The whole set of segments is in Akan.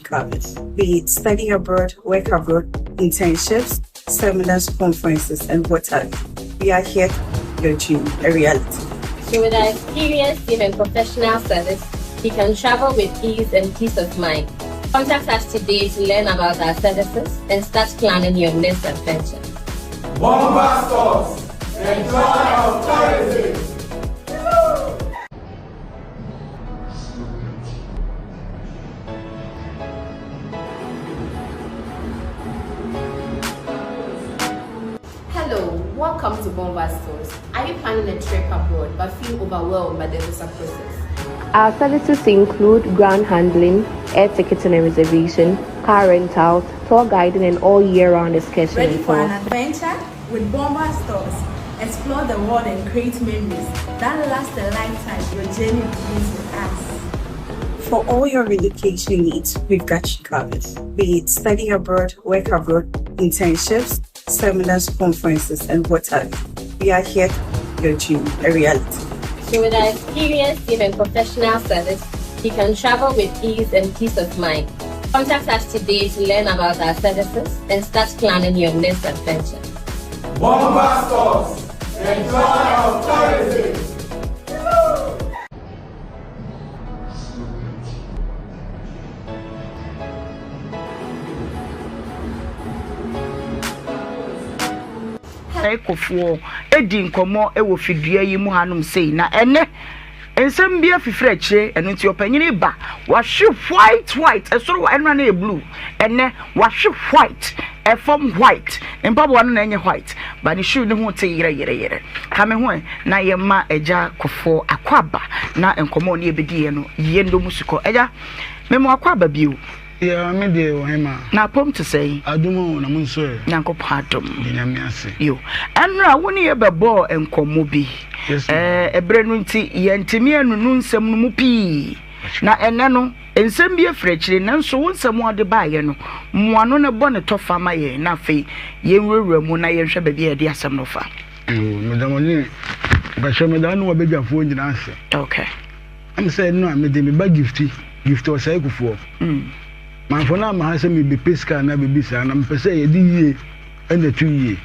covered. Be it study abroad, work abroad, internships, seminars, conferences, and what have you. We are here to make your dream a reality. So with our experienced team and professional service, you can travel with ease and peace of mind. Contact us today to learn about our services and start planning your next adventure. Bomba Stores, the joy of tourism. Hello, welcome to Bomba Stores. Are you planning a trip abroad but feel overwhelmed by the visa process? Our services include ground handling, air ticketing and reservation, car rentals, tour guiding, and all year-round excursion Ready for an tours. adventure? With Bomba Stores, explore the world and create memories that last a lifetime. Your journey begins with us. For all your relocation needs, we've got you covered. Be it study abroad, work abroad, internships, seminars, conferences, and what have you. We are here to make your dream a reality. So with our experienced team and professional service, you can travel with ease and peace of mind. Contact us today to learn about our services and start planning your next adventure. Bomba Stores, the joy of tourism. Kofoɔ di nkɔmmɔ wɔ fidua yi mu hanom sei na ɛnɛ nsɛm bi afifiri akyire ɛno nti ɔpanyini ba wahwe white white ɛsoro wɔ ɛnora no yɛ blue ɛnɛ wahwe white ɛfam white mpaboa no na ɛnyɛ white ba ne shoe ne ho te yerɛ yerɛ yerɛ ka me ho ɛ na yɛma agya Kofoɔ akɔ aba na nkɔmmɔ ne yɛbɛdiiɛ no yɛndɔ mu sukɔ agya mema akɔ aba bio. Yeah, me deɛ ɔhema. Na apɔm te sɛn? Adom o, na mo nso ɛ? Nyankopɔn adom. De Nyame ase. Yo. Ɛnora wo ne yɛ bɛbɔɔ nkɔmmɔ bi. Yes, ma'am. Ɛɛ, ɛberɛ no nti yɛntumi anunu nsɛm no mu pii. Na ɛnɛ no, nsɛm bi afiri akyire, nanso wo nsɛm a wode baeɛ no, mmoano no bɔ ne tɔfa ma yɛn na afei yɛnwurawura mu na yɛnhwɛ baabi a yɛde asɛm no fa. Yo, meda mo ne, mpakyɛ meda wo ne w'abadwafoɔ nyinaa ase. Okay. Ɛm sɛ ɛno a mede me ba Gifty, Gifty Ɔsɛe Kufuor. Manfo no amma ha sɛ merebɛpɛ sika anaa biribi saa, na mepɛ sɛ yɛde yie na ɛto yie.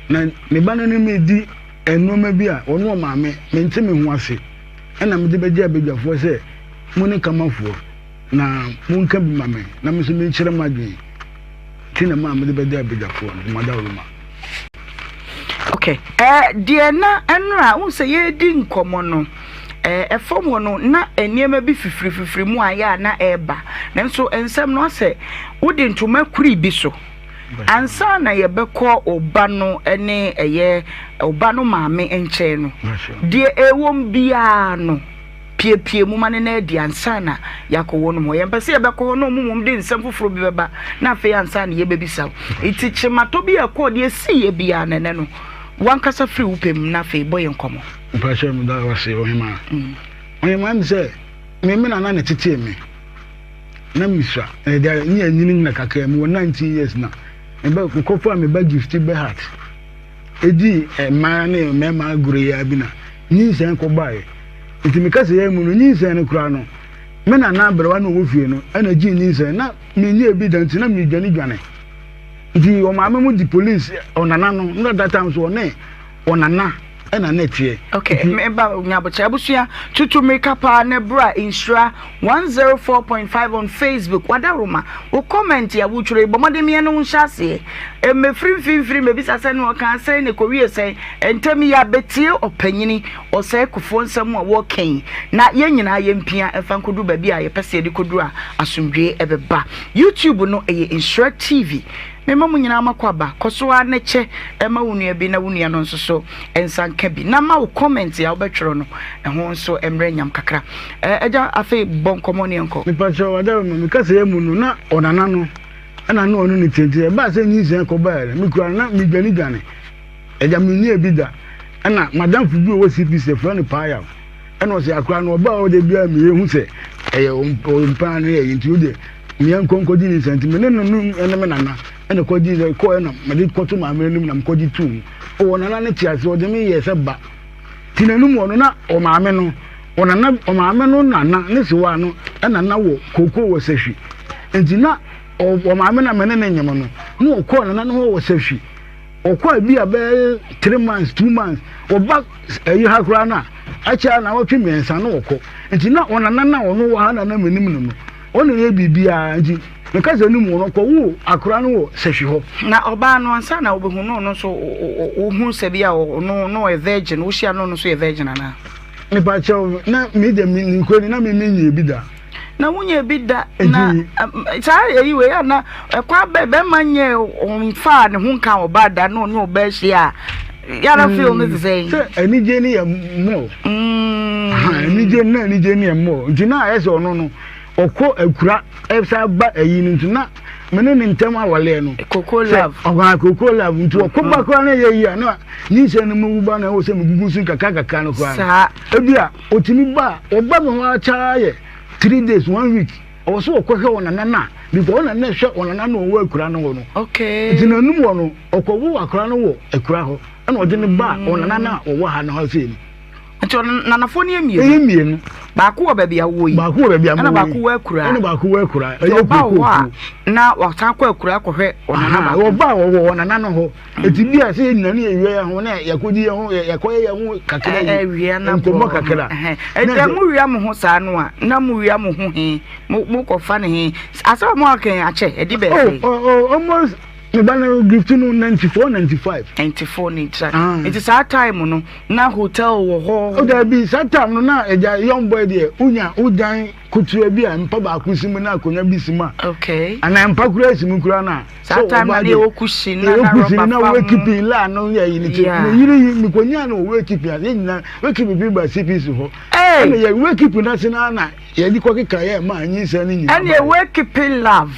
Na me ba no ne me redi nneɛma bi a ɔno ɔmaame, mente me ho ase, ɛna mede bɛgye abadwafoɔ sɛ mo ne Kamafoɔ na monka bi ma me na me nso menkyerɛ m'adwene. Nti na maa mede bɛgye abadwafoɔ no, Madawroma. Okay. Eh, deɛ na ɛnora wohu sɛ yɛredi nkɔmmɔ no eh, ɛfam hɔ no na nneɛma bi fifirififiri mu ayɛ a na ɛreba nanso nsɛm no asɛ wode ntoma kuri bi so ansa na yɛbɛkɔ ɔba no ne ɛyɛ ɔba no maame nkyɛn no deɛ ɛwɔ biara no piepie mu ma no na adi ansa na yɛakɔ wɔn hɔ. Yɛmpɛ sɛ yɛbɛkɔ hɔ na wɔn mmom de nsɛm foforɔ bi bɛba na afei ansa na yɛbɛbisa wo. Nti kyematɔ bi a ɛkɔɔ deɛ ɛsiiɛ biara no ɛnɛ no wankasa firi wo pɛ mu na afei bɔ yɛn nkɔmmɔ. Mpakyɛw meda wo ase ɔhemaa. Ɔhemaa mi sɛ me me nana na ɛtetee me na mesua ɛde ne anyini nyina kakra mewɔ 19 years na mebɛ mekɔfaa me ba Gifty Berhat Edii mmaa ne mmarima agorɔ yi ara bi na nyinsɛn kɔbaeɛ. Nti me kasayɛ mu no, nyinsɛn no koraa no, me nana aberewa na ɔwɔ fie no na gyee nyinsɛn. Na menyɛɛ bi da nti na medwane dwane. Nti ɔmaame mo di police ɔnana no, na that time so ɔne ɔnana ɛna na ɛteɛ. Okay, meba nyabokyɛ abusua tutu mmirika paa na bra nhyira 104.5 on Facebook wadaroma wo comment a wotwerɛ yi bɔ mmɔden meɛ no wo nhyɛ aseɛ mmɛfiri mfimfini mmɛbisa sɛ ne ɔkaa sɛn ne kɔwie sɛn ntɛm yi abɛtie ɔpanyini ɔsɛe kofoɔ nsɛm a wɔka yi na yɛn nyinaa yɛmpia ɛmfa nkɔduru baabi a yɛpɛ sɛ yɛde kɔduru a asomdwoeɛ ɛbɛba YouTube no ɛyɛ Nhyira TV Mema mo nyinaa moakɔ aba. Kɔ so ara na kyɛ ma wo nua bi na wo nua no nso so nsa nka bi. Na ma wo comment a wobɛtwerɛ no ɛho nso mmrɛ nyam kakra. Agya, afei bɔ nkɔmmɔ ne yɛnkɔ. Mepakyɛw Adaroma, me kasayɛ mu no na ɔnana no na na ɔne no te nti ɛbaa sɛ nyinsɛn kɔbaeɛ no mekura no na medwane dwane. Agya menyɛɛ bi da. Ɛna madamfo bi ɔwɔ CPC yɛfrɛ no Paayaw ɛna ɔsɛ akora no ɔbaa hɔ da biara meyɛ hu sɛ ɛyɛ ɔmpaa no yɛ nti wo deɛ Meyɛ nkɔ nkɔgye ne nsa nti me ne no no ne me nana ɛna kɔgye sɛ kɔɛ na mede kɔto maame anim na mekɔgye tuu mu. Ɔwɔ nana no te ase ɔde me yɛɛ sɛ ba. Ti n'anum wɔ no na ɔmaame no ɔnana ɔmaame no nana ne sewa no ɛna na wɔ kookoo wɔ sahwi. Nti na ɔmaame na mene ne nyem no, na ɔkɔɔ nana no hɔ wɔ Sahwi. Ɔkɔ a bi a bɛyɛ 3 months, 2 months, ɔba ɛyi ha koraa no a, akyɛ a naawɔtwe 3 na ɔkɔ. Nti na ɔnana no a ɔno wɔ ha na na menim no no, ɔna yɛ biribiara. Nti meka sɛ no mu no, ɔkɔwoo akora no wɔ Sahwi hɔ. Na ɔbaa no, ansa na wobɛhu no, ɔno nso wohu sɛ bi a ɔno na ɔyɛ virgin, wohyia no, ɔno nso yɛ virgin anaa? Mepakyɛw, na me deɛ me nkɔ ni, na me menyɛ bi da. Na wonyɛ bi da na saa eyi wei a na ɛkwan bɛ bɛrima nyɛ ɔnfa ne ho nka ɔbaa da na ɔne ɔbaa hyia a yàrá feel ne te sɛ. Sɛ anigye ne yɛ mɔ. Anigye na anigye ne yɛ mɔ nti na ayɛ sɛ ɔno no ɔkɔ akura ɛsa ba ayi no nti na me ne ne ntɛm awaleɛ no. Koko love. Ɔkwan koko love nti ɔkɔ ba koraa na ɛyɛ yi a na nyinsɛn no mu ba na ɛwɔ sɛ megugu so kakra kakra no koraa. Saa. Ebi a otumi ba a ɔba me hɔ akyɛ yɛ 3 days, one week, ɔwɔ so ɔkɔhwɛ wɔn nana na because wɔn nana hwɛ wɔn nana na ɔwɔ akura no hɔ no. Nti n'anum wɔ no, ɔkɔwo akora no wɔ akura hɔ, ɛna ɔde ne ba wɔn nana na ɔwɔ ha no ha sei no. Nti nanafoɔ no yɛ 2. Ɛyɛ 2. Baako wɔ baabi a wowɔ yi. Baako wɔ baabi a mowɔ yi. Ɛna baako wɔ akura. Ɛna baako wɔ akura. Ɛyɛ ɔba wɔ hɔ a na wasan kɔ akura kɔhwɛ ɔnana baako. Ɔba wɔ wɔ nana no hɔ. Eti bi a sɛ yɛn nyinaa ne yɛwia yɛn ho na yɛkɔdi yɛn ho, yɛkɔyɛ yɛn ho kakra yi. Nkɔmmɔ kakra. Ɛnti mo wia mo ho saa no a, na mo wia mo ho he, mo kɔfa ne he. Asɛm a mo aka yi akyɛ, ɛdi bɛɛ sɛ. Oh, almost me ba no gift no 94, 95. 94, 95. Nti saa time no na hotel wɔ hɔ. O dabi, saa time no na ɛgya young boy deɛ wonya wodan kotoa bi a mpa baako si mu na akonnwa bi si mu a. Okay. Anaa mpa koraa si mu koraa na. Saa time na ne yɛwɔ kusin na na rɔba fa mu. Wakeeping la no yɛ yi ne ti. Me yiri yi me konya no wakeeping ase nyina wakeeping bi ba CPC hɔ. Ɛna yɛ wakeeping na se na na yɛde kɔ keka yɛ ma nyinsɛn no nyinaa. Ɛna wakeeping love.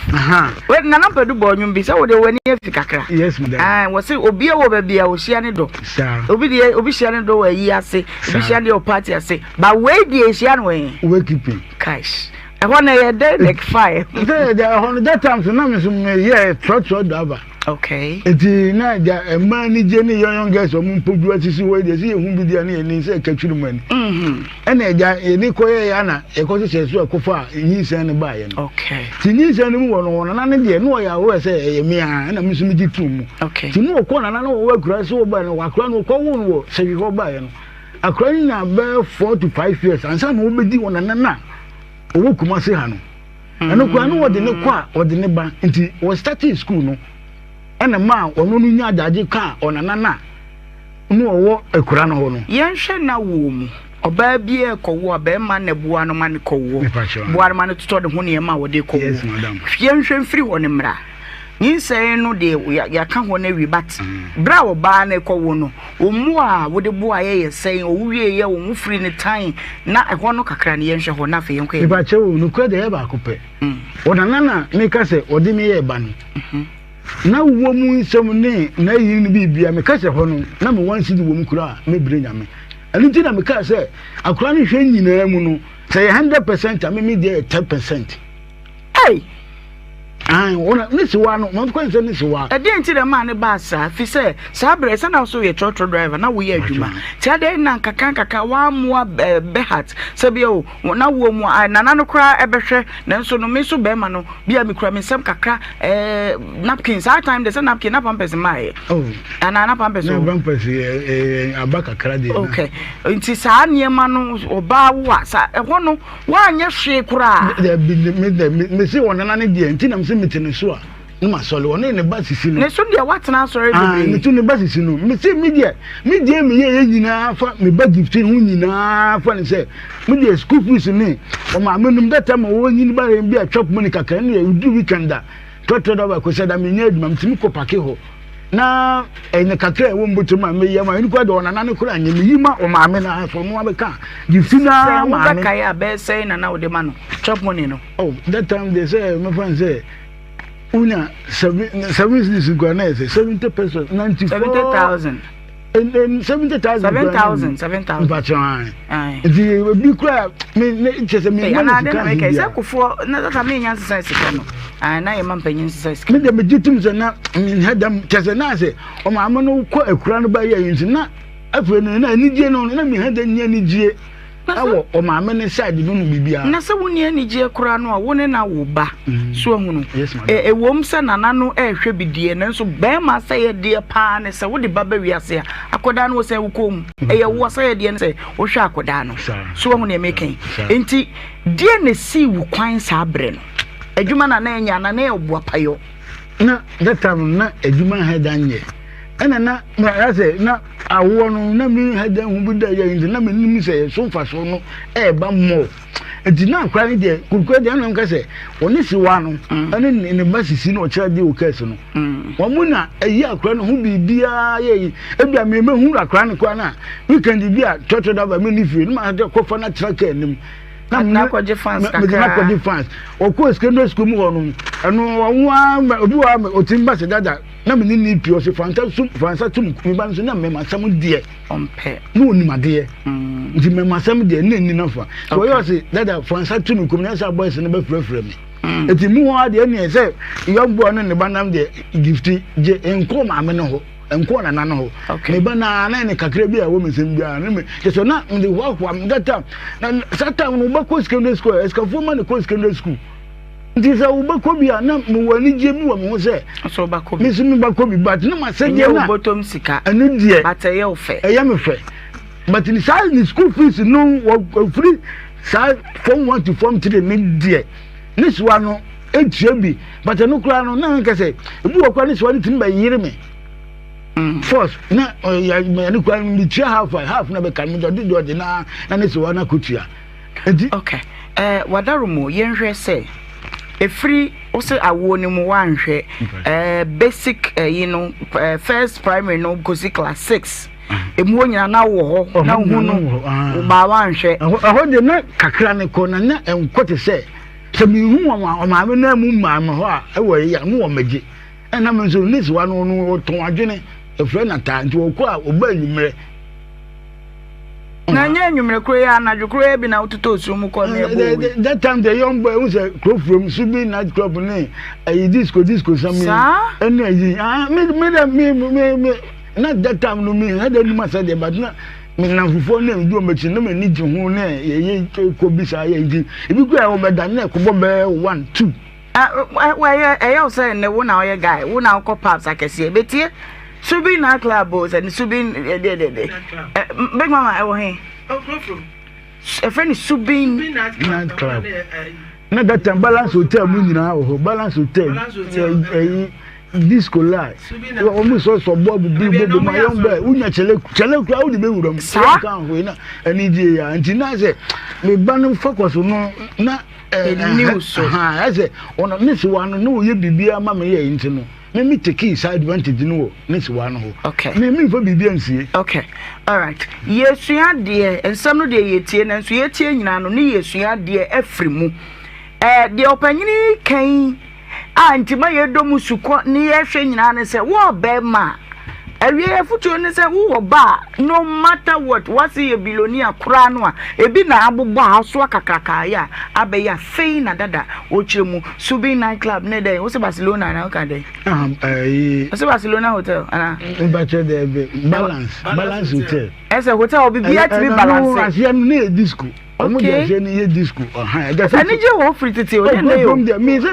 We nana mpɛdu bɔ ɔnwom bi sɛ wode w'ani afi kakra. Yes madam. Ah, wɔse obi wɔ baabi a ohyia ne dɔ. Saa. Obi deɛ obi hyia ne dɔ wɔ ayi ase, obi hyia ne dɔ wɔ party ase. Ba wei deɛ ehyia no wɔ Wakeeping. Cash. Ɛhɔ na ɛyɛ dɛ like fire. Sɛ ɛgya ɛhɔ no that time so na me so me yɛ trɔtrɔ driver. Okay. Nti na ɛgya mmaa ani gye ne young young girls ɔmo mpodua sisi hɔ yi deɛ sɛ yɛhu bi deɛ ne yɛni sɛ ɛka twiri mu ani. Ɛna ɛgya yɛde kɔ yɛ yɛ ana yɛkɔ hyehyɛ so ɛkɔfa a nyinsɛn no baeɛ no. Okay. Nti nyinsɛn no mu wɔ no wɔ nana no deɛ na ɔyɛ aware sɛ ɛyɛ me ara ɛna me nso megye tom mu. Okay. Nti na ɔkɔ nana no wɔ akura so ɔbaeɛ no akura no ɔkɔ wo no wɔ sɛhwi hɔ baeɛ no akura no nya bɛyɛ 4 to 5 years ansa na ɔbɛdi wɔ nana no a ɔwɔ Kumase ha no. Ɛno koraa no wɔde ne kɔ a ɔde ne ba nti wɔ starting school no ɛna maa ɔno no nya adagye kaa ɔnana no a na ɔwɔ akura no hɔ no. Yɛnhwɛ n'awoɔ mu. Ɔbaa biara rekɔwo a, barima na ɛboa no ma no kɔwoɔ. Boa no ma no totɔ ne ho nneɛma a wɔde kɔwoɔ. Yes, madam. Yɛnhwɛ mfiri hɔ no mmra. Nyinsɛn no deɛ yɛaka hɔ no awie, but berɛ a ɔbaa no rekɔwo no, wo mmoa a wode boaeɛ yɛ sɛn? Ɔwo wieeɛ, wo ho firi ne tan, na ɛhɔ no kakra no yɛnhwɛ hɔ na afei yɛnkɔ yɛn anim. Mepakyɛw o, nokorɛ deɛ ɛyɛ baako pɛ. Ɔnana na meka sɛ ɔde me yɛɛ ba no. Na wowɔ mu nsɛm ne n'ayi no biribia, meka sɛ hɔ no na me one cedi wɔ mu koraa a mɛbrɛ Nyame. Ɛno nti na mekaa sɛ akora no hwɛ nyinaa mu no, sɛ yɛ 100% a me me deɛ yɛ 10%. Ei! Ae, wɔn ne sewa no, wɔn kwan sɛ ne sewa. Ɛdeɛn nti na ɛmaa no baa saa? Ɛfiri sɛ saa berɛ sɛ na wo so yɛ trɔtrɔ driver na woyɛ adwuma. Nti adɛn na nkakra nkakra woammoa Berhat sɛ bia o na woɔ mu a nana no koraa ɛbɛhwɛ, nanso no me nso bɛrima no bia mekura me nsam kakra ɛɛ napkin, saa time de sɛ napkin na pampers mmaeɛ. Oh. Anaa na pampers wɔ? Na pampers yɛ aba kakra deɛ. Okay. Nti saa nneɛma no ɔbaa wo a sa ɛhɔ no Woanyɛ hwee koraa. Dabi, me de, me me se ɔnana ne deɛ, nti na me se mete ne so a, ne ma sɔre, ɔne ne ba sisi no. Ne so deɛ woatena asɔre bebree. Ah, me to ne ba sisi no. Me se me deɛ, me deɛ me yɛ yɛ nyinaa fa me ba gifti ho nyinaa fa ne sɛ, me deɛ school fees ne ɔmaame nom data ma wɔnyini ba yɛn bi a chop money kakra ne yɛ du weekend a, trɔtrɔ da baako sɛ da menyɛ adwuma, metumi kɔ pake hɔ. Na ɛnyɛ kakra a ɛwɔ mbɔtɔ mu a meyɛ ma ɛno kora deɛ ɔnana no kora nyɛ meyi ma ɔmaame no ara so ɔno abɛka gifti no ara maame. Sɛ wobɛkae a bɛyɛ sɛn na na wode ma no chop money no? Oh, that time deɛ sɛ mɛfa no sɛ wonya 7 cedis kora na yɛ sɛ 70 pesos 94 70,000. 70,000. 7,000 7,000. Mpakyɛ an. Nti ebi kura me ne kyɛ sɛ me mma ne sika nhi bia. Sɛ kofoɔ na sasa me nya nsesa sika no. Ah na yɛ ma mpanyin nsesa sika. Me de me gye tum sɛ na me nhɛ dam kyɛ sɛ na sɛ ɔmaame no kɔ akura no ba yɛ nti na afei no na anigye no na me nhɛ dam nyɛ anigye. Ɛwɔ ɔmaame ne side no no biribiara. Na sɛ wonni anigyeɛ koraa no a, wo ne no awo ba. So ahunu? Ɛwom sɛ nana no rehwɛ bi deɛ, nanso barima asɛyɛdeɛ paa ne sɛ wode ba ba wiase a, akwadaa no wɔsɛn wo kɔn mu. Ɛyɛ wo asɛyɛdeɛ ne sɛ wohwɛ akwadaa no. So wahu nea meka yi? Enti deɛ na esii wo kwan saa berɛ no? Adwuma na na ɛnyɛ anaa na ɛyɛ ɔboapayɔ? Na that time no na adwuma nhɛ da nyɛ. Ɛna na maya sɛ na awoɔ no na me nhɛ da hu bi da yɛ nti na menim sɛ ɛso mfasoɔ no ɛreba mmɔ. Nti na akora no deɛ kurukura deɛ ɛna nka sɛ ɔne siwa no ɛne ne ba sisi na ɔkyerɛ deɛ ɔkɛse no. Wɔn mu na ɛyi akora no ho biribiara yɛ yi. Ebi a mɛmɛ hu akora no koraa na weekend bi a trɔtrɔ daba mɛ ne fie no ma kɔfa no atra kaa anim. Na mene akɔgye fans kakra. Mede akɔgye fans. Ɔkɔɔ secondary school mu hɔ no, ɛno ɔno ara obi wɔ hɔ a ɔtumi ba sɛ dada na mene ne pii ɔsɛ fansa sum fansa tum me ba nso na mmɛma asɛm deɛ. Ɔmpɛ. Na onim adeɛ. Nti mmɛma asɛm deɛ na ɛni nafa. So ɔyɛ ɔsɛ dada fansa tum kum na ɛsɛ boys no bɛfrɛfrɛ me. Nti mu hɔ adeɛ neɛ sɛ young boy no ne ba nam deɛ gifti gye nkɔɔ maame no hɔ. Nkɔɔ nana no hɔ. Me ba na na ne kakra bi a ɛwɔ me nsam biara ne me kyɛ sɛ na mede hoahoa me that time na saa time no wobɛkɔ secondary school a asikafoɔ ma ne kɔ secondary school nti sɛ wobɛkɔ bi a na mewɔ anigyeɛ bi wɔ me ho sɛ me nso mebɛkɔ bi but na masɛdeɛ na ɛno deɛ ɛyɛ me fɛ but ne saa ne school fees no wɔfiri saa form 1 to form 3 ne deɛ ne soa no etua bi but ɛno koraa no na nka sɛ ebi wɔ koraa ne soa no tumi bɛyere me mm. force na ɛno koraa no metua half a half na bɛka no ɔde deɛ ɔde na na ne soa no akɔtua nti okay eh, wadaro mu yɛnhwɛ sɛ ɛfiri wo sɛ awoɔ no mu woanhwɛ eh, basic eh, no eh, first primary no kɔsi class 6 emu hɔ nyinaa na wɔ hɔ na wohu no baa wanhwɛ. Ɛhɔ deɛ na kakra ne kɔ na na ɛnkɔ te sɛ sɛ mehu wɔn a ɔmaame no amu maa me hɔ a ɛwɔ yɛ no wɔn magye ɛna me nso ne siwa no no ɔtɔn adwene ɛfrɛ na taa nti ɔkɔ a ɔba anwummerɛ. Na nyɛ anwummerɛ koro yi anadwo koro yi bi na wototɔ osuo mu kɔ ne ɛbɔ owi. That time the young boy n sɛ kuro furom subi night club ne ɛyi disco disco sɛm yi ɛne ɛyi ah me me me me me. Na that time no me had anim asɛ deɛ but na me namfofoɔ na ɛdi wɔn akyi na m'ani gye ho na yɛyɛ kɔ bi saa yɛ nti ebi kura yɛ wɔbɛda na ɛkɔbɔ bɛyɛ one two. Ɛyɛ ɛyɛ wo sɛ nnɛ wo na ɔyɛ guy wo na wokɔ pubs akɛseɛ bɛtie Subin na club o sɛ ne Subin ɛdeɛ deɛ deɛ Big Mama ɛwɔ he ɛfrɛ ne Subin night club na that time Balance Hotel mu nyinaa wɔ hɔ Balance Hotel ɛyi. Disco line wɔn sɔ sɔ bɔɔbu bi bɔbɔ ma yɔn bɛɛ wunya kyɛlɛ kyɛlɛ kura wodi bɛ wura mu saa kan hɔ yi na ɛni die ya nti na sɛ me ba no focus no na ɛɛ ɛni so ha ɛsɛ ɔno ne sewa no ne oyɛ biribi ama me yɛ nti no me me take saa advantage no wɔ ne sewa no hɔ okay me me nfa biribi ansie. Okay alright yɛsua deɛ nsɛm no deɛ yɛtie nanso yɛtie nyinaa no ne yɛsua deɛ afiri mu ɛɛ deɛ ɔpanyini kan. A nti ma yɛdɔ mu sukɔ ne yɛhwɛ nyinaa ne sɛ wo ɔbɛrima a awie afotuo ne sɛ wowɔ ba a no matter what wase yɛ bilonia koraa no a ebi na abobɔ a asoa kakraka yɛ a abɛyɛ afei na dada wɔkyerɛ mu Subin night club ne dɛn wose Barcelona anaa woka dɛn wose Barcelona hotel anaa mpakyɛ dɛ balance balance hotel ɛsɛ hotel obi bia tumi balance aseɛ no ne yɛ disco Ɔmo de aseɛ no yɛ disco. Ɔhan ɛda sɛ. Anigye wɔ hɔ firi tete o, nyɛ nnɛ yi o. Kurom deɛ mi sɛ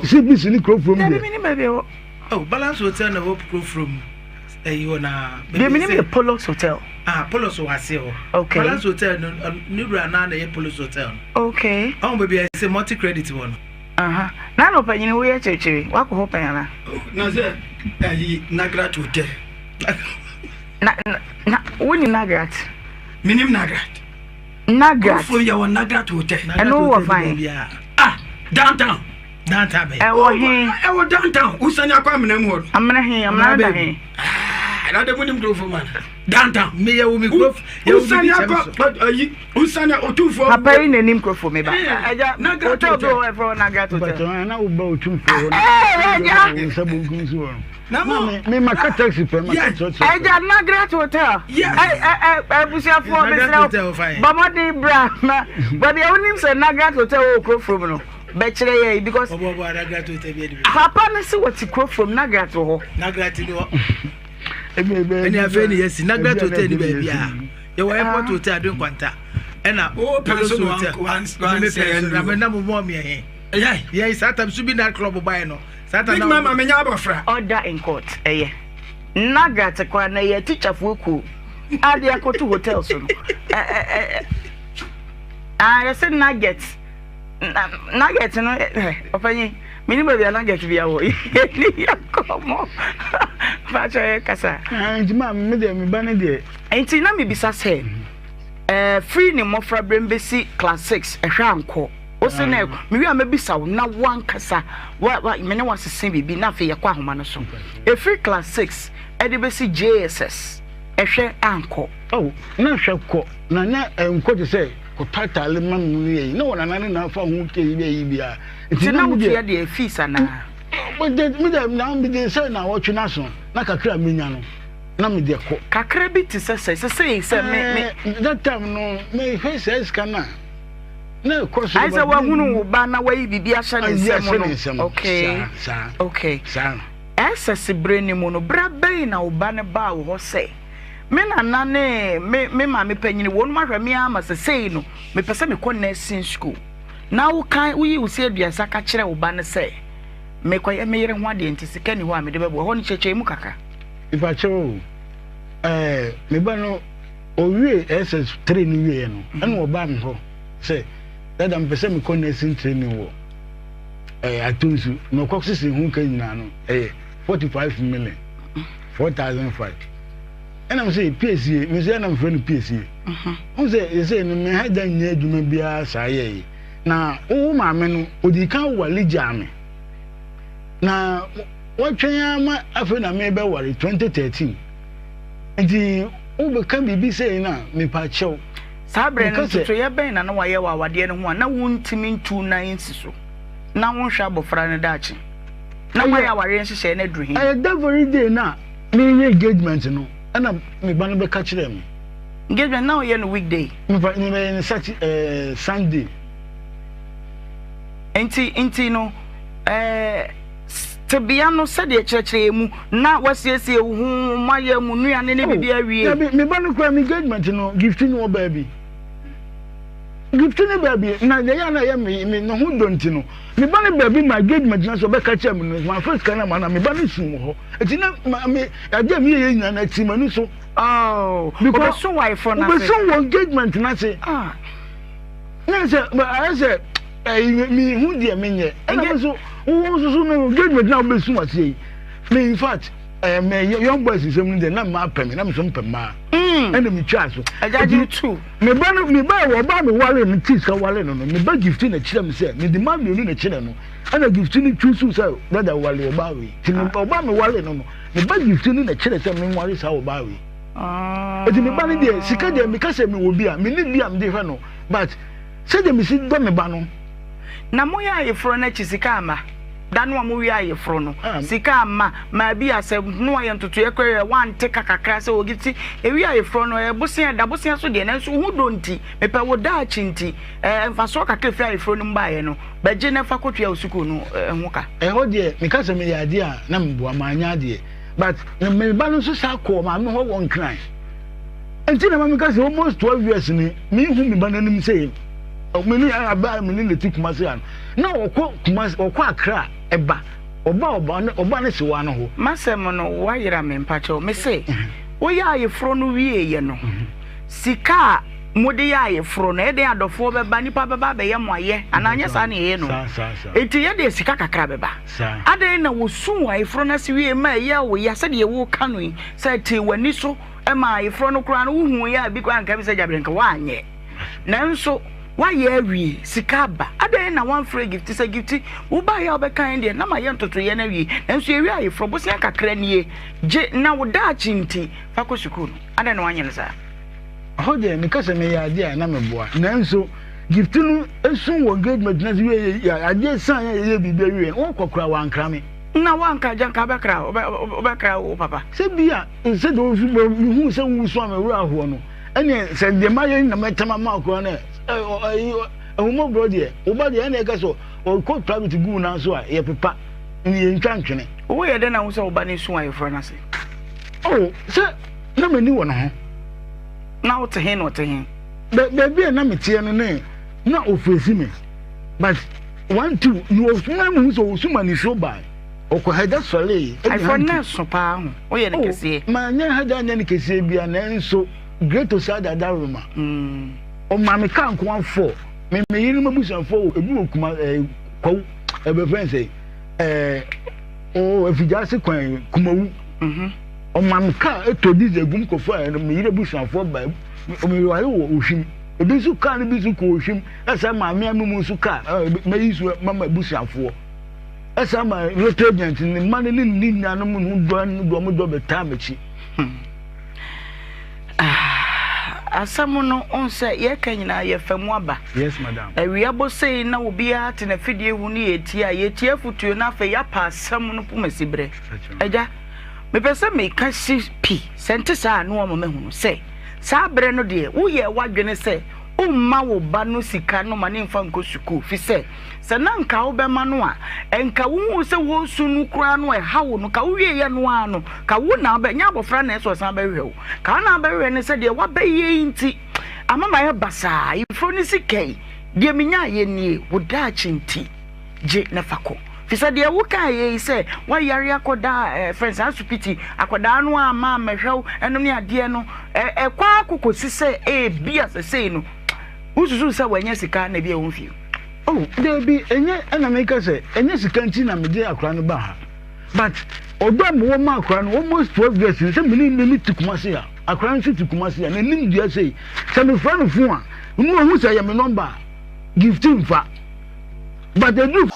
CBC ne kuro furom deɛ. Dabi mi nim baabi ɛwɔ. Oh, Balance Hotel na ɛwɔ kuro furom ɛyi hɔ na. Deɛ mi nim yɛ Polos Hotel. Ah, Polos wɔ aseɛ hɔ. Okay. Balance Hotel no ne wura naa na ɛyɛ Polos Hotel no. Okay. Ɔmo baabi a ɛsɛ multi credit wɔ no. Aha. Na na ɔpanyin wo yɛ kyerɛkyerɛ wakɔ hɔ pɛn ana? Na sɛ ɛyi Nagrat Hotel. Na na na wo ni Nagrat? Minim Nagrat. Nagrat. Kurofo yɛ wɔ Nagrat Hotel. Ɛno wɔ fan. Ah, downtown. Downtown bɛyɛ. Ɛwɔ he? Ɛwɔ downtown. Wosani akɔ amena mu hɔ no. Amena he? Amena da he? Ah, ɛna de mu nim kurofo ma. Downtown. Me yɛ wo mi kurofo. Wosani akɔ ayi. Wosani otumfoɔ. Papa yi n'anim kurofo mi ba. Ɛja hotel bi wɔ ɛfrɛ Nagrat Hotel. Bàtà na wo ba otumfoɔ hɔ. Ɛɛ ɛja. Nsa bonkum so hɔ. Na mo me ma ka taxi pɛ ma ka trɔtrɔ. Ɛgya Nagrat Hotel. Yes. Ɛ ɛ abusuafoɔ mesrɛ bɔ mmɔden bra na baabi a wonim sɛ Nagrat Hotel wɔ kuro furom no bɛkyerɛ yɛ yi because papa no se wɔte kuro furom Nagrat wɔ hɔ. Nagrat ni hɔ. Ɛni afei ni yɛsi Nagrat Hotel ni baabi a yɛwɔ airport hotel adi nkwanta. Ɛna Polo Hotel. Me pɛ so na me na mo mɔ mi ɛhe. Yɛ saa tam Subi night club baeɛ no. Saa tam na. Big mama menya abɔfra. Order in court ɛyɛ. Nagrat koraa na ɛyɛ tikyafoɔ kuo a de akɔto hotel so no. Ah, yɛsɛ nugget. Nugget no ɔpanyin menim baabi a nugget bi awɔ. Yɛni yɛnkɔmmɔ. Fakyɛ yɛ kasa. Nti ma me deɛ me ba no deɛ. Nti na mebisa sɛ firi ne mmɔfra berɛm bɛsi class 6 ɛhwɛ ankɔ. Wose na mewie a mɛbisa wo na wankasa wa wa me ne wasese biribi na afei yɛkɔ ahoma no so. Ɛfiri class 6 ɛde bɛsi JSS ɛhwɛ ankɔ. Oh, na hwɛ kɔ na na ɛnkɔ te sɛ kɔtɔ ataale ma me no yɛ yi na wɔn nana ne na afa ho kɛ yi bɛ yi bia. Nti na wotua deɛ fees anaa? Me deɛ na me de sɛ na wɔtwe n'aso na kakra a menya no na me deɛ kɔ. Kakra bi te sɛ sɛ sɛ sɛ me me. That time no mehwɛ sɛ sika no a. na ɛkɔ so. Ayɛ sɛ wahunu wo ba na wayi biribi ahyɛ ne nsam no. Okay. Okay. SS bere no mu no, bere bɛn na wo ba no baa wo hɔ sɛ, me nana ne me me maame panyin wɔn ahwɛ me ara ma sesei no mepɛ sɛ mekɔ nursing school. Na wokan woyi wo si aduasa ka kyerɛ wo ba no sɛ mekɔyɛ me yere ho adeɛ nti sika ni hɔ a mede bɛboa hɔ no kyerɛkyerɛ mu kakra. Mepakyɛw o, ɛɛ me ba no Ɔwiee SS 3 no wieɛ no, ɛna ɔbaa me hɔ sɛ, Dada mepɛ sɛ mekɔ nursing training wɔ ɛɛ Atonsu. Na ɔkɔ sisi ho ka nyinaa no, ɛyɛ 45 million, 4,005. Ɛna me sɛ, piesie, me sɛ ɛna mefrɛ no piesie. Ɔhu sɛ, yɛsɛ no me ha da nyɛ adwuma biara saa yɛyi. Na wo maame no, ɔdii kan wale gyaa me. Na wɔtwɛn ara ma afei na mebɛware 2013. Nti wobɛka biribi sei no a, mepa kyɛw. Saa berɛ no, ntotoeɛ bɛn na na wɔayɛ wɔ awadeɛ no ho a na wontumi ntu nan nsi so na wonhwɛ abɔfra no daakye? Na moayɛ awareɛ nhyehyɛeɛ no aduru he? Ɛyɛ that very day no a mereyɛ engagement no ɛna me ba no bɛka kyerɛɛ me. Engagement na woyɛ no weekday? Mepa mebɛyɛ no Sati ɛɛ Sunday. Nti nti no ɛɛ. Tebea no sɛdeɛ kyerɛkyerɛ yɛn mu na wasiesie wo ho moayɛ mo nnuane ne biribi awie. Dabi me ba no kura me engagement no gifti no wɔ baabi gifti no baabi na deɛ yɛ na ɛyɛ me me ne ho dɔ nti no me ba no baabi ma engagement na so ɔbɛka kyerɛ me no ma fɛ sika no ma na me ba no sum wɔ hɔ eti na ma me adeɛ mi yɛ yɛ nyinaa na ti ma ni so. Oh, because obesu wɔ ayeforo n'ase. Obesu wɔ engagement n'ase. Ah. Na sɛ ayɛ sɛ ɛyi mi hu deɛ mi nyɛ ɛna mi nso wo nso so no engagement na wobɛsu aseɛ yi me in fact ɛɛ mɛ young boys nsɛm no deɛ na mmaa pɛ me na mi nso mpɛ mmaa ɛna mi twa so ɛgya tu me ba no me ba wɔ ɔbaa mi wale no ti sika wale no no me ba gift na kyerɛ mi sɛ me de maa mmienu na kyerɛ no ɛna gift no twi so sɛ dada wale ɔbaa wei ti me ɔbaa mi wale no no me ba gift no na kyerɛ sɛ me nware saa ɔbaa wei eti me ba no deɛ sika deɛ mi ka sɛ mi wɔ bi a mi ni bi a mi de hwɛ no but. Sɛdeɛ mesi dɔ me ba no. Na moyɛ ayeforɔ no akyi sika amma. Da no a mowie ayeforɔ no, sika amma. Maa bi a sɛ na wayɛ ntotoeɛ koraa a, wante ka kakra sɛ ogi ti. Ewie ayeforɔ no, ɛyɛ bosea, ɛda bosea so deɛ, nanso wo ho dɔ nti, mepɛ wo daakye nti, ɛɛ mfasoɔ kakra a ɛfiri ayeforɔ no mu baeɛ no, bɛgye na fa kɔtua wo sukuu no ho ka. Ɛhɔ deɛ, meka sɛ meyɛ adeɛ a, na meboa, manyɛ adeɛ. But me ba no nso san kɔɔ maame hɔ wɔ Nkran. Nti na ma meka sɛ almost 12 years ni mehu me ba no anim sɛ me ne abaa me ne ne ti Kumasi ano na ɔkɔ Kumasi ɔkɔ Accra ɛba ɔba ɔba ne ɔba ne sewa no hɔ. M'asɛm no wayera me mpakyɛw me se woyɛ ayeforɔ no wieɛ no sika a mode yɛ ayeforɔ no ɛdɛn adɔfoɔ bɛba nipa bɛba abɛyɛ mo ayɛ anaa nyɛ saa na yɛyɛ no enti yɛdeɛ sika kakra bɛba adɛn na wɔsuu ayeforɔ no ase wie ma ɛyɛ wo ya sɛdeɛ woka no yi sɛ tee w'ani so Ɛma ayeforɔ no koraa no wohuiɛ a bi koraa nka bi sɛ gyabrɛ nka woanyɛ nanso woayɛ awie sika aba adɛn na woamfrɛ gifti sɛ gifti wobaeɛ a wobɛkae deɛ na mayɛ ntotoeɛ no awie nanso yɛwie ayeforɔ bosea kakra nie gye na wo daakye nti fa kɔ sukuu no adɛn na woanyɛ no saa. Ɛhɔ deɛ meka sɛ meyɛ adeɛ a na meboa nanso gifti no su wɔ engagement no ase wie yɛ adeɛ san yɛ yɛyɛ biribi awie no wɔkɔ koraa wankra me. Na woanka agya nka wobɛkra wobɛkra wo papa. Sɛ bi a Sɛdeɛ wosu bɔ mehuu sɛ woresu a me werɛ ahoɔ no, ɛnneɛ sɛ deɛ mayɛ na mɛtam ama wo koraa no ɛ, ahummɔborɔ deɛ, wo ba deɛ ɛnna ɛka sɛ ɔkɔ private gu wo nan so a, yɛpepa na yɛntwa ntwene. Woyɛ dɛn na wohu sɛ wo ba no resu ayeforɔ no ase? Oh, sɛ na m'ani wɔ ne ho. Na wote he na ɔte he? Baabi a na meteɛ no ne na ofeesi me but one two na ɔsoma mu sɛ ɔsuma nisuo bae ɔkɔ hagya sɔree. Ɛfɔ na so paa ho woyɛ no kɛseɛ. Oh, ma nyɛ hagya nyɛ no kɛseɛ bia nanso great osada daroma ɔma me kaa nko afɔ me me yerenom abusuafoɔ wɔ ebi wɔ kuma ɛɛ kwawu ɛbɛfɛn sɛ ɛɛ ɔɔ afigya ase kwan kumawu. Ɔma me kaa ɛtɔ diesel gum kɔfa ɛno me yere abusuafoɔ ba meware wɔ Ohwim ebi nso kaa no bi nso kɔ Ohwim ɛsɛ maame anum nso kaa mɛyi so mama abusuafoɔ ɛsɛ ma road agent ne mma no ne ne nuanom ho dɔ ne dɔ mo dɔ bɛtaa m'akyi. Asɛm no wohu sɛ yɛka nyinaa yɛfa mu aba. Yes madam. Awia bɔ sei na obiara te n'afidie ho ne yɛtie a yɛtie afotuo na afei yɛapa asɛm no poma si berɛ. Agya. Mepɛ sɛ meka si pi, sɛ ɛnte saa a na woama mahunu sɛ saa berɛ no deɛ woyɛɛ w'adwene sɛ womma wo ba no sika no ma ne mfa nkɔ sukuu, fi sɛ, sɛ na anka wobɛma no a, ɛnka wohuu sɛ wɔresu no koraa no ɛha wo no, ka wowieeɛ no ara no, ka wo na wobɛ, nyɛ abɔfra na ɛsɛ ɔsan bɛhwehwɛ wo, ka wo na wobɛhwehwɛ no sɛ deɛ woabɛyɛ yi nti ama mayɛ basaa, ayeforo no sika yi, deɛ menyaeɛ nie, wo daakye nti. Gye na fa kɔ. Fisɛ deɛ wo kaa yɛ yi sɛ woayare akɔda ɛɛ fɛn saa asopiti akɔdaa no amma ammɛhwɛ wo ɛno ne adeɛ no ɛ ɛkɔ ara kɔ kɔsi sɛ ebia sɛsɛi no wosusu sɛ wanya sika na ebia wɔmfie. Oh daabi ɛnyɛ ɛna meka sɛ ɛnyɛ sika nti na mede akora no baa ha but ɔdɔ a mewɔ ma akora no almost 12 years ni sɛ mene ne te Kumasi a akora no nso te Kumasi a n'anim dua sei sɛ mefrɛ no fon a na ɔhu sɛ ɛyɛ me nɔmba a Gifty mfa. But ɛduru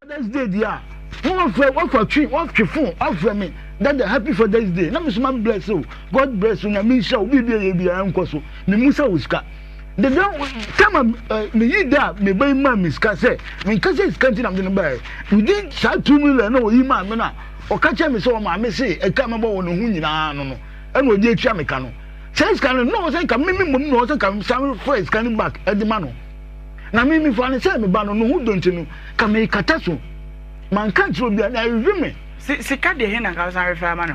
Father's Day deɛ a, na wafrɛ wafa twi watwe phone afrɛ me dada happy Father's Day na me so ma bless o God bless you nyame nhyira wo biribi a ɛyɛ biara nkɔ so me mu sɛ wo sika deda time a me yi da a me ba yi maa me sika sɛ me nka sɛ sika nti na mede no baeɛ within saa 2 million na ɔyi maa me no a ɔka kyerɛ me sɛ ɔmaa me se ɛka mɛbɔ wɔ ne ho nyinaa no no ɛna ɔde atua me ka no saa sika no na ɔsɛ nka me me mmom na ɔsɛ nka san fa sika no back ɛde ma no. Na me mefaa no sɛ me ba no, ne ho dɔ nti no, ka merekata so. Manka ankyerɛ obiara, na ɛwe me. Si, sika deɛ he na nka wosan refɛ ama no?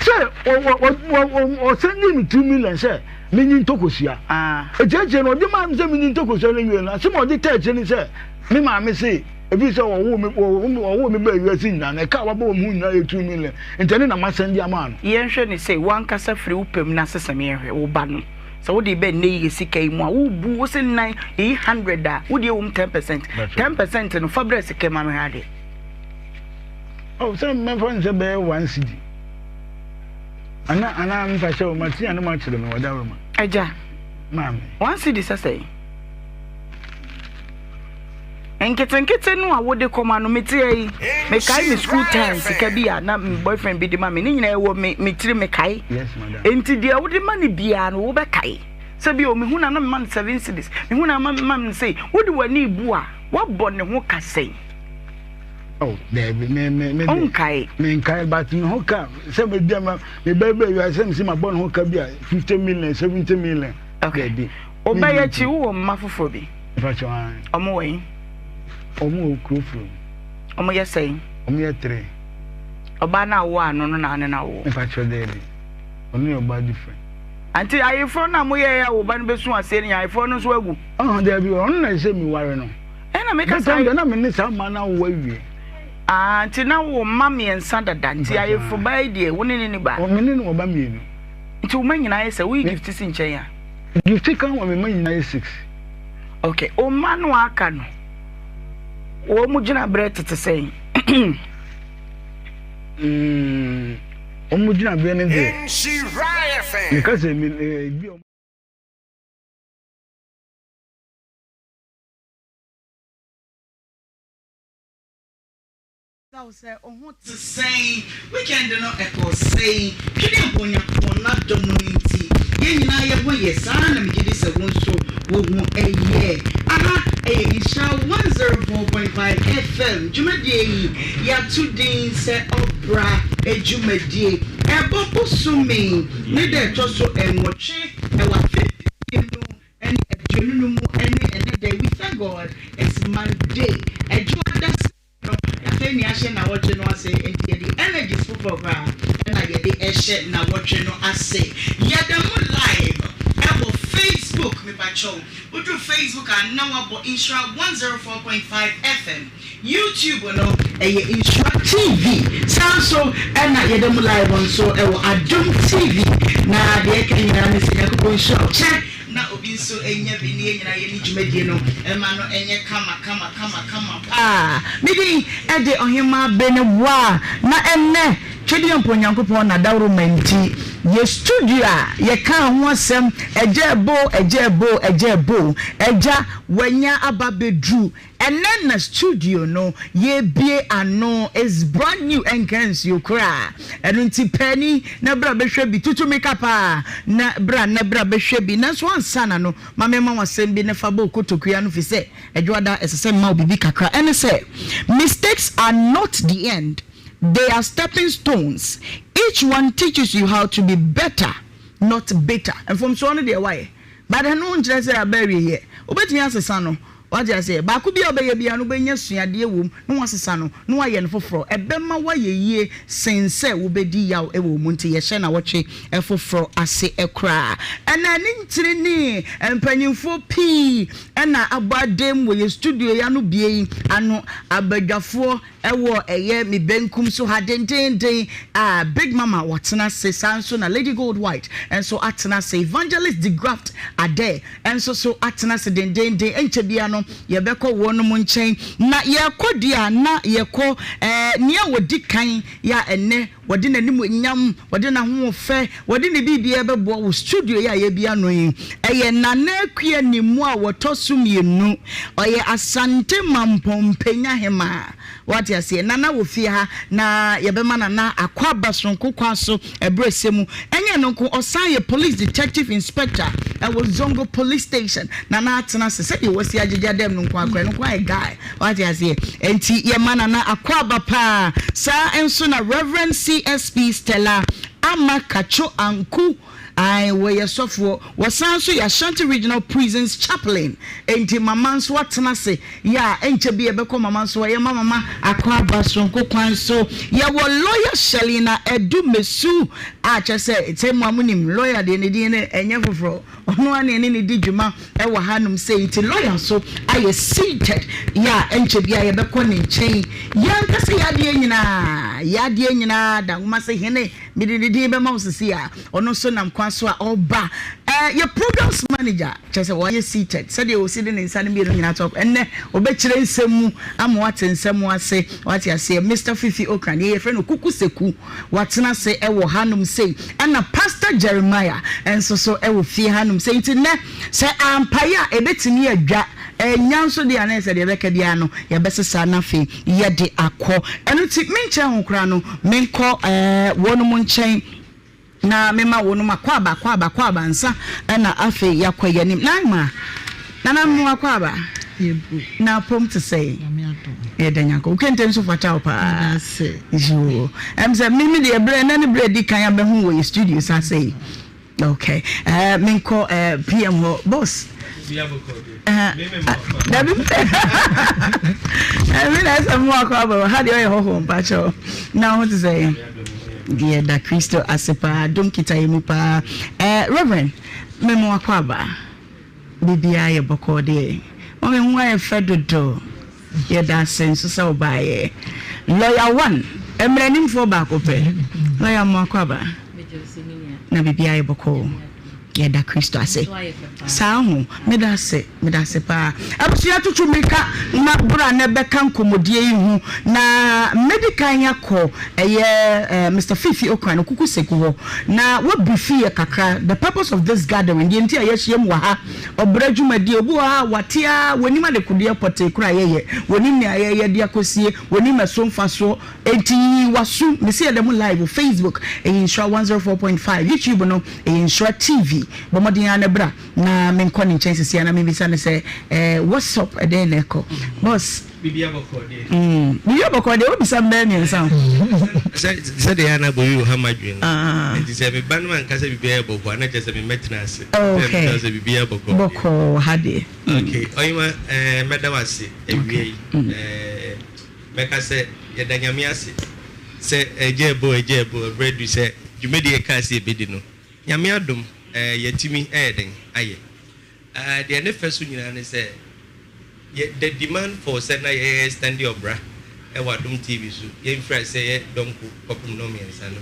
Sɛ ɔsan gyee me 2 million sɛ menyi ntɔ kosua. Akyiriakyiri no, ɔde maa me sɛ menyi ntɔ kosua no wiei no, asɛm a ɔde taa akyire ne sɛ, me maame se, ɛfiri sɛ wɔwoo me, wɔwoo me baa wiase nyinaa no, ɛka a wabɔ wɔ me ho nyinaa yɛ 2 million, nti ɛno na masan de ama no. Yɛnhwɛ no sei, w'ankasa firi wo pɛ mu na sesa me yɛnhwɛ, wo ba no. Sɛ wode ba nnɛ yi sika yi mu a, wobu wo se nnan yɛyi 100 a, wode ɛwɔ mu 10%. 10% no fa brɛ sika ma mehwɛ adeɛ. Oh, sɛ mɛfa no sɛ bɛyɛ 1 cedi. Ana ana mfa hyɛ wo ma tia no ma kyerɛ me wɔda wo ma. Agya. Maame. 1 cedi sɛ sɛn? Nketenkete no a wode kɔma no, mete ha yi, mekae me school time sika bi a na me boyfriend bi de ma me, ne nyinaa ɛwɔ me me tiri mekae. Yes, madam. Enti deɛ wode ma no biara no wobɛkae. Sɛ bi o, mehu na na mema no 7 cedis, mehu na ma ma no sei. Wode w'ani bu a, woabɔ ne ho ka sɛn? Oh, daabi, me me me. Ɔnkae. Menkae, but me ho ka sɛ me bia ma me ba ba wiase sɛ me sɛ mabɔ ne ho ka bi a 50 million, 70 million. Okay. Daabi. Wobɛyɛ akyi wowɔ mma foforɔ bi? Mpakyɛw ae. Ɔmo wɔ he? Ɔmo wɔ kuro foro mu. Ɔmo yɛ sɛn? Ɔmo yɛ three. Ɔbaa no a wowɔ ano no na ane no awoɔ? Mpakyɛw daabi. Ɔno yɛ ɔbaa different. Nti ayeforɔ no a moyɛɛ a wo ba no bɛsu aseɛ no nyɛ ayeforɔ no nso agu? Ɔhɔ daabi, ɔno na ɛsɛ mi ware no. Ɛna meka saa. Bɛtɛm deɛ na me ne saa mmaa no awo awie. Ah, nti na wo mma mmiɛnsa dada, nti ayeforo baa yi deɛ wo ne ne ni ba? Me ne no wɔ ba mmienu. Nti wo mma nyinaa yɛ sɛ, woyi Gift si nkyɛn a? Gift ka ho a me mma nyinaa yɛ six. Okay, wo mma no a aka no, wɔn mu gyinaberɛ tete sɛn? Mm, wɔn mu gyinaberɛ no deɛ, meka sɛ me, eh, bi a Bisa wo sɛ wo ho te sɛn? Weekend no ɛkɔɔ sɛn? Twene mpo Onyankopɔn n'adom no nti yɛn nyinaa yɛn ho yɛ, saa ara na megye di sɛ wo nso wo ho yɛ. Aha ɛyɛ Nhyira 104.5 FM dwumadie yi yɛato din sɛ Ɔbra Dwumadie. Ɛbɔ bosome ne da ɛtɔ so nwɔtwe ɛwɔ afe 2025 mu ɛne ɛnɛ da yi. We thank God it's Monday, Adwuada. No, afei na yɛahyɛ nnawɔtwe no ase, enti yɛde energies foforɔ koraa na yɛde rehyɛ nnawɔtwe no ase. Yɛda mu live wɔ Facebook, mepakyɛw woduru Facebook a na woabɔ Nhyira 104.5 FM, YouTube no ɛyɛ Nhyira TV, saa nso na yɛda mu live nso wɔ Adom TV. Na deɛ ɛka nyinaa ne sɛ Nyankopɔn nhyira wo kyɛ. Na obi nso nya bi ne yɛn nyinaa yɛne dwumadie no ma no nyɛ kama kama kama kama paa. Me din de Ɔhemmaa Benewaa na ɛnnɛ Twedeɛmpo Nyankopɔn n'adaworoma nti yɛ studio a yɛkaa ho asɛm Agya Ebo Agya Ebo Agya Ebo Agya wanya aba bɛduru Ɛnɛ na studio no yɛbie ano is brand new ɛnka nsuo koraa ɛno nti pɛni na bra bɛhwɛ bi tutu mirika paa na bra na bra bɛhwɛ bi nanso ansa na no ma mema wo asɛm bi na fa bɔ kotokua no fi sɛ adwoada ɛsɛ sɛ mma wo biribi kakra ɛne sɛ mistakes are not the end they are stepping stones each one teaches you how to be better not bitter mfomsoɔ no deɛ wayɛ but ɛno nkyerɛ sɛ aba awieɛ wobɛtumi asesa no Wate aseɛ? Baako biara a wobɛyɛ biara no, wobɛnya suadeɛ wɔ mu, na woasesa no, na woayɛ no foforɔ. Ɛbɛma woayɛ yie sen sɛ wobɛdi yaw wɔ wo mu. Nti yɛhyɛ nnawɔtwe foforɔ ase koraa. Ɛna ne ntini ne mpanimfoɔ pii na abɔ adam wɔ yɛn studio yi ano bie yi ano. Abadwafoɔ Ɛwɔ ɛyɛ me benkum so ha dendeenden a Big Mama watena ase, saa nso na Lady Gold White nso atena ase, Evangelist DeGraft Adair nso so atena ase dendeenden. Ɛnkyɛ biara no yɛbɛkɔ wɔnom nkyɛn. Na yɛrekɔ deɛ a na yɛkɔ ɛɛ nea wɔdi kan yɛ a ɛnnɛ Wɔde n'animuonyam, wɔde n'ahoɔfɛ, wɔde ne biribiara bɛboa wo studio yi a yɛabue ano yi. Ɛyɛ Nana Akua Nimmo a wɔtɔ so mmienu. Ɔyɛ Asante Mampong Mpanya Hemaa. Wate aseɛ? Nana wɔ fie ha, na yɛbɛma Nana akɔ aba soronko kwan so ɛberɛ ɛsɛ mu. Ɛnyɛ ɛno nko, ɔsan yɛ Police Detective Inspector ɛwɔ Zongo Police Station. Nana atena ase sɛdeɛ wasi agyegya dɛm no nko ara koraa, ɛno nko ara yɛ guy. Wate aseɛ? Ɛnti yɛma Nana akɔ aba paa. Saa nso na Rev. CSP Stella Ama Katcho Anku, Ae, wɔyɛ sɔfoɔ. Wɔsan nso yɛ Ashanti Regional Prisons Chaplain. Enti Mama nso atena ase. Yɛ a, ɛnkyɛ bi yɛbɛkɔ Mama nso hɔ. Yɛma Mama akwaaba soronko kwan so. Yɛwɔ Lawyer Shelina Adu Mesu a kyerɛ sɛ, sɛ mo a monim, lawyer deɛ ne din no ɛnyɛ foforɔ. Ɔno ara na yɛne no di dwuma wɔ hanom sei. Nti lawyer nso ayɛ seated. Yɛ a, ɛnkyɛ biara yɛbɛkɔ ne nkyɛn. Yɛn ankasa yɛn adeɛ nyinaa, yɛn adeɛ nyinaa da nwoma se hene. Mede ne din bɛma wo sisi a ɔno nso nam kwan so a ɔreba. Eh, yɛ programs manager, kyerɛ sɛ wayɛ seated, sɛdeɛ ɔsi de ne nsa no mmienu nyinaa to akɔ. Ɛnnɛ, ɔbɛkyerɛ nsɛm mu ama wate nsɛm ase, wate aseɛ. Mister Fifi Okran, yɛ yɛfrɛ no Kuku Seku, watena ase wɔ hanom sei. Ɛna Pastor Jeremiah nso so wɔ fie hanom sei. Nti nnɛ, sɛ ampaeɛ a, ɛbɛtumi adwa. Annya nso deɛ a, na ɛsɛ deɛ ɛbɛka biara no, yɛbɛsesa na afei yɛde akɔ. Ɛno nti, menkyɛn ho koraa no, menkɔ eh, wɔnom nkyɛn na mema wɔnom akwaaba, akwaaba, akwaaba ansa na afei yɛakɔ yɛn anim. Naima, Nana mo akwaaba, na apom te sɛn? Yɛda Nyankopɔn. Wo kente nso fata wo paa. Yoo. Ɛm sɛ mimi deɛ berɛ, ɛnɛ ne berɛ di kan abɛho wɔ yɛ studio saa sɛ yi. Okay. Uh, menkɔ uh, eh, PM hɔ. Boss. Uh, dabi. Me na ɛsɛ mo akɔ abɔ ha deɛ ɔyɛ hɔhoɔ mpakyɛw. Na ho te sɛ deɛ da Kristo ase paa dom kita yɛ mu paa. Uh, Reverend, me mo akɔ aba. Biribiara yɛ bɔkɔɔ deɛ. Mami ho ayɛ fɛ dodo. Yɛda ase nso sɛ wobaeɛ. Lawyer one, mmaranimfoɔ baako pɛ. Lawyer Mmoakwaba, na biribiara yɛ bɔkɔɔ. Yɛda Kristo ase. Saa ho, meda ase, meda ase paa. Abusua tutu mmirika na bra na ɛbɛka nkɔmmɔdie yi ho. Na mɛdi kan akɔ ɛyɛ Mister Fifi Okran Okuku Seku hɔ na wabrifi yɛ kakra. The purpose of this gathering, deɛ nti a yɛahyiam wɔ ha. Ɔbrɛ dwumadie, obi wɔ hɔ a wate ara, wɔnim adekodeɛ pɔtee koraa a yɛyɛ, wɔnim nea yɛyɛ de akɔsie, wɔnim ɛso mfasoɔ, enti yi w'aso, mese yɛda mu live wɔ Facebook, ɛyɛ Nhyira 104.5, YouTube no ɛyɛ Nhyira TV, bɔ mmɔden ara na bra na menkɔ ne nkyɛn seesei ara na memmisa no sɛ eh, what's up, ɛdɛn na ɛkɔ, boss. Biribiara bɔkɔɔ deɛ. Biribiara bɔkɔɔ deɛ, wobisa me bɛyɛ mmiɛnsa o. Sɛ sɛdeɛ yɛ a na Boyi ha m'adwene no. Ah. Nti sɛ me ba no anka sɛ biribiara yɛ bɔkɔɔ a na kyerɛ sɛ me mmɛtena ase. Okay. Sɛ sɛ biribiara bɔkɔɔ deɛ. Bɔkɔɔ ha deɛ. Okay, Ɔyema ɛɛ mɛda wo ase awia yi. Ɛɛ mɛka sɛ yɛda Nyame ase sɛ ɛgya ɛbɔ ɛgya ɛbɔ ɛberɛ adu sɛ dwumadie a yɛkaa sɛ yɛbɛdi no Nyame adom ɛɛ yɛatumi ɛyɛ dɛn ayɛ. Ɛɛ deɛ ne fɛ so nyinaa ne sɛ yɛ the demand for sɛ na yɛ extend ɔbra ɛwɔ Adom TV so yɛ mfiri ase yɛ dɔnko kɔpem nnɔnmiɛnsa no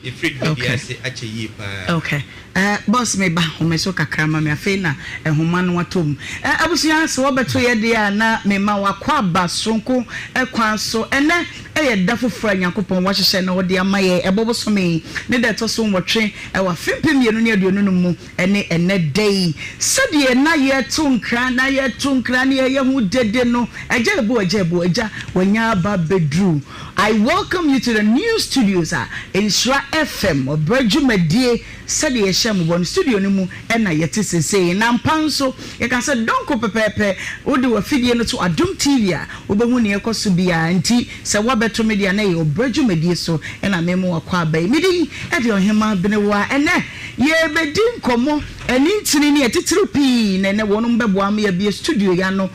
yɛ firi dwumadie Okay. ase akyɛ yie paa. Okay. Eh, boss me ba home so kakra ma me afei na nhoma no atɔ mu. Eh, abusua sɛ wɔbɛto yɛ deɛ a na mema wakɔ aba soronko kwan so. Ɛnɛ ɛyɛ da foforɔ a Nyankopɔn wahyehyɛ na ɔde ama yɛ ɛbɔ bosome yi ne da ɛtɔ so nwɔtwe ɛwɔ afe 2025 mu. Ɛne ɛnnɛ da yi, sɛdeɛ na yɛto nkra na yɛto nkra na yɛyɛ ho dede no, Agya Abu, Agya Abu, Agya, wanya aba abɛduru. I welcome you to the new studios a Nhyira FM, ɔbrɛ dwumadie, sɛdeɛ yɛhyɛɛ mo bɔ no, studio no mu na yɛte seesei. Na ampa nso, yɛka sɛ dɔnko pɛpɛɛpɛ, wode w'afidie no to Adom TV a, wobɛhu nea ɛrekɔ so biara. Nti, sɛ woabɛto me deɛ a, na ɛyɛ ɔbrɛ dwumadie so na mema wo akwaaba yi. Me din de Ɔhemaa Benewaa. Ɛnnɛ, Yɛrebɛdi nkɔmmɔ ɛne ntini ne atitiriw pii na ɛnɛ wɔnom bɛboa ama yɛabue studio yi ano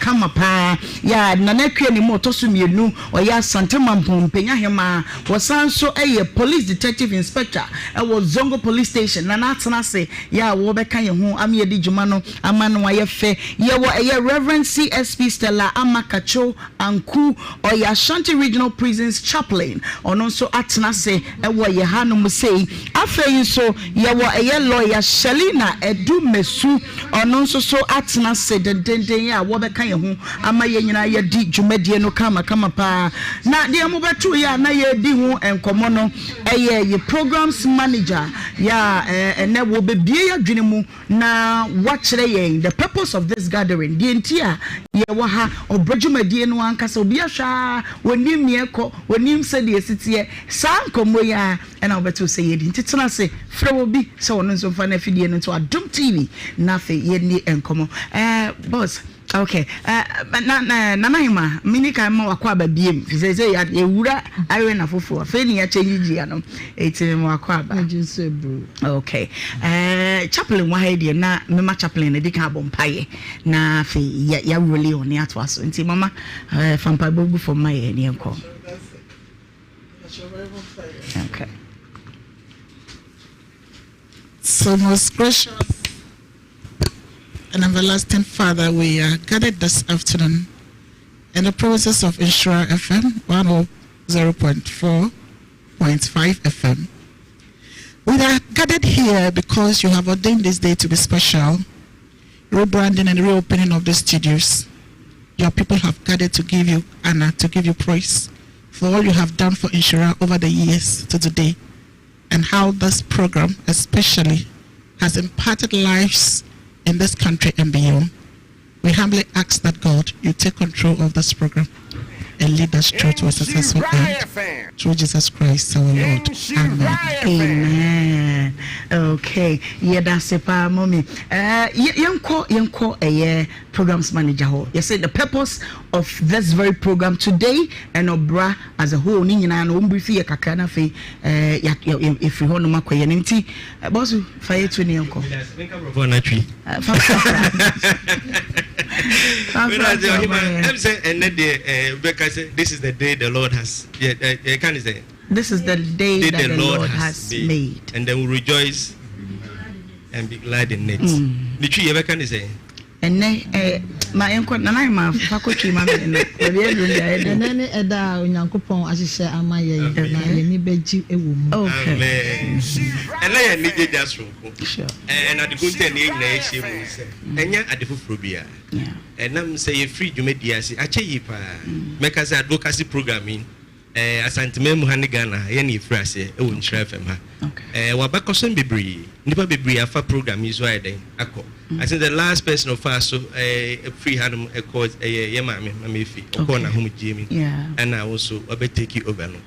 kama paa. Yɛ Nana Akua Anim ɔtɔ so mmienu, ɔyɛ Asante Mampong Mpanya Hemaa, wɔsan nso yɛ Police Detective Inspector wɔ Zongo Police Station. Nana atena ase yɛ a wɔbɛka yɛn ho ama yɛadi dwuma no ama no ayɛ fɛ. Yɛwɔ ɛyɛ Rev. CSP Stella Ama Katcho Anku, ɔyɛ Ashanti Regional Prisons Chaplain, ɔno nso atena ase wɔ yɛn hanom sei. Afei nso yɛwɔ ɛyɛ lɔya Shelina Adu Mesu, ɔno nso so atena ase dendenden a wɔbɛka yɛn ho ama yɛn nyinaa yɛadi dwumadie no kamakama paa. Na deɛ mobɛto yɛ a na yɛredi ho nkɔmmɔ no ɛyɛ yɛ Programs Manager. Yɛ a ɛnɛ wɔbɛbie yɛn adwene mu na wɔakyerɛ yɛn the purpose of this gathering, deɛ nti a yɛwɔ ha, ɔbrɛ dwumadie no ankasa. Obi ahwɛ ara, wɔnnim nea ɛkɔ, wɔnnim sɛdeɛ ɛsi teɛ. Saa nkɔmmɔ yi ara ɛna wobɛte sɛ yɛdi. Nti tena ase, frɛ obi sɛ ɔno nso mfa n'afidie no nto Adom TV na afei yɛnni nkɔmmɔ. Eh, boss. Okay. Uh, na, na, Nana Hema, mini kan ma wakɔ aba biem. Fi sɛ sɛ yɛwura arena foforɔ. Afei ne yɛakyɛ nyigyia no. Eti ma wakɔ aba. Megye nso eburu. Okay. Uh, chaplain wɔ ha yi deɛ na mema chaplain na di kan abɔ mpaeɛ. Na afei yɛ yɛawuroli ɔne atoa so. Nti mama uh, fa mpaebɔ gu fam ma yɛ ne yɛnkɔ. Okay. So most gracious and everlasting Father, we are gathered this afternoon in the premises of Nhyira FM 100.4.5 FM. We are gathered here because you have ordained this day to be special, rebranding and reopening of the studios. Your people have gathered to give you honor, to give you praise for all you have done for Nhyira over the years to today, and how this program especially has impacted lives in this country and beyond. We humbly ask that God, you take control of this program and lead us through to a successful end. Through Jesus Christ our Lord. Amen. Amen. Okay. Yɛda ase paa mommy. Yɛnkɔ yɛnkɔ ɛyɛ programs manager hɔ. Yɛsɛ the purpose of this very program today and ɔbra as a whole ne nyinaa no wɔn brief yɛ kakra na afei yɛfiri hɔ nom akɔ yɛn nti bɔsu fa yɛ tu ne yɛnkɔ. Borɔfo na twi. Fa fa fa. Ɛm sɛ ɛnɛ deɛ bɛka sɛ this is the day the Lord has yɛ ka ne sɛ. This is the day that the Lord has made. And then we rejoice and be glad in it. Ne twi yɛbɛka ne sɛ. Ɛnɛ ɛ ma yɛnkɔ nana ma fa kɔ twi ma mi no baabi aduru deɛ ayɛ den. Ɛnɛ ne ɛda a Onyankopɔn ahyehyɛ ama yɛn na yɛn ani bɛgye wɔ mu. Amen. Ɛnɛ yɛ anigye da soronko. Ɛna ade ko nti a ne yɛn nyinaa yɛahyia mu sɛ ɛnyɛ ade foforɔ biara. Ɛnam sɛ yɛfiri dwumadie ase akyɛ yie paa. Mɛka sɛ advocacy program yi Asanteman mu ha ne Ghana ha, yɛn na yɛfiri aseɛ wɔ Nhyira FM ha. Wɔ abakɔsɛm bebree, nnipa bebree afa program yi so ayɛ dɛn akɔ. I think the last person ɔfaa so firi hanom ɛkɔ ɛyɛ yɛ maame, Mama Efi, ɔkɔɔ n'ahomegyeɛ mu, ɛna wo nso wabɛ take over no.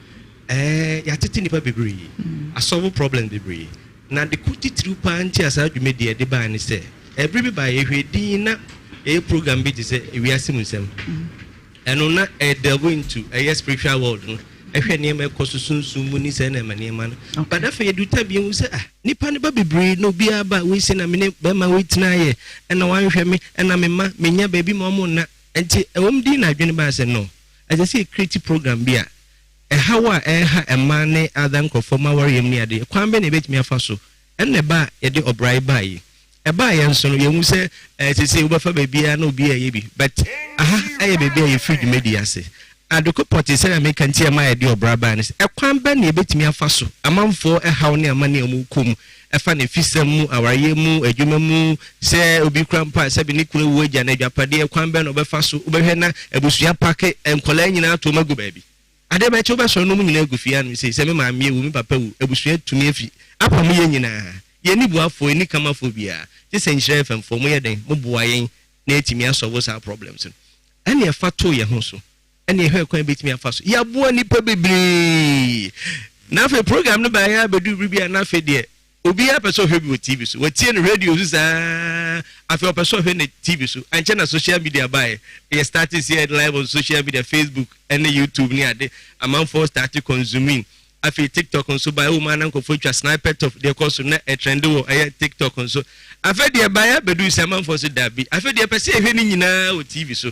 Yɛatete nnipa bebree, asɔlve problems bebree. Na ade ko titiriw paa nti a saa dwumadi a yɛde bae ne sɛ, ɛbere bi bae yɛhwɛɛ din na yɛyɛ program bi te sɛ Wiase Mu Nsɛm. Ɛno na ɛ delve into ɛyɛ spiritual world no, ɛhwɛ nneɛma ɛkɔ so sunsum mu ne sɛ na ɛma nneɛma no. But afei yɛdu ta bi ehu sɛ ah nipa no ba bebree na obiara ba wei sɛ na me ne bɛrima wei tena yɛ ɛna wanhwɛ me ɛna me ma menya baabi ma ɔmo nna. Nti ɛwɔm din na adwene baa sɛ no ɛsɛ sɛ yɛ create program bi a ɛhaw a ɛreha mmaa ne other nkorɔfoɔ ma awareɛ mu ne adeɛ kwan bɛn na yɛbɛtumi afa so ɛna ɛba a yɛde ɔbra yi baa yi. Ɛbaa yɛn so no, yɛhu sɛ eh, seesei wobɛfa baabiara na obi reyɛ bi, but aha yɛ baabi a yɛfiri dwumadi ase. Adeko pɔtee sɛnea meka nti a ɛma yɛde ɔbra bae ne sɛ, ɛkwan bɛn na yɛbɛtumi afa so amanfoɔ haw ne amane a wɔkɔ mu, ɛfa ne fisɛm mu, awareɛ mu, adwuma mu, sɛ obi kura mpo a sɛbe ne kunu awu agya no agyapadeɛ, kwan bɛn na ɔbɛfa so, wobɛhwɛ na abusua pake nkwadaa nyinaa ato wɔn agu baabi. Adeɛ bɛkye wobɛsɔre na wɔn nyinaa agu fie anom sei, sɛ me maame awu, me papa awu, abusua atumi afi apam yɛn nyinaa. Yɛnni boafoɔ, yɛnni kamafoɔ biara, gye sɛ Nhyira FM foɔ, moyɛ dɛn? Moboa yɛn na yɛatumi asɔlvo saa problems no. Ɛna yɛfa too yɛn ho so, ɛna yɛhwɛɛ kwan a yɛbɛtumi afa so. Yɛaboa nnipa bebree. Na afei program no baeɛ ara bɛduru bere bi a na afei deɛ Obiara pɛ sɛ ɔhwɛ bi wɔ TV so. Watie no radio so saa, afei ɔpɛ sɛ ɔhwɛ no TV so. Ankyɛ na social media baeɛ. Yɛ starte sɛ yɛ live on social media, Facebook ne YouTube ne ade. Amanfoɔ starte consuming. Afei TikTok nso baeɛ. Ɛwɔ mu ara na nkurɔfoɔ twa snippet of deɛ ɛkɔ so na ɛtrɛnde wɔ ɛyɛ TikTok nso. Afei deɛ ɛbaeɛ abɛduru sɛ amanfoɔ so dabi. Afei deɛ yɛpɛ sɛ yɛhwɛ ne nyinaa wɔ TV so.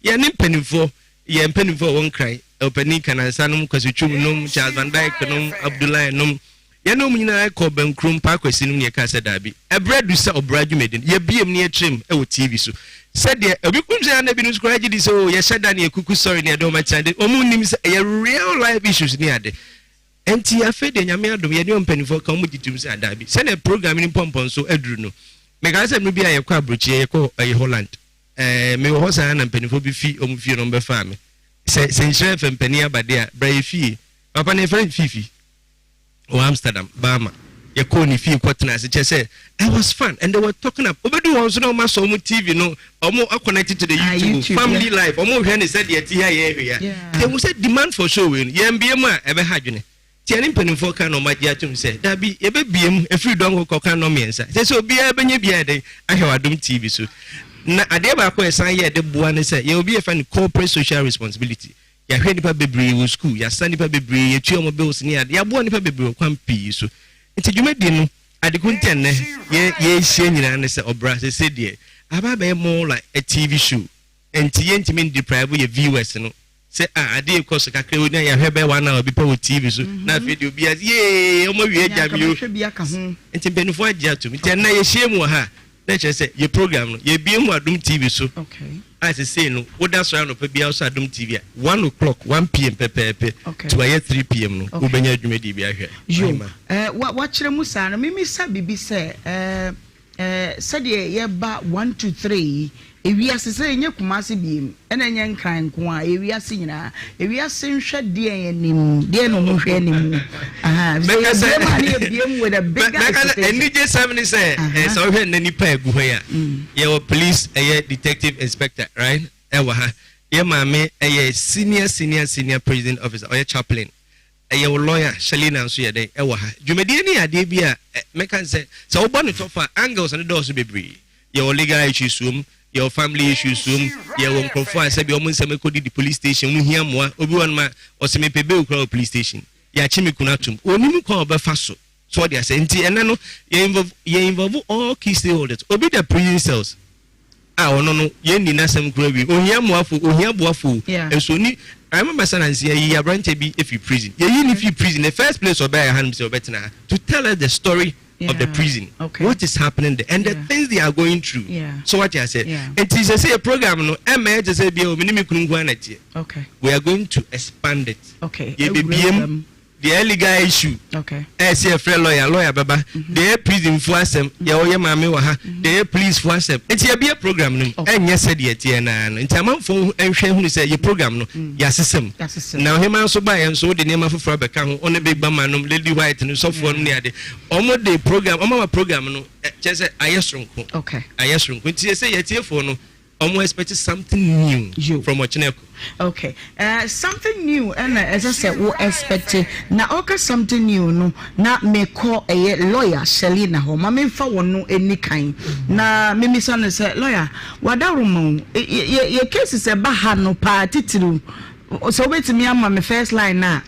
Yɛne mpanimfoɔ, yɛn mpanimfoɔ a wɔwɔ Nkran, Ɔpanin Kanansa nom, Kwasi Twum nom, Charles Van Dyke nom, Abdullahi nom, Yɛne wɔn nyinaa kɔɔ Bɛnkurom, Paakwasi nom na yɛkaa sɛ daabi, ɛberɛ adu sɛ ɔbra dwumadi no, yɛbue mu na yɛtrɛ mu wɔ TV so. Sɛdeɛ obi nim sɛ na ebinom nso koraa gye di sɛ oo yɛhyɛ da na yɛkuku sɔre na yɛde wɔn akyerɛ ade, wɔn nnim sɛ ɛyɛ real life issues ne ade. Ɛnti afei deɛ Nyame adom yɛne wɔn mpanimfoɔ ka wɔn gye tom sɛ daabi, sɛdeɛ program no mpɔmpɔnso aduru no, mekae sɛ mmerɛ bi a yɛkɔ aburokyiɛ, yɛkɔ ɛyɛ Holland, ɛɛ mewɔ hɔ saa na mpanimfoɔ bi fi wɔn fie no wɔbɛfaa me sɛ sɛ nhyira fm panin aba deɛ a, bra yɛ fie, papa no yɛfrɛ no Fifi. wɔ Amsterdam, Bama. Yɛkɔɔ ne fie kɔtenaa ase, kyerɛ sɛ it was fun and they were talking up. Obedu hɔ nso na wɔn asɔ wɔn TV no, wɔn akɔnɛte to the ah, YouTube, YouTube family yeah. life, wɔn hwɛ ne sɛ deɛ ti ha yɛ hwɛ ya. Yɛhu sɛ demand for show wei no, yɛn bie mu a ɛbɛha adwene. Nti ɛne mpanimfoɔ ka na wɔn agye atum sɛ dabi yɛbɛbie mu efiri dɔn kɔkɔ ka nnɔ mmiɛnsa. Sɛ sɛ obiara bɛnya bi ayɛ dɛn ahwɛ wɔ Adom TV so. Na adeɛ baako a ɛsan yɛ de boa ne sɛ yɛwɔ bi yɛfa no corporate social responsibility. Yɛahwɛ nnipa bebree wɔ sukuu, yɛasa nnipa bebree, yɛtua wɔn bills ne ade, yɛaboa nnipa bebree wɔ kwan pii so. Nti dwumadi no, ade ko nti a nnɛ yɛ yɛrehyia nyinaa ne sɛ ɔbra sese deɛ aba abɛyɛ more like a TV show. Nti yɛntumi ndeprive yɛ viewers no sɛ ah adeɛ rekɔ so kakra yi na yɛahwɛ bɛyɛ one hour bi pɛ wɔ TV so na afei deɛ obiara sɛ yee wɔn awie agya mi o. Nti mpanimfoɔ agye atom. Nti ɛnnɛ yɛhyia mu wɔ ha a, Na kyerɛ sɛ yɛ program no yɛbie mu Adom TV so a sesei no woda sɔre anɔpa biara wosɔ Adom TV a one o'clock, one pm pɛpɛɛpɛ to ayɛ three pm no wobɛnya dwumadie bi ahwɛ. Yo, eh, wakyerɛ mu saa no memisa biribi sɛ eh, eh, sɛdeɛ yɛba one to three yi Ewiase sɛ ɛnyɛ Kumasi biem ɛna ɛnyɛ Nkran nko ara ɛyɛ wiase nyinaa. Ewiase nhwɛ deɛn anim? Deɛn na wɔn hwɛ anim? Ahaa sɛ Mɛka sɛ yɛbiem a ne yɛbiem with a bigger mɛka sɛ expectation. anigye sɛm ne sɛ eh, sɛ wohwɛ nnɛ nipa a egu hɔ yi a yɛwɔ police ɛyɛ detective inspector right ɛwɔ ha yɛ maame ɛyɛ senior senior senior prison officer ɔyɛ chaplain Ɛyɛ wo lawyer Shelina nso yɛ dɛn ɛwɔ ha. Dwumadie no yɛ adeɛ bi a mɛka no sɛ, sɛ wobɔ no tɔfa a, angles no dɔɔso bebree. Yɛwɔ legal issues wɔ mu, yɛwɔ family issues wɔ mu, yɛwɔ nkurɔfoɔ a sɛbi wɔn nsɛm ɛkɔdidi police station, wɔn hia mmoa. Obi wɔ nom a, ɔse mepɛ bail koraa wɔ police station, yɛakye me kunu atom, ɔnnim kwan a ɔbɛfa so. So ɔde aseɛ? Nti ɛnɛ no, yɛ involve, yɛ involve all key stakeholders. Obi da prison cells. a ɔno no yɛnni n'asɛm koraa wie ohia mmoafo ohia boafo nso ni I remember sɛ nansi yɛyi aberanteɛ bi fi prison yɛyi ne fi prison the first place ɔbɛyɛ ha no sɛ ɔbɛtena ha to tell us the story yeah. of the prison okay. what is happening there and yeah. the things they are going through yeah. so what I said yeah. nti sɛ sɛ yɛ program no ɛmɛ ɛte sɛ bia omi ne mi kunu nko ara na teɛ okay. we are going to expand it okay. yɛbɛbiem Deɛ ɛyɛ legal issue ɛyɛ sɛ yɛfrɛ lawyer, lawyer bɛba. Mhm. Deɛ ɛyɛ prison fo asɛm, yɛ ɔyɛ maame wɔ ha. Mhm. Deɛ ɛyɛ police fo asɛm. Nti yɛbie program no mu, ɛnyɛ sɛ deɛ ɛteɛ naa no. Nti amanfoɔ nhwɛ hunu sɛ yɛ program no, mm. yɛasesa mu. Na ɔhema nso baeɛ nso wode nneɛma foforɔ abɛka ho, ɔne Big Bama nom, Lady White no, sɔfoɔ nom ne ade. Wɔn de program, wɔn ama program no, kyerɛ sɛ ayɛ soronko. Ayɛ soronko. Nti sɛ yɛtiefoɔ no, Ɔmo expect something new Yo. from Ɔkyenɛko. Okay eh, something new ɛna ɛsɛ sɛ wo expect na ɔka something new no na mekɔ ɛyɛ lawyer Shelina hɔ ma memfa wɔn no ani kan na memisa no sɛ lawyer wadaworoma o yɛ yɛ cases ɛba ha no paa titiriw sɛ wobɛtumi ama me first line no a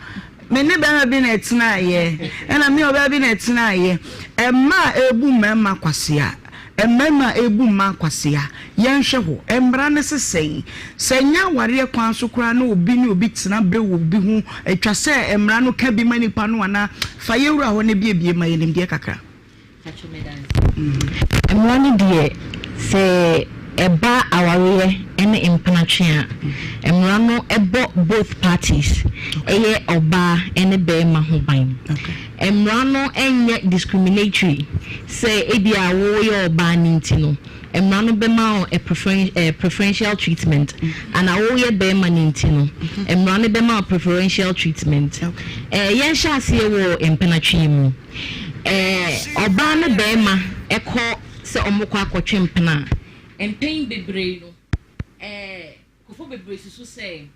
me ne bɛrima bi na ɛtenaeɛ ɛna me ɔbaa bi na ɛtenaeɛ ɛma a ɛbu mmarima kwasea Mmarima a ɛrebu mmaa kwasea, yɛnhwɛ hɔ. Mmara no se sɛn? Sɛ ɛnyɛ awareɛ kwan so koraa na obi ne obi tena berɛ wɔ obi ho, ɛtwa sɛ mmara no ka bi ma nipa no anaa? Fa yɛn wura hɔ na buebue ma yɛn nimdeɛ kakra. Mmara no deɛ, sɛ ɛba awareɛ ne mpenatwe a, mmara no bɔ both parties, ɛyɛ ɔbaa ne barima ho ban. Mmara no nyɛ discriminatory sɛ ebia woyɛ ɔbaa no nti no, mmara no bɛma wo a preferen eh, preferential treatment anaa woyɛ barima no nti no, mmara no bɛma wo preferential treatment. Eh, yɛnhyɛ aseɛ wɔ mpenatwe mu. Eh, ɔbaa ne barima kɔ sɛ wɔkɔ akɔtwe mpena a, mpɛn bebree no, eh, nkurɔfoɔ bebree susu sɛ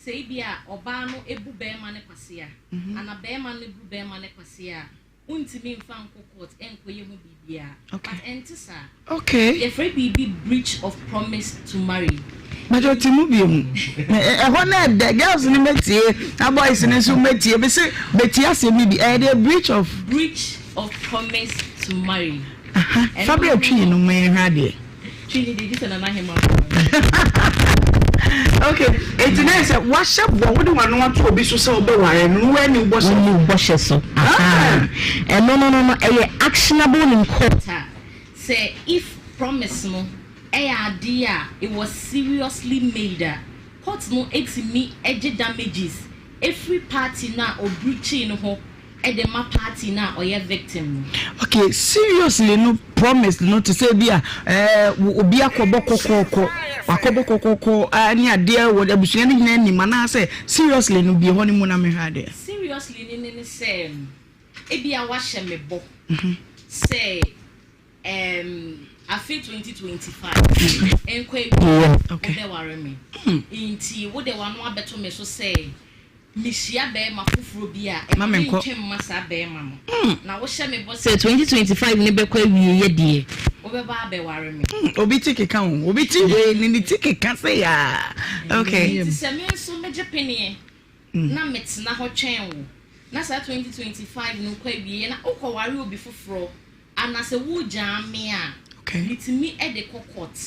Sɛ ebia ɔbaa no bu barima no kwasea anaa barima no bu barima no kwasea a, wontumi mfa nkɔ court nkɔyɛ ho biribiara. But ɛnte saa. Okay. Yɛfrɛ biribi breach of promise to marry. Bàtɛ ɔte mu bi mu. Ɛhɔ na ɛdɛ girls no mɛtie na boys no nso mɛtie bɛ sɛ bɛtie asɛm yi bi ɛyɛ deɛ breach of. Breach of promise to marry. Fa bra twi no ma yɛnhwɛ adeɛ. Twi ni deɛ gye sɛ Nana Hema boa me. Okay, eti na sɛ wahyɛ bɔ wode w'ano ato obi so sɛ wobɛware no na woanni wo bɔhyɛ so. Wonni wo bɔhyɛ so. Ahaa. Ɛno no no no ɛyɛ actionable in court a sɛ if promise no ɛyɛ adeɛ a it was seriously made a court no tumi gye damages ɛfiri party no a ɔbreachee no hɔ de ma party no a ɔyɛ victim no. Okay, seriously no promise no te sɛ bi a ɛɛ obi akɔbɔ kɔkɔɔkɔ wakɔbɔ kɔkɔɔkɔ ɛɛ ne adeɛ wɔ abusua no nyinaa nim anaasɛ seriously no bie hɔ no mu na mehwɛ adeɛ. Seriously no ne ne sɛ. Ebia woahyɛ me bɔ sɛ um, afe 2025 nkɔ awieɛ wobɛware me. Nti wode w'ano abɛto me so sɛ mehyia bɛrima foforɔ bi a, Ma ɛma menkɔ. mentwe mma saa bɛrima no. Na wohyɛ me bɔ sɛ 2025 no bɛkɔ awieɛ deɛ, wobɛba abɛware me. Obi ti keka o, obi ti wei ne ne ti keka sɛ yaa. Okay. Nti sɛ me nso megye peneɛ na metena hɔ twɛn wo, na saa 2025 no kɔ awieɛ na wokɔware obi foforɔ anasɛ wogyaa me a, metumi de kɔ court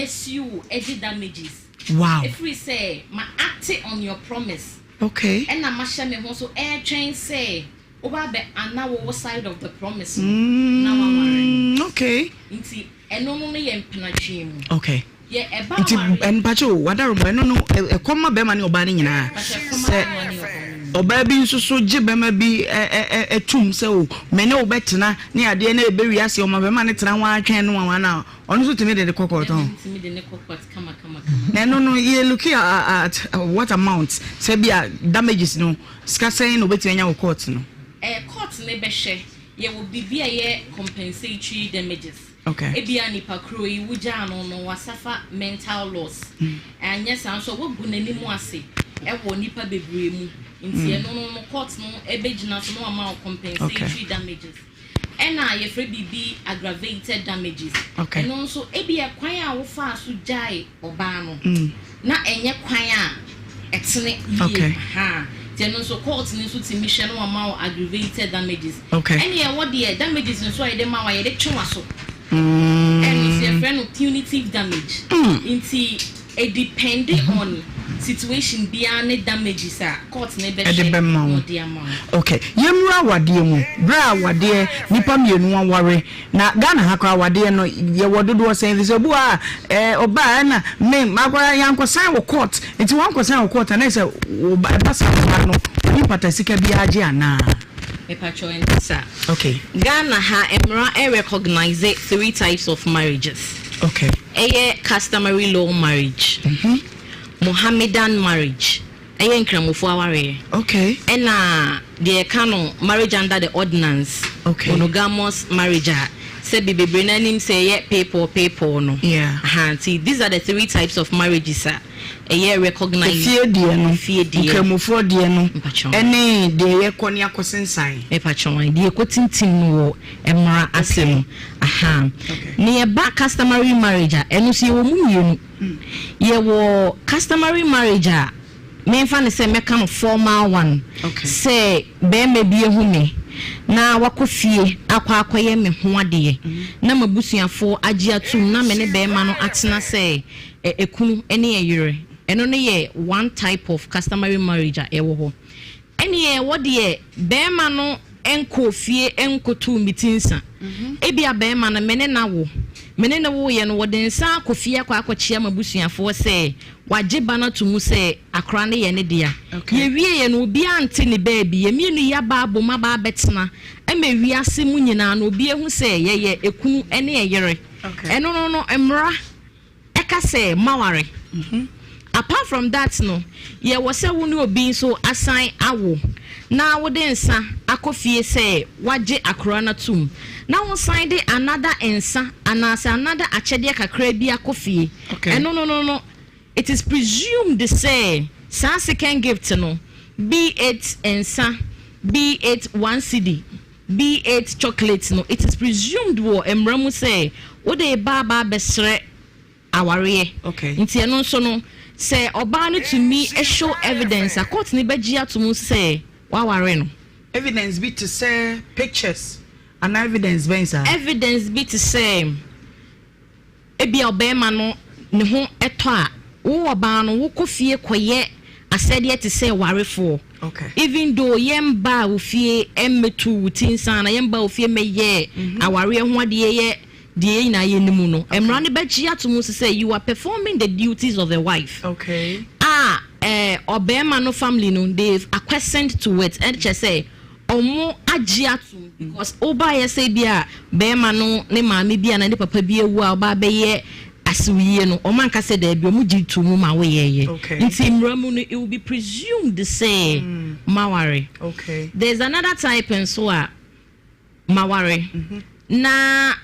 sue wo gye damages. Wow. Ɛfiri sɛ ma act on your promise. Okay. Ɛna mahyɛ me ho so ɛretwɛn sɛ woba abɛ ana wo wo side of the promise no na waware me. Okay. Nti ɛno no no yɛ mpenatwe mu. Okay. Yɛ ɛba Nti aware. mpakyɛ o, wadaroma ɛno no ɛkɔm ma bɛrima ne ɔbaa no nyinaa. Sɛ ɔbaa bi nso so gye bɛrima bi ɛ ɛ ɛ ɛtum sɛ o mɛ ne wo bɛtena ne adeɛ na ebe wiase ɔma bɛrima ne tena ho atwɛn no wɔn ana ɔno nso tumi de de kɔ court. Bɛrima no tumi de ne kɔ court kama kama kama. Na ɛno no yɛ looking at what amount, sɛ bi a damages no sika sɛn na obetumi anya wɔ court no? Court ne bɛhwɛ, yɛwɔ biribi a ɛyɛ compensatory damages. Okay. Ebia nipa koro yi wogyaa no no wasafa mental loss. Anyɛ saa nso a wagu n'anim ase ɛwɔ nipa bebree mu. Nti ɛno no court no ɛbɛgyina so na wama wo compensatory damages. Ɛna yɛfrɛ biribi aggravated damages. Okay. Ɛno nso ebia kwan a wofaa so gyae ɔbaa no na ɛnyɛ kwan a ɛtene yie. Okay. Ha. Nti ɛno nso court no nso tumi hwɛ na wama wo aggravated damages. Okay. Ɛne ɛwɔ deɛ damages nso a yɛde ma wo a yɛde twe w'aso. Ɛno nso yɛfrɛ no punitive damage. Nti it depend on situation biara ne damages a court ne Ɛde bɛhwɛ bɛma wo. na ɔde ama wo. Okay, yɛmmura awadeɛ mu. Berɛ a awadeɛ nipa mmienu aware na Ghana ha koraa, awadeɛ no yɛwɔ dodoɔ sɛn? Fi sɛ obi wɔ a ɔbaa ɛna me makɔra yɛankɔsan wɔ court, nti wankɔsan wɔ court anaa sɛ ɛba saa ɔbaa no ɔne mpata sika biara gye anaa? Mepatwɛ, ɛnte saa. Okay. Ghana ha, mmara ɛ recognize three types of marriages. Okay. Ɛyɛ customary law marriage, Mohammedan marriage, ɛyɛ nkramofo awareɛ, Okay. ɛna deɛ ɛka no marriage under the ordinance, Okay. monogamous marriage a sɛbi bebree n'anim sɛ ɛyɛ paper paper no. Yeah. Aha, nti these are the three types of marriages a ɛyɛ recognize. Efie deɛ no, Efie deɛ. nkramofoɔ deɛ no, Mpatwɔn. ɛne deɛ yɛkɔ ne akɔsensan. Mepatwɔn, deɛ ɛkɔ tintim no wɔ mmara ase no. Aha. Okay. Ne yɛba customary marriage a, ɛno nso yɛwɔ mu mmienu. Yɛwɔ customary marriage a memfa ne sɛ mɛka no formal one, Okay. sɛ bɛrima bi ehu me na wakɔ fie akɔ akɔyɛ me ho adeɛ na m'abusuafoɔ agye atum na me ne bɛrima no atena sɛ ekunu ne ɛyere, ɛno no yɛ one type of customary marriage a ɛwɔ hɔ. Ɛne ɛwɔ deɛ bɛrima no nkɔ fie nkɔtu mi ti nsa, ebia bɛrima no me ne na wo me ne ne woyɛ no, wɔde nsa akɔ fie akɔ akɔkyea m'abusuafoɔ sɛ wagye ba no ato mu sɛ akora no yɛ ne dea. Okay. Yɛwie yɛ no, obiara nte ne baabi, yɛmmienu yi aba abom aba abɛtena ɛma wiase mu nyinaa no obi ehu sɛ yɛyɛ ekunu ne ɛyere. Okay. Ɛno no mmara ɛka sɛ maware. Apart from that no, yɛwɔ sɛ wo ne obi nso asan awo na wode nsa akɔ fie sɛ wagye akora no atom na wosan de another nsa anaasɛ another akyɛdeɛ kakra bi akɔ fie. Okay. Ɛno no it is presumed sɛ saa second gift no, be it nsa, be it 1 cedi, be it chocolate no, it is presumed wɔ mmara mu sɛ wode ba aba abɛsrɛ awareɛ. Okay. Nti ɛno nso no, sɛ ɔbaa no tumi show evidence a, court ne bɛgye ato mu sɛ waware no. Evidence bi te sɛ pictures anaa evidence bɛn saa? Evidence bi te sɛ ebia ɔbɛrima no ne ho ɛtɔ a, wo ɔbaa no wokɔ fie kɔyɛ asɛdeɛ te sɛ warefoɔ. Okay. Even though yɛn ba wo fie mmɛtu wo ti nsa na yɛn ba wo fie mmɛyɛ awareɛ ho adeɛ, yɛ deɛ yɛn nyinaa yɛ nimu no, mmara no bɛgye ato mu sɛ you are performing the duties of a wife. Okay. A ɔbɛrima no family no, they acquiescent to it, ɛkyɛ sɛ ɔmo agye ato because ɔbaayɛ sɛ bi a bɛrima no ne maame bi a na ne papa bi ewu a ɔba abɛyɛ. Asewuyie no, wɔn anka sɛ daabi, wɔn gye too mu ma woyɛeɛ. Nti mmara mu no, it will be presumed sɛ mm. maware. Okay. There's another type nso a maware mm -hmm. na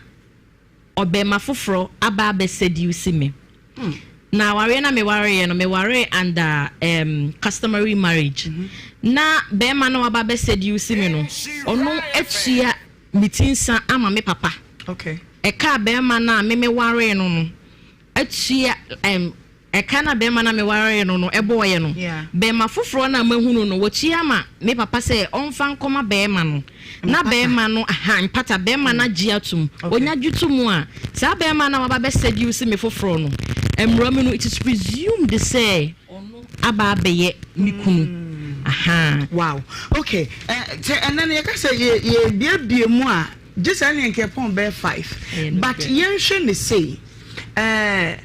ɔbɛrima foforɔ aba abɛ seduce me. Mm. Na awareɛ na mewareɛ no, mewaree under um, customary marriage. Mm -hmm. Na bɛrima no waba abɛ seduce me no, ɔno atua me ti nsa ama me papa. Okay. Ɛka a barima no a me mewaree no no atua ɛm ɛka no a barima no a mewaree no no ɛbɔeɛ no, barima foforɔ no a mahunu no watua ama me papa sɛ ɔmfa nkɔma barima no. Na barima no aha mpata barima no agye atum. Ɔnya gye to mu a, saa barima no a waba bɛ seduce me foforɔ no, mmara mu no it is presumed sɛ ɔno aba abɛyɛ me kunu. Ahaa. Wow. Okay. Eh, sɛ ɛnɛ no yɛka sɛ yɛ yɛbiebie mu a, Gye sɛ ɛneɛ nka ɛpɔn bɛyɛ five but yɛnhwɛ no sei ɛɛ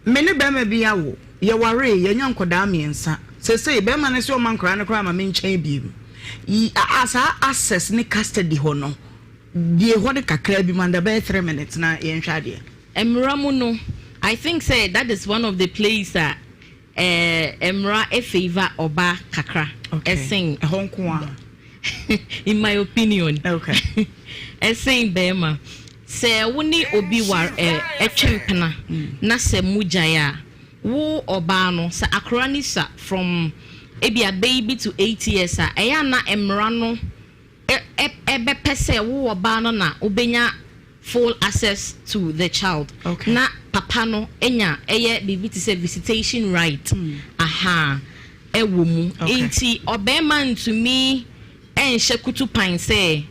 me ne bɛrima bi awo yɛwaree yɛanya nkɔdaa mmiɛnsa seesei bɛrima no sɛ ɔma nkɔdaa no koraa ma me nkyɛn biem yi a saa access ne custody hɔ no bie hɔ no kakra bi ma no bɛyɛ 3 minutes na yɛnhwɛ adeɛ. Mmara mu no I think sɛ that is one of the place a Eh mmra favour ɔba kakra ɛsen. Ɛhɔ nko a. In my opinion. Okay. Ɛsen bɛrima. Sɛ wo ne obi war ɛ ɛtwe mpena na sɛ mo gyae a, wo ɔbaa no sɛ akora no sua from ebia baby to 8 years a, ɛyɛ a na mmara no ɛbɛpɛ sɛ wo ɔbaa no na wobɛnya full access to the child na papa no anya ɛyɛ biribi te sɛ visitation right ahaa ɛwɔ mu nti ɔbarima ntumi ɛnhyɛ kutu pan sɛ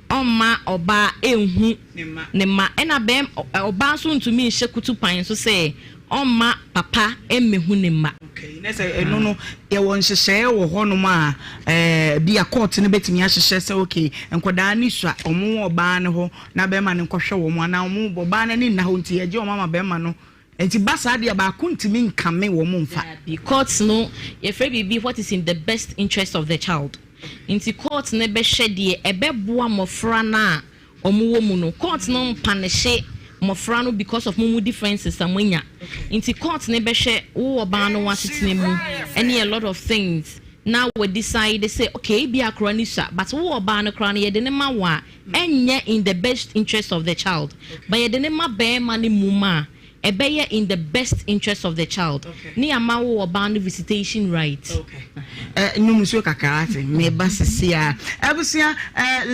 ɔmma ɔbaa ɛnhu ne mma ɛna bɛm ɔbaa nso ntumi nhyɛ kutu pan nso sɛ ɔmma papa mmɛhu ne mma. Okay, na sɛ ɛno no yɛwɔ nhyehyɛeɛ wɔ hɔnom a ɛɛ bi a court no bɛtumi ahyehyɛ sɛ okay nkwadaa no sua wɔn wɔ ɔbaa no hɔ na bɛrima no nkɔhwɛ wɔn anaa wɔn ɔbaa no ani nna hɔ nti yɛgye wɔn ama bɛrima no nti ba saa deɛ baako ntumi nkame wɔn mfa. Daabi, court no yɛfrɛ biribi what is in the best interest of the child nti court no bɛhwɛ deɛ ɛbɛboa mmɔfra no a wɔwɔ mu no court no mpanehye mmɔfra no because of mo mu differences a moanya nti court no bɛhwɛ wo ɔbaa no w'asetena mu ɛne a lot of things na wɔ decide sɛ okay ebi akora no sua but wo ɔbaa no koraa no yɛde ne ma wo a ɛnyɛ in the best interest of the child but yɛde ne ma bɛrima no mu ma a ɛbɛyɛ in the best interest of the child ne ama wo ɔbaa no visitation right. Okay. Num nsuo kakra ase meba sisi a abusua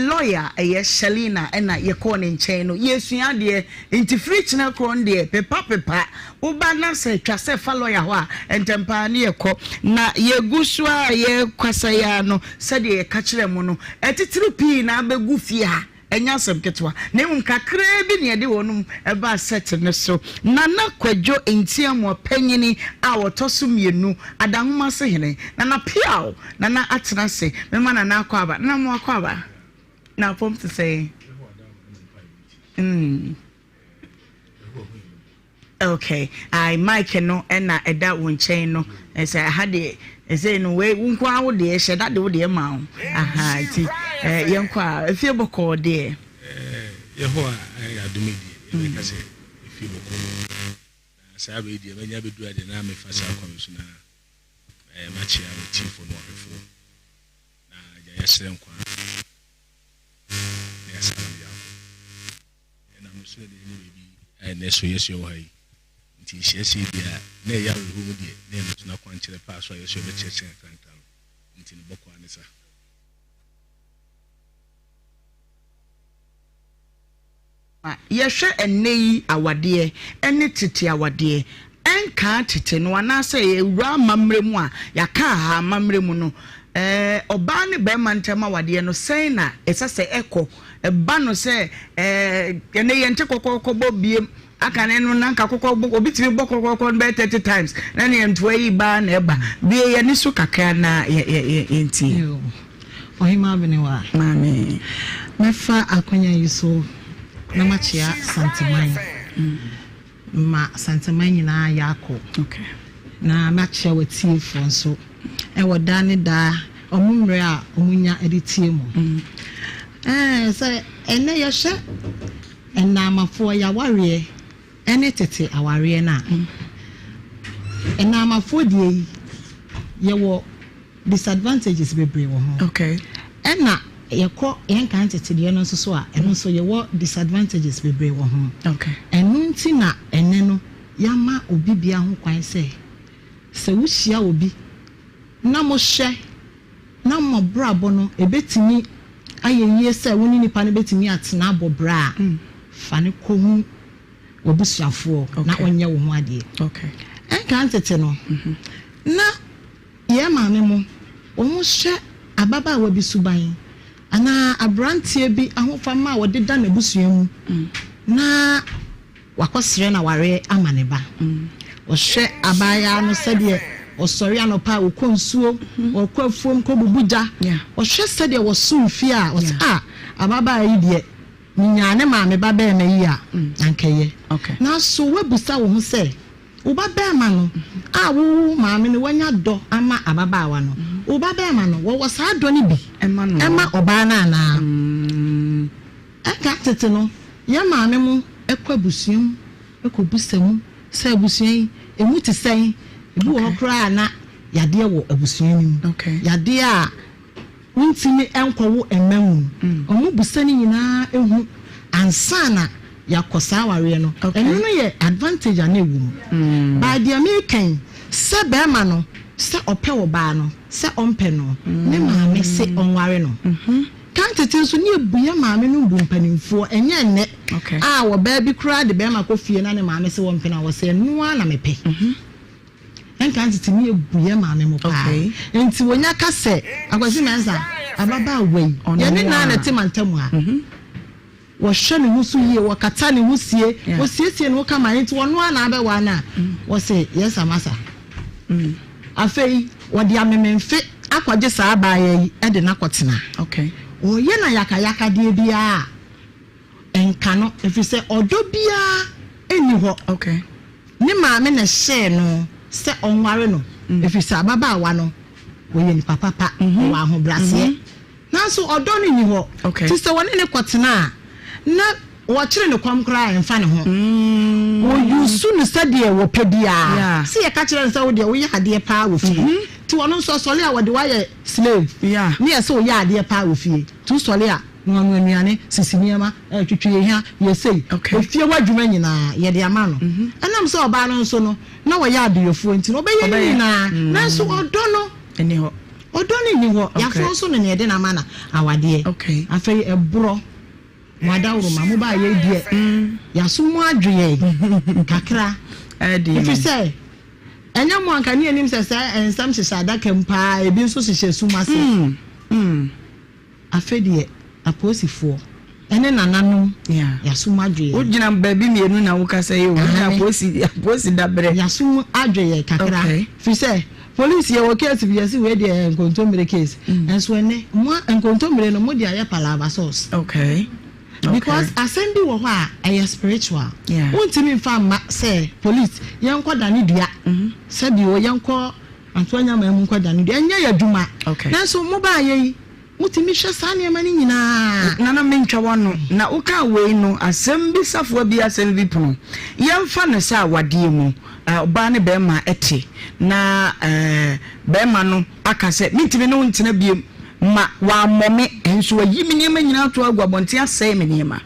lawyer ɛyɛ Shalina ɛna yɛkɔɔ ne nkyɛn no yɛsua adeɛ nti firi kyena korɔ no deɛ pepa pepa woba na sɛ twa sɛ fa lawyer hɔ a ntɛmpaa ne yɛkɔ na yɛgu so a yɛkwasa yi ara no sɛdeɛ yɛka kyerɛ mo no atitiriw pii na abɛgu fie ha. Ɛnyɛ asɛm ketewa, na mmom kakraa bi na yɛde wɔn baa set no so. Nana Kwadwo Ntiamoa Panyini a ɔtɔ so mmienu, Adanwomase Hene, Nana Piaw, Nana atena ase, mema Nana akwaaba, Nana mo akwaaba, na apɔm te sɛn? Mm. Okay, ae mic no na ɛda wo nkyɛn no, sɛ aha deɛ ɛsɛ no wei wo nko ara wo deɛ hyɛ da de wo deɛ ma wo, aha nti yɛn kɔ a efie bɔkɔɔ deɛ. Yehowa ayɛ adom yi deɛ yɛbɛka sɛ efie bɔkɔɔ na saa bɛ yi deɛ manya bɛduru adeɛ na mefa saa kwan so na makyea w'atiefoɔ ne w'ahwɛfoɔ na agya yɛsrɛ nkwa na yɛasa ma no yɛakɔ. Ɛnam no so na yɛanya baabi a ɛnnɛ so yɛsoɛ wɔ ha yi. Nti nhyiasie deɛ a na ɛyɛ awerɛhoɔ mu deɛ, na ɛno so n'akwankyerɛ paa so a yɛsoɛ bɛkyerɛkyerɛ nkrankra no. Nti no bɔkɔ ara ne sa. Yɛhwɛ ɛnnɛ yi awadeɛ ne tete awadeɛ, ɛnkaa tete no anaasɛ yɛwura amammerɛ mu a, yɛaka aha amammerɛ mu no, ɛɛ ɔbaa ne barima ntam awadeɛ no sɛn na ɛsɛ sɛ ɛkɔ? Ɛba no sɛ ɛɛ ɛnɛ yɛnte kɔkɔɔkɔ bɔ biem aka ne no na nka kɔkɔ bɔ obi tumi bɔ kɔkɔɔkɔ no bɛyɛ 30 times na ne ntoa yi baa na ɛba bie yɛn ani so kakra na yɛ yɛ yɛ yɛntie. Ɔhemmaa Benewa. Maame. Mɛfa akwanya yi so na makyea Santeman. Ma Santeman nyinaa yɛakɔ. Okay. Na makyea w'atiefoɔ nso ɛwɔ daa ne daa ɔmo mmerɛ a ɔmo nya de tie mu. Ɛɛ sɛ ɛnɛ yɛhwɛ Nnaamafoɔ yawareɛ. ne tete awareɛ no a, Nnaamafoɔ deɛ yi, yɛwɔ disadvantages bebree wɔ ho. Ɛna yɛkɔ yɛn kan tete deɛ no nso so a, ɛno nso yɛwɔ disadvantages bebree wɔ ho. Ɛno nti na ɛnnɛ no yɛama obi biara ho kwan sɛ, sɛ wohyia obi na mohwɛ na mo abrabɔ no ɛbɛtumi ayɛ yie sɛ wo ne nipa no bɛtumi atena abɔ bra a, fa no kɔhu w'abusuafoɔ na ɔnyɛ wo ho adeɛ. Ɛnka ntete no, na yɛn maame mo, wɔhwɛ ababaawa bi suban anaa aberanteɛ bi ahofama a ɔde da n'abusua mu na Wakɔsrɛ no awareɛ ama ne ba. Ɔhwɛ abaayaa no sɛdeɛ ɔsɔre anɔpa a ɔkɔ nsuo, ɔkɔ afuom kɔbubu gya. Ɔhwɛ sɛdeɛ wɔsom fie a, ɔse ah ababaa yi deɛ menyaa ne maame ba barima yi a anka ɛyɛ. Nanso woabisa wo ho sɛ, wo ba barima no a wo maame no wanya dɔ ama ababaawa no, wo ba barima no wɔwɔ saa dɔ no bi ma ɔbaa no anaa? Ɛnka tete no, yɛn maame mo kɔ abusua mu kɔ bisa mu sɛ abusua yi emu te sɛn? Ebi wɔ hɔ koraa a na yadeɛ wɔ abusua no mu. Yadeɛ a wontumi nkɔ wo mma mu. Wɔn bisa ne nyinaa hu ansa na yɛakɔ saa awareɛ no. Ɛno no yɛ advantage a na ɛwɔ mu. But deɛ meka yi, sɛ barima no sɛ ɔpɛ ɔbaa no sɛ ɔmpɛ no, ne maame se ɔnware no. Kan tete nso ne yɛbu yɛn maame nom bu mpanimfoɔ, ɛnyɛ nnɛ a ɔbaa bi koraa de barima kɔ fie na ne maame se wɔmpene a wɔse ɛno ara na mepɛ. Nkan tete ne yɛbu yɛn maame mo paa. Nti wɔnya ka sɛ Akwasi Mensah ababaawa yi yɛne no ara na ɛte mantam ha. Wɔhwɛ ne ho so yie, wɔkata ne ho sie, wɔsiesie ne ho kama, enti ɔno ara na abɛwaa no a, wɔse, Yes Amasa. Afei, wɔde amememfe akɔgye saa abaayaa yi de no akɔtena. Wɔyɛ no ayakayakadeɛ biara a, ɛnka no, ɛfiri sɛ ɔdɔ biara nni hɔ. Ne maame na ɛhyɛɛ no sɛ ɔnware no, ɛfiri sɛ ababaawa no, ɔyɛ nipa papa, ɔwɔ ahobrɛaseɛ. Nanso ɔdɔ no nni hɔ. Nti sɛ wɔne no kɔtena a, na wɔkyere no kɔm koraa a, ɛmfa ne ho. Wɔyusu no sɛdeɛ wɔpɛ biara. Sɛ yɛka kyerɛ no sɛ wo deɛ woyɛ adeɛ paa wɔ fie, nti ɔno nso ɔsɔre a wɔde wo ayɛ slave. Ne yɛ sɛ woyɛ adeɛ paa wɔ fie, nti wosɔre a, noanoa nnuane, sisi nneɛma, twetwe hia, yɛ sei. Efie hɔ adwuma nyinaa, yɛde ama no. Ɛnam sɛ ɔbaa no nso no, na ɔyɛ adeyɔfoɔ nti no, ɔbɛyɛ ne nyinaa. Nanso ɔdɔ no. Nni hɔ. Ɔdɔ no nni hɔ. Yaforo nso no nea yɛde no ama no awadeɛ. Afei ɛborɔ, mo adaworoma, mo baa yei deɛ, yaso mu adwo yɛn kakra. Ɛfiri sɛ, ɛnyɛ mo anka ne yɛnim sɛ sɛ nsɛm hyehyɛ adaka mu paa, ebi nso hyehyɛ sum ase. Afei deɛ apolisifoɔ ne nananom yaso mu adwo yɛn. Wogyina baabi mmienu na wokasa yi o. Wogyina apolisi apolisi dabrɛ. Yaso mu adwo yɛn kakra. Firi sɛ polisi yɛwɔ case bi yɛsi wei deɛ ɛyɛ nkontommire case. Nso ɛnɛ mo nkontommire no mo de ayɛ palava sauce. Okay. Because asɛm bi wɔ hɔ a ɛyɛ spiritual. Wontumi nfa mma sɛ police yɛnkɔ dane dua. Sɛbi o yɛnkɔ Antoa nya man mu nkwadaa no deɛ, ɛnyɛ yɛ adwuma. Nanso mobaeɛ yi, motumi hwɛ saa nneɛma no nyinaa. Nana mentwa w'ano, na wokaa wei no, asɛm bi safoa bi asɛm bi pono. Yɛmfa no sɛ awadeɛ mu, ɔbaa ne barima te, na barima no aka sɛ, mentumi ne wo ntena biom, ma wammɔ me, nso wayi me nneɛma nyinaa ato agu abɔnten asɛe me nneɛma.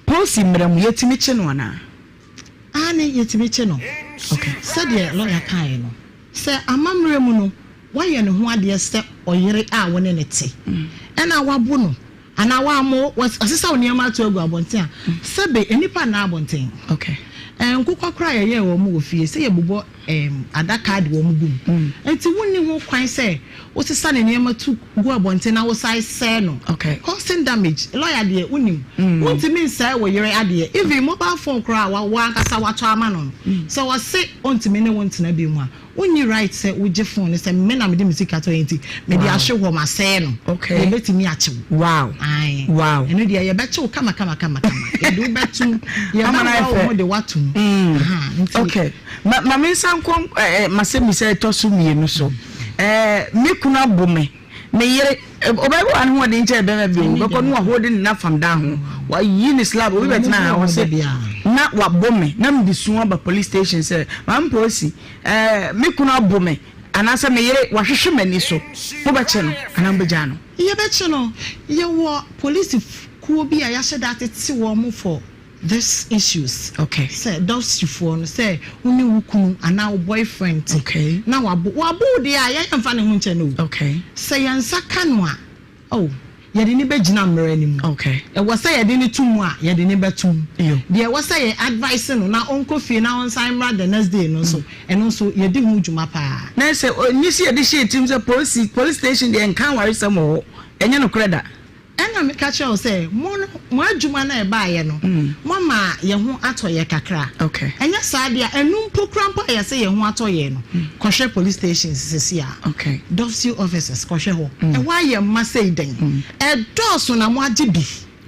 Polisi mmara mu, yɛtumi kye no anaa? Aane, yɛtumi kye no. Sɛdeɛ lɔya kaeɛ no, sɛ amammerɛ mu no, woayɛ ne ho adeɛ sɛ ɔyere a wo ne no te, ɛna wabo no anaa wammo wo, wasesa wo nneɛma ato agu abɔnten a, sɛbe nnipa nna abɔnten. Nkokɔ koraa a yɛyɛɛ wɔn wɔ fie, sɛ yɛbobɔ adaka de wɔn gu mu. Enti wonni ho kwan sɛ wosesa ne nneɛma tu gu abɔnten na wosan sɛe no. Causing damage, lawyer deɛ wonim, wontumi nsɛe wo yere adeɛ, even mobile phone koraa a wo ankasa watɔ ama no no, sɛ ɔse ɔntumi ne wo ntena bio mu a, wonni right sɛ wogye phone no sɛ me na mede me sika tɔeɛ nti mede ahwe hɔ masɛe no. Yɛbɛtumi akye wo. Ae. Ɛno deɛ yɛbɛkye wo kama kama kama kama. Yɛde wo bɛtom, yɛbɛboa wo ho de wo atom. Aha, nti. Okay. Ma ma mensan nkɔ eh, m'asɛmmisa a ɛtɔ so mmienu so. Eh, me kunu abo me. Me yere, ɔbaa bi wɔ ha ne ho ɔden kyɛn bɛrima bi o, bɛkɔ no wahode ne nafam dan ho, wayi ne slab, obi bɛtena ha ɔse na wabɔ me, na mede su aba police station sɛ maame polisi, ɛɛ me kunu abo me anaasɛ me yere wahwehwe m'ani so, mobɛkye no anaa mobɛgyaa no? Yɛbɛkye no, yɛwɔ polisi kuo bi a yɛahyɛ da atete wɔn for this issues. Okay. Sɛ dɔsifoɔ no sɛ wo ne wo kunu anaa wo boyfriend te. Okay. Na wabo wabo wo deɛ a yɛn mfa ne ho nkyɛ no o. Okay. Sɛ yɛn nsa ka no a oh yɛde ne bɛgyina mmara no mu. Okay. Ɛwɔ sɛ yɛde ne to mu a yɛde ne bɛto mu. Yo. Deɛ ɛwɔ sɛ yɛ advice no na ɔnkɔ fie na ɔnsan mmra the next day no nso ɛno nso yɛdi ho dwuma paa. Na sɛ ɔnni sɛ yɛde hyɛ yɛn tirim sɛ polisi police station deɛ nka awaresɛm wɔ hɔ ɛnyɛ nokorɛ da. Ɛnna meka kyerɛɛ wo sɛ, Mo no, mo adwuma no a ɛbaeɛ no, moama yɛn ho atɔ yɛn kakra. Ɛnyɛ saa deɛ a, ɛno mpo koraa mpo a yɛse yɛn ho atɔ yɛn no, kɔhwɛ police stations seesei ara, DOVVSU offices, kɔhwɛ hɔ. Ɛhɔ ayɛ ma sei dɛn? Ɛdɔɔso na moagye bi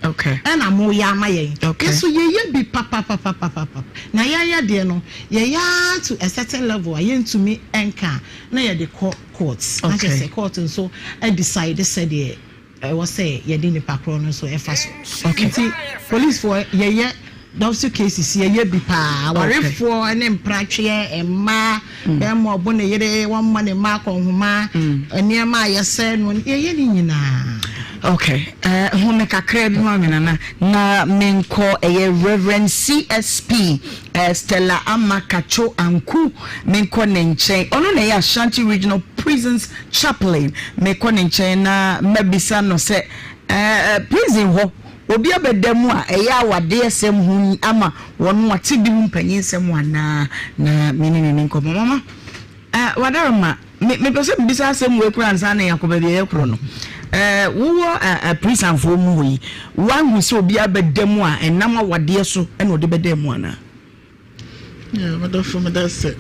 ɛna moreyɛ ama yɛn. Yɛn nso yɛyɛ bi papapapapapa. Na yɛn deɛ no, yɛyɛ ara to a certain level a yɛntumi nka a, na yɛde kɔ court. Na kyerɛ sɛ court nso decide sɛdeɛ ɛwɔ sɛ yɛde nipa korɔ no nso ɛfa so. Nti policefoɔ yɛyɛ dɔso cases yɛyɛ bi paa awarefoɔ ne mpratweɛ mmaa mm. bɛrima ɔbo ne yere wɔmmɔ ne mma akɔnhoma mm. nneɛma a yɛsɛ no yɛyɛ ne nyinaa. Okay, uh, home kakra bi ma me nana na menkɔ ɛyɛ Reverend CSP uh, eh, Stella Amakacho Anku menkɔ ne nkyɛn ɔno na ɛyɛ Ashanti Regional Prisons Chaplain, mekɔ ne nkyɛn na mabisa no sɛ, Ɛɛ, prison hɔ, obi abɛda mu a ɛyɛ awadeɛsɛm ho ama wɔn ate bi ho mpanyinsɛm anaa? Na me ne no ni nkɔmmɔ. Mama, ɛɛ, Wadaroma, me, mepɛ sɛ mebisa asɛm wei koraa ansa na yɛakɔ baabi a yɛkorɔ no. Ɛɛ, wowɔ ɛɛ, prisonfoɔ mu hɔ yi, woahu sɛ obi abɛda mu a ɛnam awadeɛ so na ɔde bɛdaa mu anaa? Yeah, medɔfo meda ase.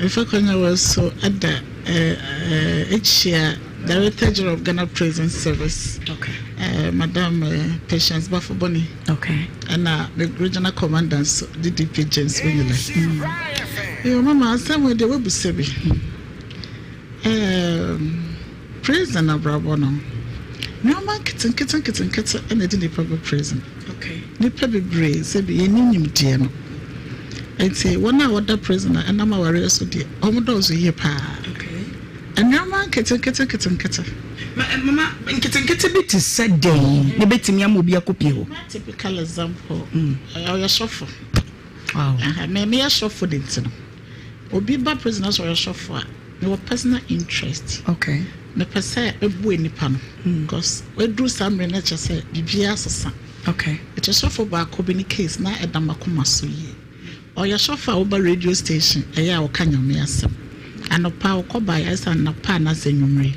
Mefa kwanya wɔ so ada ekyia Director General of Ghana Prison Service, okay. Madam Patience Bafoboni, okay. ɛna me Regional Commandant so DDP James Onyile. Yo, mama asɛm wɔ deɛ wabusa bi. Prison abrabɔ no, nneɛma nketenkete nketenkete na ɛde nipa ba prison. Nnipa bebree sɛbi yɛnni nimdeɛ no nti wɔn a wɔda prison a ɛnam awareɛ so deɛ wɔn dɔɔso yie paa. Nneɛma nketenkete nketenkete. Mama nketenkete bi te sɛ dɛn na ebetumi ama obi akɔpie hɔ? Typical example, ɔyɛ sɔfo. Me meyɛ sɔfo de nti no, obi ba prison na sɛ ɔyɛ sɔfo a, mewɔ personal interest. Okay. Mepɛ sɛ meboa nipa no because waduru saa mmerɛ no kyerɛ sɛ biribiara asesa. Okay. Nti sɔfo baako bi ne case na ɛda m'akoma so yie. Ɔyɛ sɔfo a woba radio station ɛyɛ a ɔka Nyame asɛm. Anɔpa ɔkɔ baeɛ ayɛ sɛ anɔpa anaasɛ anwummere.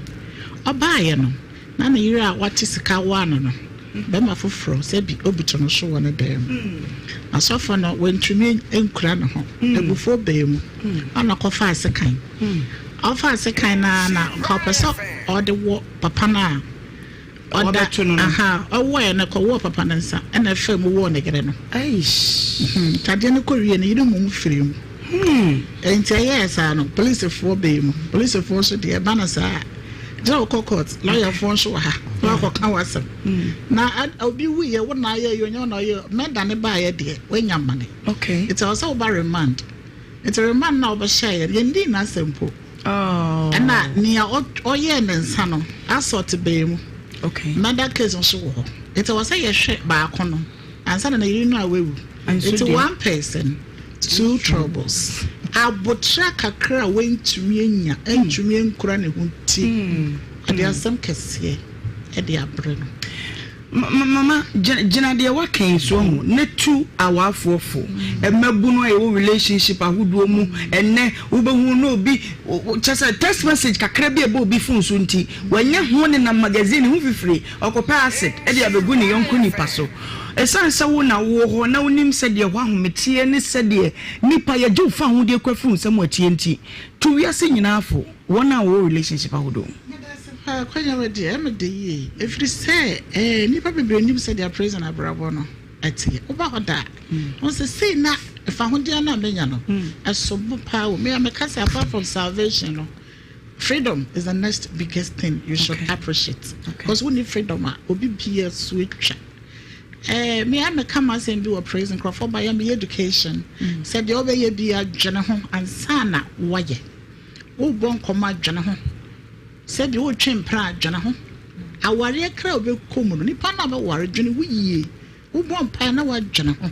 Ɔbaeɛ no na ne yere a wate sika waa no no bɛrima foforɔ sɛ bi obutu no so wɔ ne dan mu. Na sɔfo no wantumi ankura ne ho. Abufuo baa mu ɛna ɔkɔfaa sekan. Ɔfaa sekan no ara na nka ɔpɛ sɛ ɔde wɔ papa no a ɔda Ɔbɛto no no. aha ɔwɔɛ no kɔwɔɔ papa no nsa ɛna ɛfaa mu wɔɔ ne yere no. Eish. Nti adeɛ no kɔ wie no yere mmom firii mu. Nti ɛyɛɛ saa no polisifoɔ baa mu. Polisifoɔ nso deɛ ɛba no saa a gyina wokɔ court lɔyafoɔ nso wɔ ha na wakɔka w'asɛm. Na obi wuiɛ wo na ayɛ yi onyɛ wo na ɔyɛ mɛda ne baayɛ deɛ woanya mmane. Okay. Nti ɛwɔ sɛ woba remand. Nti remand no a wɔbɛhyɛɛ yɛn, yɛndii n'asɛm mpo. Ɛna nea ɔyɛɛ ne nsa no, assault baa mu. Okay. Murder case nso wɔ hɔ. Nti ɛwɔ sɛ yɛhwɛ baako no ansa na ne yere no a wawu. Nti one person, two troubles. Abotra kakra a wantumi anya, antumi ankura ne ho nti, ɔde asɛm kɛseɛ de abrɛ no. Mama, gyina deɛ woaka yi so ahu na tu awaafoɔ fo. Mmabunu a yɛwɔ relationship ahodoɔ mu ɛnnɛ, wobɛhu na obi, kyɛ sɛ text message kakra bi a ɛbɔ obi phone so nti, wanya ho nenam magazine ho fifire, ɔkɔpɛ acid de abɛgu ne yɔnko nipa so. Ɛsiane sɛ wo na wowɔ hɔ na wonim sɛdeɛ ɛhɔ ahometeɛ ne sɛdeɛ nipa yɛgye wo fa ahodeɛ kura firi wo nsam atie nti, tu wiase nyinaa fo, wɔn a wɔwɔ relationship ahodoɔ mu. Medase paa akwanya wei deɛ ɛyɛ me dɛ yie ɛfiri sɛ eh, nnipa bebree nnim sɛdeɛ prison abrabɔ no ɛteɛ. Woba hɔ da a, wohu sɛ sei na fahodeɛ no a menya no ɛso bo paa o. Me a meka sɛ apart from salvation no, Freedom is the next biggest thing you should appreciate. Because wonni freedom a, obi bia so atwa. Eh, me a meka m'asɛm bi wɔ prison, nkurɔfoɔ ba yɛ meyɛ education. Sɛ deɛ wobɛyɛ bi adwene ho ansa na woayɛ. Wobɔ nkɔmmɔ adwene ho. Sɛ deɛ wotwe mpena adwene ho. Awareɛ kra a wobɛkɔ mu no, nipa no a bɛware dwene wo yie. Wobɔ mpaeɛ na woadwene ho.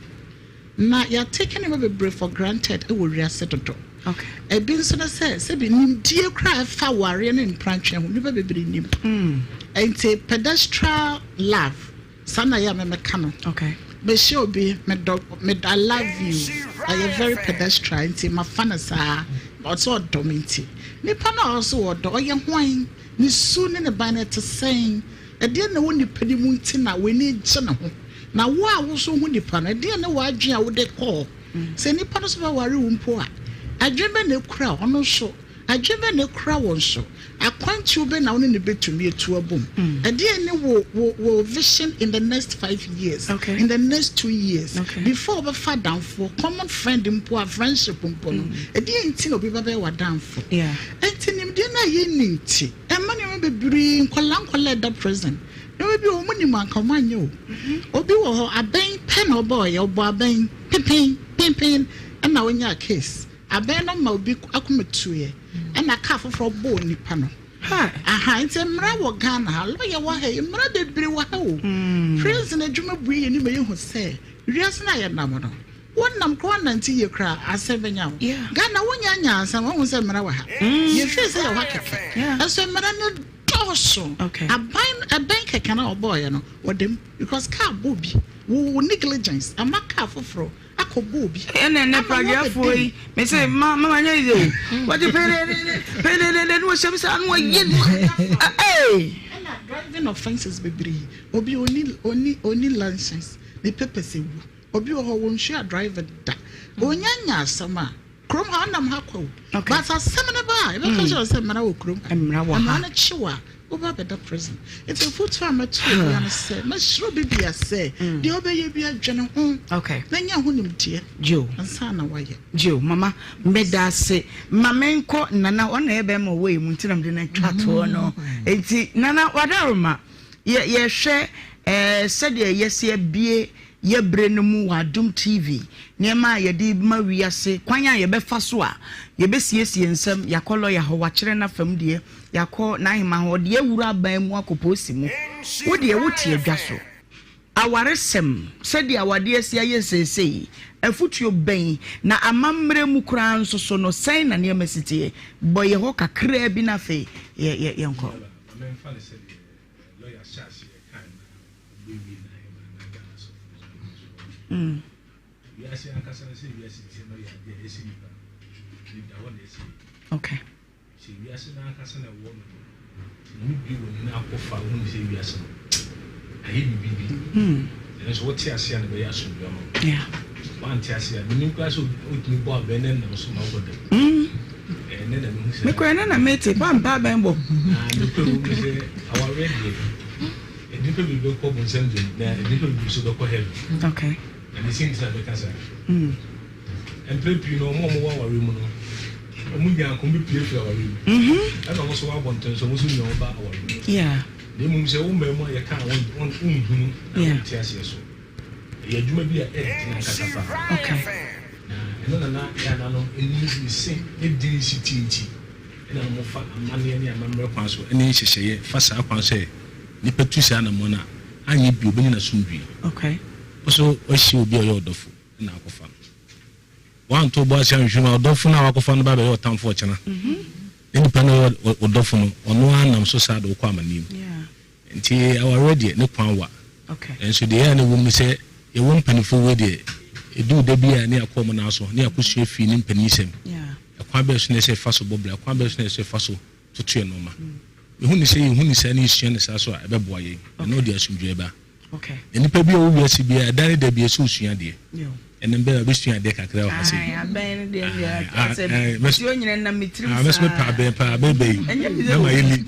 Na yɛatake nneɛma bebree for granted wɔ wiase dodo. Ebi nso ne sɛ, sɛbi nimdie koraa a ɛfa awareɛ ne mprantwe ho, nnipa bebree nnim. Nti pedestrian love, saa na ɛyɛ a me meka no. Mehyia obi, medɔ, medɔ, I love you, ɛyɛ very pedestrian nti mafa no saa, ɔsɛ ɔdɔ me nti. Nipa no a ɔsɛ ɔdɔ, ɔyɛ hwan? Ne su ne ne ban no ɛte sɛn? Ɛdeɛn na ɛwɔ nipa no mu nti na w'ani gye ne ho? Na wo a wo nso wohu nipa no, ɛdeɛn ne w'adwene a wode kɔ hɔ? Sɛ nipa no nso bɛware wo mpo a, adwene bɛn na ɛkura ɔno nso? Adwene bɛn na ɛkura wo nso? Akwantuo bɛn na wo ne no bɛtumi atu abom? Ɛdeɛn ne wo, wo, wo vision in the next 5 years, in the next 2 years? Before wobɛfa adamfoɔ, common friend mpo a, friendship mpo no, ɛdeɛn nti na obi bɛbɛyɛ w'adamfo? Ɛnti nimdeɛ no a yɛnni nti, ɛma nneɛma bebree, nkwadaa nkwadaa ɛda prison, nneɛma bi wɔ hɔ, wɔn nim anka wɔn anyɛ o. Obi wɔ hɔ, abɛn pɛ na ɔbɔɔyɛ, ɔbɔ abɛn pimpin pimpin ɛna ɔnyaa case. Abɛn no ma obi akoma tuiɛ, ɛna kaa foforɔ bɔɔ nipa no. Aha, nti mmara wɔ Ghana ha, lɔya wɔ ha yi, mmara bebree wɔ ha o. Prison adwuma bue yɛn anim ma yɛhu sɛ wiase no a yɛnam no, wonam koraa wonante yie koraa asɛm bɛnya wo. Ghana wonya nya asɛm, woahu sɛ mmara wɔ ha. Yɛfeel sɛ yɛwɔ ha kɛkɛ, ɛnso mmara no dɔɔso. Aban, ɛbɛn kɛkɛ no a wɔbɔɔyɛ no, wɔda mu because kaa bɔ obi, wo negligence ama kaa foforɔ akɔbɔ obi. Ɛna ɛnɛ pragyafoɔ yi mese ma mama nyɛ yize o wɔde pelelele pelelele ne wɔhyɛ mu saa ne wɔyɛ ne ee. Ɛna driving offences bebree, obi onni onni onni license, ne papers awu, obi wɔ hɔ wɔnsua driving da, onya nya asɛm a, kurom ha ɔnam ha kwa o, but asɛm no ba a yɛbɛka kyerɛ wo sɛ mmara wɔ kurom ha, Mmara wɔ ha. Mmara no kye wo a woba abɛda prison. Nti afotuo a mɛto obiara ne sɛ, mɛsrɛ obi bia sɛ, deɛ wobɛyɛ bia dwene ho na nya ho nimdeɛ ansa na woayɛ. Geo, mama meda ase. Ma menkɔ Nana, ɔno na ɛyɛ bɛrima ɔwɔ yɛ mu nti na mede no atwa toɔ no. Nti Nana Wadaroma, yɛ yɛhwɛ ɛɛ sɛdeɛ yɛsi abie yɛ berɛ no mu wɔ Adom TV, nneɛma a yɛde ma wiase, kwan a yɛbɛfa so a yɛbɛsiesie nsɛm, yɛakɔ lɔya hɔ, wakyerɛ n'afam deɛ, Yɛakɔ n'aheman hɔ, ɔde awura aban mu akɔ polisi mu. Wo deɛ wote adwa so. Awaresɛm, sɛdeɛ awadeɛ asi ayɛ seesei, afotuo bɛn, na amammerɛ mu koraa nso so no, sɛn na nneɛma si teɛ? Bɔ yɛ hɔ kakraa bi na afei yɛ, yɛ, yɛnkɔ. Ma memfa no sɛdeɛ lɔya hyɛɛ aseɛ kae na ɔbɛwie n'aheman na Ghana asɔfoɔ nso bɛdi so. Wiase ankasa no sɛ wiase teɛ no yɛ adeɛ a ɛsɛ nipa ne da hɔ na ɛsɛ. Okay. Sɛ wiase no ankasa na ɛwɔ no no, Nyame bue w'ani na akɔ fa wohu sɛ wiase no ayɛ biribi bi. Nanso wote ase a na ɛbɛyɛ asomdwoe ama wo. Woante ase a, menim koraa sɛ wotumi bɔ abɛn na ɛnam so ma wokɔ dam. Ɛnɛ na mehu sɛ. Mekora ɛnɛ na mete pampa abɛn bɔ. Na nokorɛ wɔ mu sɛ awareɛ deɛ, nnipa bebree bɛkɔ bonsam gyam na nnipa bebree nso bɛkɔ heaven. Okay. Na ne sɛ nti na bɛka saa. Mprɛ pii no, wɔn a wɔwɔ awareɛ mu no, wɔn nya nka wɔbɛpue afiri awareɛ mu. Ɛna wɔn nso wɔ abɔnten nso, wɔn nso nya wɔn ba awareɛ mu. Na mmom sɛ wo mmaa mu a yɛka a wonhunu na wonte aseɛ so. Ɛyɛ adwuma bi a ɛyɛ den ankasa paa. Na ɛno na na yɛn ananom nim ne se ne din si ti nti, ɛna na wɔfa amanneɛ ne amammerɛ kwan so ne nhyehyɛeɛ fa saa kwan sɛ nipa tu saa anammɔn a, anyɛ bio ɔbɛnya n'asomdwoeɛ. Wo nso woahyia obi a ɔyɛ ɔdɔfo. na akɔfa no. Woanto wo bo ase anhwehwɛ mu a, ɔdɔfo no a wakɔfa no ba bɛyɛ ɔtamfo ɔkyena. Na nipa no ɔyɛ ɔdɔfo no, ɔno ara nam so saa de wo kɔ amanneɛ mu. Nti awareɛ deɛ, ne kwan wa. Nanso deɛ ɛyɛ a na ɛwɔ mu ne sɛ, yɛwɔ mpanimfoɔ wei deɛ, ɛduru da bi a ne yɛakɔ wɔn nan so, ne yɛakɔsua fii ne mpaninsɛm. Ɛkwan bɛn so na ɛsɛ yɛfa so bɔ bra, ɛkwan bɛn so na ɛsɛ yɛfa so toto yɛn nneɛma. Mehu ne sɛ yɛhu ne saa na yɛsua ne saa so a, ɛbɛboa yɛn. Ɛno de asomdwoeɛ ba. Okay. Na nipa bi a ɔwɔ wiase biara, da ne da bi ɛsɛ osua adeɛ. Ɛnɛ mbɛ abɛsua adeɛ kakra wɔ ha sɛ yi. Abɛn no deɛ deɛ asɛ tuo nyina nam me tirim saa. Mɛso mepɛ abɛn paa abɛn bɛ yi. Na ma yɛ late.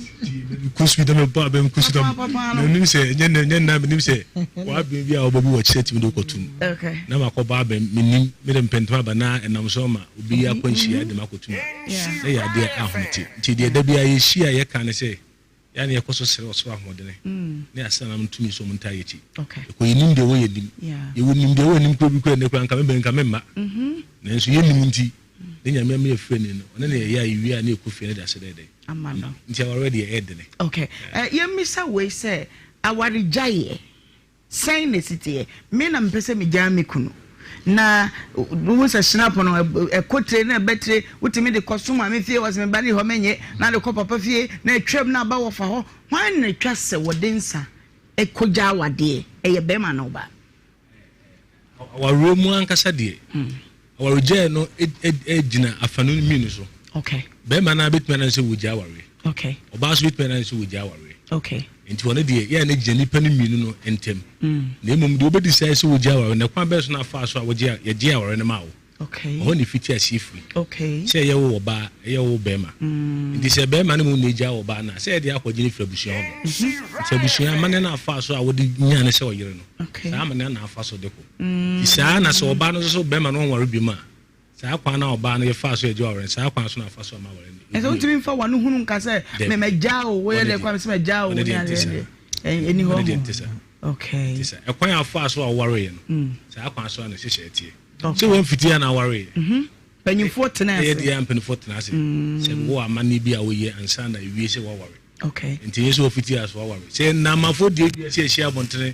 Kɔ sukuu na mebɔ abɛn kɔ sukuu na menim sɛ nyɛ nna nyɛ nna menim sɛ w'abɛn bi a wɔbɔ bi wɔ kyerɛ tumi de wokɔtum. Na makɔbɔ abɛn menim mede mpɛntɛm aba na ɛnam so ama obi akwanhyia de makɔtum. Na yɛ adeɛ ahomete. Nti deɛ da biara yɛhyia yɛka ne sɛ Yɛ a na yɛkɔ so srɛ ɔsoro ahoɔdene ne asetenam tumi sɛ wɔntaa yɛn akyi. Yɛkɔ yɛnnim deɛ ɛwɔ yɛn anim. Yɛwɔ nimdeɛ wɔ anim kura bi kura nnɛ koraa nka mebɛn nka memma. Nanso yɛnnim nti, ne Nyame ama yɛafiri ani no, ɔne na yɛyɛ a yɛwie a na yɛkɔ fie no de aseda yɛ dɛn? Ama no. Nti awareɛ deɛ ɛyɛ dene. Okay. Yɛmmisa wei sɛ, awaregyaeɛ Sɛn na ɛsi teɛ? Me na mepɛ sɛ megyaa me kunu. Na wohu sɛ snap no, ɛkɔ tire na ɛbɛ tire. Wotumi de kɔso maame fie, wɔsɛ me ba ne hɔ menyɛ, na de kɔ papa fie, na atwam na aba wɔfa hɔ. Hwan na ɛtwa sɛ wɔde nsa kɔgya awadeɛ? Ɛyɛ bɛrima anaa ɔbaa? Awareɛ mu ankasa deɛ, awaregyaeɛ no gyina afanu mmienu so. Okay. Bɛrima no bɛtumi anan sɛ wɔgya awareɛ. Okay. Ɔbaa nso bɛtumi anan sɛ wɔgya awareɛ. Okay. Nti wɔn deɛ yɛn ne gyina nipa no mmienu no ntam. Na mmom deɛ wɔbɛdi sɛ sɛ wɔgya awareɛ no kwan bɛn so na afa so a wɔgye yɛgye awareɛ no ma wo. Okay. Ɔhɔ na efiti aseɛ firi. Okay. Sɛ ɛyɛ wo ɔbaa, ɛyɛ wo bɛrima. Nti sɛ bɛrima no mu na egya ɔbaa no a, sɛ yɛde akɔgye no firi abusua hɔ no. Nti abusua amanneɛ no afa so a wɔde nyaa no sɛ ɔyere no. Okay. Saa amanneɛ na afa so de kɔ. Nti saa na sɛ ɔbaa no nso so bɛrima no ɔnware bi mu a, saa kwan na ɔbaa no yɛfaa so yɛgye aware no, saa kwan so na afa so ama aware no. Ɛsɛ wontumi mfa w'ano hunu nka sɛ mɛmɛgya o, woyɛ dɛ kwan sɛ mɛgya o, ne adeɛ deɛ. Ɛni hɔ ho. Okay. Nti sɛ ɛkwan afa so a wɔwareeɛ no, saa kwan so a na ɛhyehyɛ ɛteɛ. Sɛ wɔn mfiti a na awareeɛ. Mpanyinfoɔ tena ase. Ɛyɛ deɛ mpanyinfoɔ tena ase. Sɛ wɔ amanneɛ bi a wɔyɛ ansa na ewie sɛ wɔaware. Okay. Nti yɛ sɛ wɔfiti a so wɔaware. Sɛ nnamafo deɛ bi sɛ yɛhyia abɔntene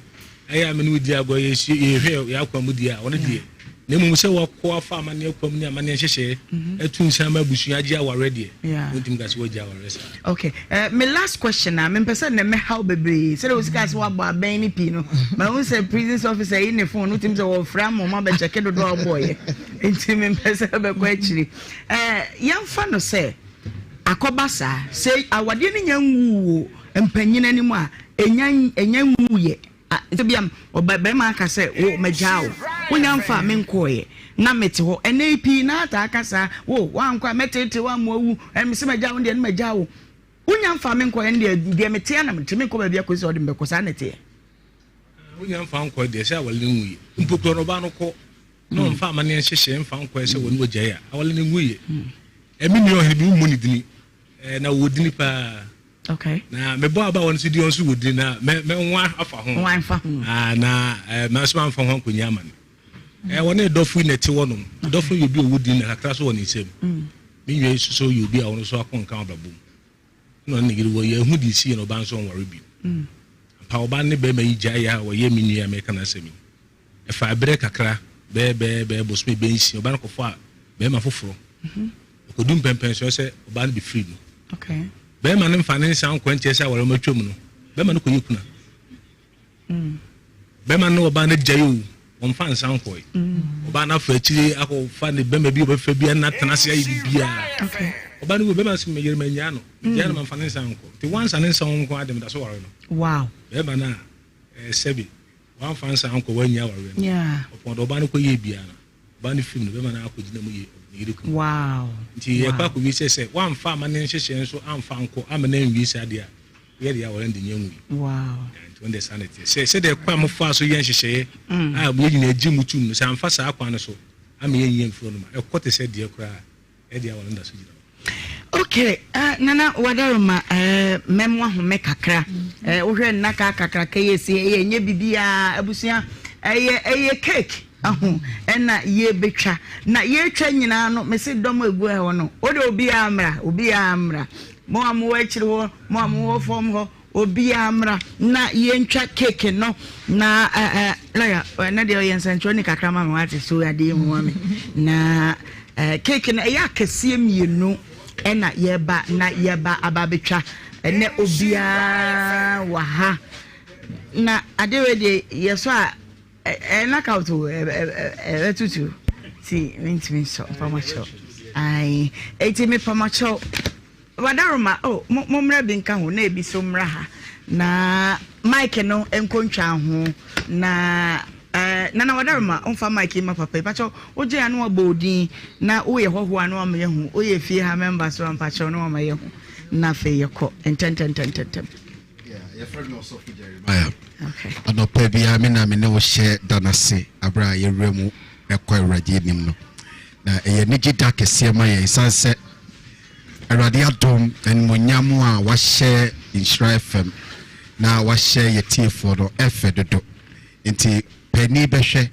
ɛyɛ a me ne wo di agorɔ yɛhwɛ yɛ akwan mu deɛ a ɔno deɛ na mmom sɛ wakɔ afa amanneɛ kwam ne amanneɛ nhyehyɛeɛ mhm. atu nsa ama abusua agye awareɛ deɛ wontumi ka sɛ woagye awareɛ saa. Okay. Uh, my last question na mempɛ sɛ nnɛ mɛhaw bebree sɛdeɛ wosi kaa sɛ woabɔ abɛn no pii no mahu sɛ prisons officer yi ne phone no wotumi sɛ wɔfrɛ ama ɔma bɛkyɛke dodoɔ a wobɔɔyɛ nti mempɛ sɛ bɛkɔ akyiri uh, yɛmfa no sɛ akɔba saa sɛ awadeɛ no nya nwuo mpanyin anim a ɛnya ɛnya nwuiɛ A, sɛ bia ɔba barima aka sɛ, Wo, magyaa wo. Wonnya mfaa me nkɔeɛ. Na mete hɔ. Ɛnnɛ yi pii no ara taa ka saa, Wo, woankɔ a, mɛteetee wo ama woawu. Ɛ, mese magyaa wo no deɛ, ne magyaa wo. Wonnya mfaa me nkɔeɛ no deɛ, deɛ mete ara na mete. Menkɔ baabi akɔsi sɛ wode me bɛkɔ. Saa na ɛteɛ. Wonnya mfaa nkɔeɛ deɛ, sɛ aware no nwuiɛ. Mpo koraa no, ɔbaa no kɔ na ɔmfa amanneɛ nhyehyɛɛ mfa nkɔeɛ sɛ wɔne wagyae a, aware no nwuiɛ. Ɛ, me nua ɔhene bi, wommu ne dini. Ɛ, na ɔwɔ dini paa. Okay. Na mebɔ aba wɔn so di wɔn so wɔ dini na mɛ mɛ nwa afa ho. Nwa afa ho. Ah na eh, mɛ nso manfa ho akonnwa ama no. Eh, wɔne dɔfo yi na ɛte hɔ nom. Dɔfo yɛ obi a ɔwɔ dini na kakra so wɔ ne nsam. Mm. Me nua yi soso yɛ obi a ɔno nso akɔ nka abrabɔ mu. Na ɔne ne yere wɔ yɛ ehu de si yɛ na ɔbaa nso ɔnware bi. Mm. Ampa ɔbaa ne bɛrima yi gyae yɛ a wɔyɛ me nua a mɛka n'asɛm yi. Ɛfaa berɛ kakra, bɛyɛ bɛyɛ bɛyɛ bosome bɛyɛ nsia, ɔbaa no kɔfaa bɛrima foforɔ. Ɛkɔdu mpɛmpɛnsoɔ sɛ ɔbaa no bɛfiri mu. Bɛrima no mfa ne nsa nkɔ nkyerɛ sɛ aware ɔma twam no, bɛrima no kɔyɛ kuna. Mm. Bɛrima no ɔbaa no gyae o, ɔmfa nsa nkɔe. Mm. Ɔbaa no afa akyire akɔfa ne bɛrima bi ɔbɛfa bi ana tena ase ayɛ biribiara. Ɔbaa no wu, bɛrima no sɛ meyere manyaa no, megyae no mm. mamfa ne nsa nkɔ. Nti wansa ne nsa nko ade meda so ware no. Wow. Bɛrima no a, eh, sɛbi Wamfa nsa ankɔ wannya awareɛ no. Ɔpɔn deɛ ɔbaa no kɔ yɛɛ biara no, ɔbaa no firim no, bɛrima no akɔ gyina mu yɛ ne yere kunu. Wow. Nti yɛkɔ akɔwie sɛ sɛ wamfa ama ne nhyehyɛɛ nso amfa ankɔ ama no anwie saa deɛ a, woyɛ deɛ aware no de nya nwui. Wow. Nti wɔn deɛ saa na ɛteɛ. Sɛ sɛdeɛ kwan a mofaa so yɛ nhyehyɛeɛ mm. a yɛn nyinaa gye mu tum no, sɛ amfa saa kwan no so ama yɛnyi amfiri hɔ nom a, ɛkɔ te sɛ deɛ koraa ɛdeɛ aware no da so gyina hɔ. Okay, uh, Nana Wadaroma, uh, mɛmoa home kakra. Uh, wohwɛ nnaka kakraka yi esi ɛyɛ nyɛ biribiara abusua ɛyɛ ɛyɛ cake aho ɛna yɛbɛtwa na yɛtwa nyinaa no mese dɔm egu ɛhɔ no wode obiara mmra obiara mmra mo a mowɔ akyiri hɔ mo a mowɔ fam hɔ Obiara mmra na yɛntwa cake no na eh, eh, lawyer ɛnɛ deɛ ɔyɛ nsɛnkyerɛwni kakra ma me wate so adeɛ mu ma me na eh, cake no ɛyɛ akɛseɛ mmienu ɛna yɛba na yɛba aba abɛtwa ɛnɛ obiara wɔ ha na adeɛ wei deɛ yɛsɔ a ɛyɛ knockout o ɛbɛtutu ti mentumi nsɔ mpamakyɛw ae eti mepamakyɛw Wadaroma oh mo mommra bi nka ho na ebi so mmra ha na mic no nkontwa ho na. Eh, Nana Wadaroma, womfa mic yi ma papa yi. Pakyɛw, wogye a na wabɔ wo din, na woyɛ hɔhoɔ a na wama yɛahu. Woyɛ fie ha member so a, mpakyɛw na wama yɛahu. Na afei yɛkɔ ntɛntɛntɛntɛntɛm. Yeah, yɛfrɛ me Ɔsɔfo Jeremiah. Okay. Anɔpa biara me na me ne wo hyɛ da no ase aberɛ a yɛwura mu ɛkɔ Awurade anim no. Na ɛyɛ anigye da kɛseɛ ma yɛn ɛsiane sɛ Awurade adom, animuonyam a wahyɛ Nhyira FM na wahyɛ yɛ tiefoɔ no ɛfɛ dodo. Nti panin bɛhwɛ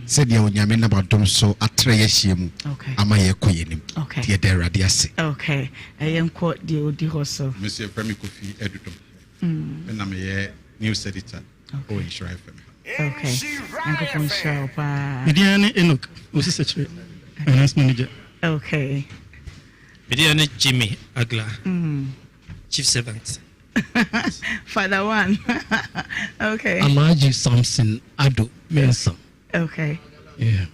sɛdeɛ Onyame nam adom so atrɛ yɛ ahyia mu ama yɛkɔ yɛn anim. Nti yɛda Awurade ase. Okay, ɛyɛ nkɔ deɛ ɔdi hɔ so. Me nso yɛfrɛ me Kofi Adudom. Me na meyɛ news editor wɔ Nhyira FM ha. Okay, Nyankopɔn nhyira wo paa. Me din ne Enoch Osisɛkyerɛ, finance manager. Okay. Me din ne Jimmy Agla, chief servant. Father one. Okay. Alhaji Samson Ado Mensah. Okay. Yeah.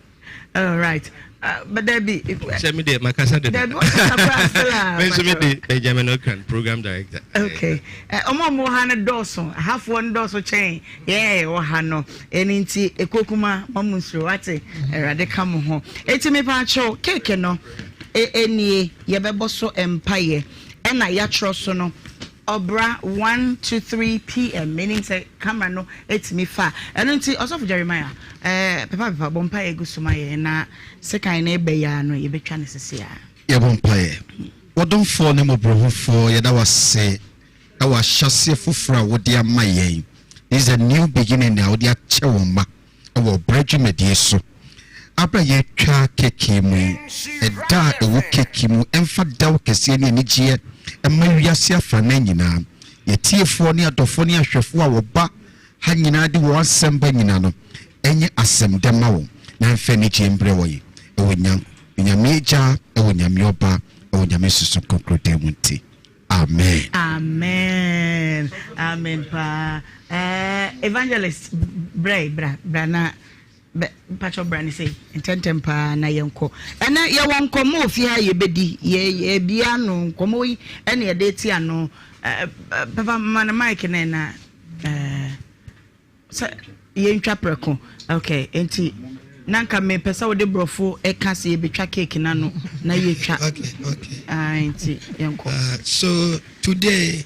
All right. But there be. Sɛ mi de makasa de. Dabi wakasa kura still a. Mi nso mi de Benjamin Okran program director. Okay. Ɔmo ɔmo ha no dɔɔso ahafoɔ no dɔɔso kyɛn yɛn ɛwɔ ha no ɛni nti ekokuma mo mo nsoro wate ɛwurade ka mo ho eti mi pa akyɛw keeke no enie yɛbɛbɔ so mpaeɛ. Ɛna yɛatwerɛ so no ɔbra one to 3 pm meaning sɛ camera no ɛtumi fa ɛno nti ɔsɔfo Jeremiah eh, pepa pepa bɔ mpaeɛ gu so ma yɛn na sekan no ɛbɛ yɛ ano yɛbɛtwa no sese a. Yɛbɔ mpaeɛ. Ɔdomfoɔ ne mmɔborɔhufoɔ, yɛda wo ase wɔ ahyɛaseɛ foforɔ a wode ama yɛn. This is a new beginning a wode akyɛ wo mma. wɔ ɔbrɛ dwumadie so. Aberɛ a yɛretwa keki mu yi, ɛda a ɛwɔ keki mu mfa dɛw kɛseɛ ne anigyeɛ mma wiase afanan nyinaa. Yɛtiefoɔ ne adɔfoɔ ne ahwɛfoɔ a wɔba ha nyinaa de wɔn asɛm ba nyinaa no, ɛnyɛ asɛm dɛ ma wɔn na ɛmfa anigyeɛ mbrɛ wɔn ɛwɔ Nyame Agya, ɛwɔ Nyame Ɔba, ɛwɔ Nyame Sunsum Kronkron din mu nti. Amen. Amen amen paa eh, evangelist brɛ bra bra na bɛ mpakyɛ bra ne sei ntɛntɛm paa na yɛnkɔ ɛnɛ yɛwɔ nkɔmmɔ ofie ha yɛbɛdi yɛ yɛbia no nkɔmmɔ yi ɛne yɛde ti ano eh, papa ma no mic ne na eh, Sɛ yɛntwa prɛko. Ok, nti na nka mepɛ sɛ wode borɔfo ɛka sɛ yɛbɛtwa cake no ano na yɛtwa. Okay, okay. Ah, nti yɛnkɔ. So today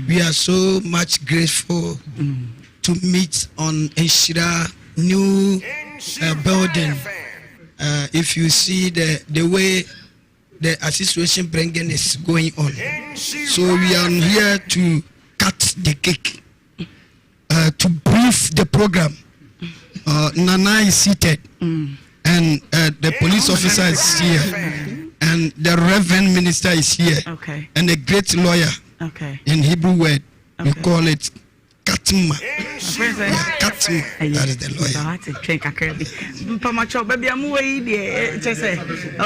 we are so much grateful to meet on Nhyira new building. If you see the way the association bringing is going on, so we are here to cut the cake. To brief the program. Nana is seated, and the police officer is here, and the reverend minister is here, and a great lawyer. In Hebrew word, we call it Katma. Yeah, Katma. That is the lawyer. Mpamacho, baby, I'm away.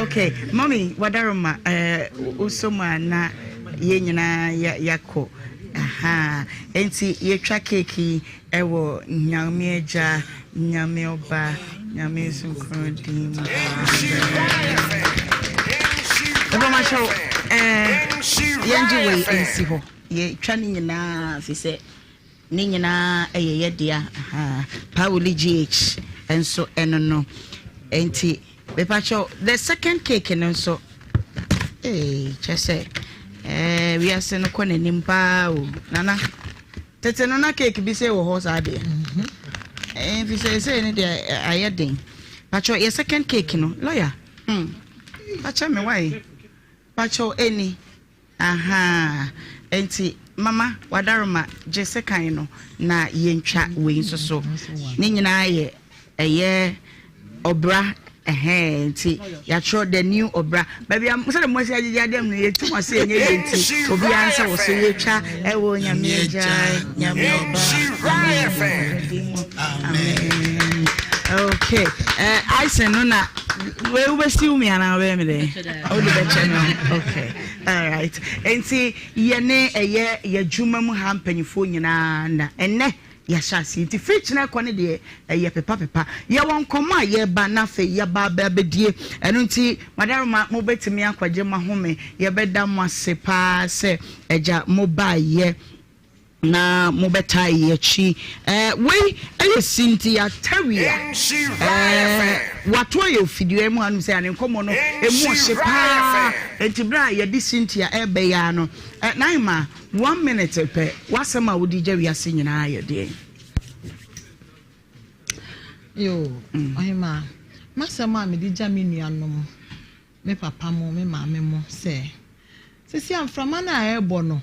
Okay, mommy, wadaroma, usoma na yɛn nyinaa yɛakɔ. Aha, enti yɛtwa cake yi ɛwɔ Nyame Agya, Nyame Ɔba, Nyame Nsunkron din mu. Mpamacho, yɛngye wei nsi hɔ. Yɛtwa ne nyinaa fi sɛ ne nyinaa ɛyɛ yɛ dea. Aha, Pauli GH nso ɛno no. Enti, mepakyɛw, the second cake no nso, ee, kyɛ sɛ, wiase no kɔ n'anim paa o. Nana, tete no na cake bi sɛ wɔ hɔ saa deɛ. Fi sɛ sɛ ne deɛ ayɛ den. Pakyɛw, yɛ second cake no, lawyer. Pakyɛ me wae. Pakyɛw, ɛni. Ahaa, enti mama wadaroma gye sekan no na yɛntwa wei nso so. Ne nyinaa yɛ ɛyɛ ɔbra ɛhɛn nti yɛatwerɛ the new ɔbra. Baabi a sɛdeɛ mo asi agyegye adeɛ mu no yɛtu mo ase ɛnyɛ yie nti obiara nsa wɔ so yɛtwa ɛwɔ Nyame Agya, Nyame Ɔba, Nyame Honhom mu. Amen. Okay, icing no na wei wobɛsiw me anaa wobɛyɛ me dɛn? Wode bɛkyɛ me. Okay, alright. Nti yɛne ɛyɛ yɛadwuma mu ha mpanyinfoɔ nyinaa na ɛnɛ yɛahyɛ aseɛ. Nti firi kyena kɔ ne deɛ ɛyɛ pepa pepa. Yɛwɔ nkɔmmɔ a yɛreba na afei yɛba abɛdie. Ɛno nti madaroma mobɛtumi akɔgye mo ahome. Yɛbɛda mo ase paa sɛ agya mobaeɛ. Na mobɛtaa yi akyi. Eh, wei ɛyɛ Cynthia Tawia. Eh, wato ayɛ ofidua mu hanom sɛ ne nkɔmmɔ no emu ɔhye paa. Enti berɛ a yɛde Cynthia ɛrebɛ yi ara no, eh, Naima, one minute pɛ, w'asɛm a wode gya wiase nyinaa yɛ deɛn? Yo, ɔhemaa, m'asɛm a mede gya me nuanom, me papa mo, me maame mo sɛ, seesei a mframa no a ɛrebɔ no,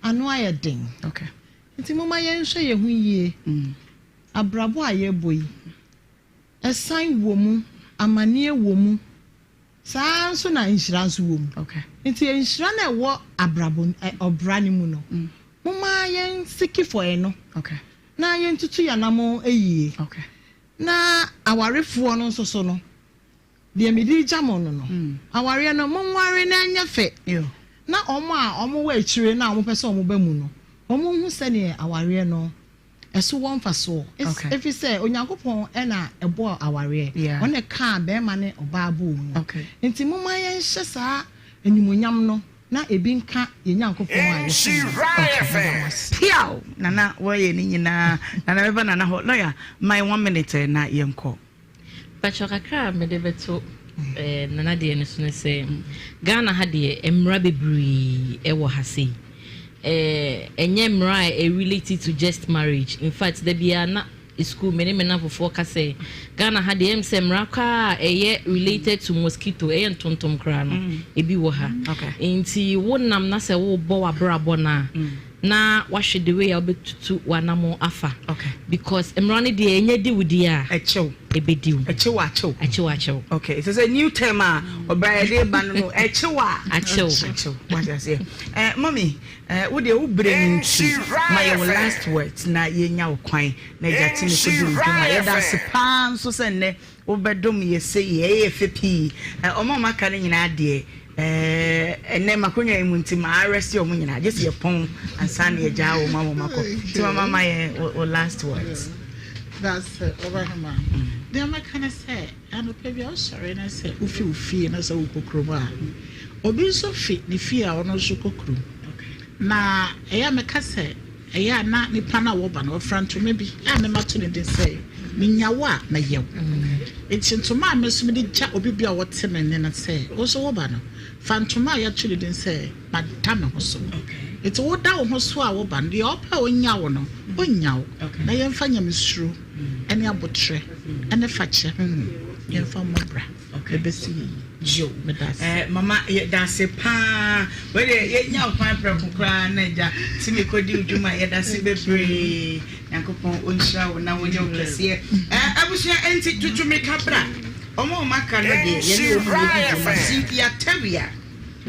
ano ayɛ den. Nti momma yɛnhwɛ yɛn ho yie. Abrabɔ a yɛrebɔ yi, asiane wɔ mu, amaneɛ wɔ mu, saa ara nso na nhyira nso wɔ mu. Nti nhyira no a ɛwɔ abrabɔ, ɔbra no mu no, momma yɛn seek for ɛno na yɛntutu yɛn anammɔn yie. Na awarefoɔ no nso so no, Deɛ mede regya mo no no, awareɛ no, monware na ɛnyɛ fɛ, na wɔn a wɔwɔ akyire no a wɔpɛ sɛ wɔba mu no, wɔnhu sɛdeɛ awareɛ no ɛso wɔ mfasoɔ. Ɛfiri sɛ Onyankopɔn na ɛbɔɔ awareɛ, ɔno na ɛkaa barima ne ɔbaa bɔɔ mu. Enti momma yɛnhyɛ saa animuonyam no na ebi nka yɛn Nyankopɔn a yɛsom no. Meda mo ase. Piaw! Nana wɔyɛ ne nyinaa. Nana bɛba Nana hɔ. Lawyer, ma yɛn one minute na yɛnkɔ. Pakyɛ kakra a mede bɛto eh, Nana deɛ no so ne sɛ Ghana ha deɛ mmara bebree ɛwɔ ha sei. Eh, ɛnyɛ mmara a ɛ relate to just marriage. In fact, da biara na school me ne me namfofoɔ ka sɛ Ghana ha deɛ ɛm sɛ mmara koraa a ɛyɛ related to mosquito ɛyɛ ntontom koraa no ebi wɔ ha. Nti wonam na sɛ wobɔ w'abrabɔ no a na wahwɛ the way a wobɛtutu w'anamɔn afa because mmara no deɛ ɛnyɛ di wo deɛ a ɛkyew ɛbɛdi wo ɛkyew akyew akyew akyew okay ɛsɛ sɛ new term a ɔbra yɛde ba no no ɛkyew a akyew akyew wate aseɛ ɛɛ mɔmi ɛɛ wo deɛ wo bere no nti ma yɛ wo last words na yɛnya wo kwan na agya ti ne kɔdi wo dwuma yɛda ase paa nso sɛ nnɛ Wobɛdom yɛ sei, ɛyɛ fɛ pii. Ɛ, wɔn a wɔaka no nyinaa deɛ, ɛɛ, ɛnnɛ m'akonnwa yi mu nti, ma arrest wɔn nyinaa. Gye sɛ yɛpɔn ansa na yɛgyaa wɔn ama wɔn akɔ. Nti mama ma yɛn wo, wo last words. That's it, Ɔbahema. Deɛ mɛka ne sɛ, anɔpa bi a wosɔre na sɛ wofi wo fie na sɛ wokɔ kurom a, obi nso fi ne fie a ɔno nso kɔ kurom. Na ɛyɛ a meka sɛ, Ɛyɛ a na nipa no a wɔba no, ɔfira ntoma bi a me mato ne din sɛ, Menya wo a, mɛyɛ wo. Enti ntoma a me nso mede gya obi biara a ɔte me nne no sɛ, Wo nso woba no, fa ntoma a yɛato ne din sɛ, Mada me ho so. Enti woda wo ho so a woba no, deɛ ɔpɛ a ɔnya wo no, ɔnnya wo. Na yɛmfa nyamesuro ne aboterɛ ne fakyɛ honhom yɛmfa mmɔ bra. Ɛbɛsi yɛ yie. Yo. Meda ase. Eh, mama yɛda ase paa. Wei deɛ yɛnya wo kwan prɛko koraa na agya tumi kɔdi wo dwuma. Yɛda ase bebree. Nyankopɔn ɔnhyira wo na wɔnyɛ wo kɛseɛ. Eh, abusua enti tutu mmirika bra. Wɔn a wɔaka no deɛ yɛne wɔn na ɛdi dwuma. Cynthia Tawia,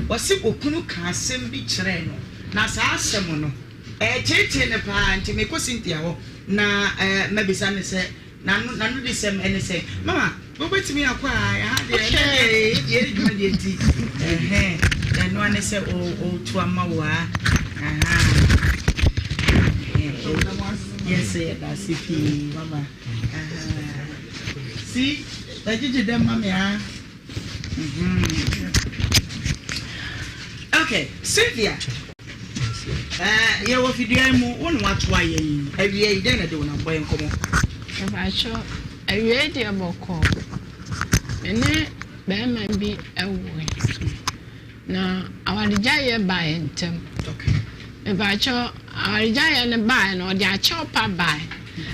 ɔse okunu kaa asɛm bi kyerɛɛ no na saa asɛm no ɛreteetee no paa nti mekɔ Cynthia hɔ na eh, mabisa no sɛ N'ano n'anodisɛm ne sɛ, Mama, wobɛtumi akɔ a, ɛha deɛ, ɛnɛ deɛ yɛdi dwuma deɛ nti, ɛhɛn, ɛno ara ne sɛ ɔretu ama wo a, yɛsɛ yɛda ase pii, mama. Si, ɛgyegye dɛm ma me a. Okay, Cynthia. Eh, yɛwɔ fidua yi mu, wo ne watoa yɛn yi. Awia yi, dɛn na ɛde wo nam bɔ yɛn nkɔmmɔ? Mpakyɛ, awia yi deɛ bɔkɔɔ. Me ne bɛrima bi woe. Na awaregyaeɛ baa yɛn ntam. Mpakyɛ, awaregyaeɛ no baeɛ no, ɔde akyɛw pa baeɛ.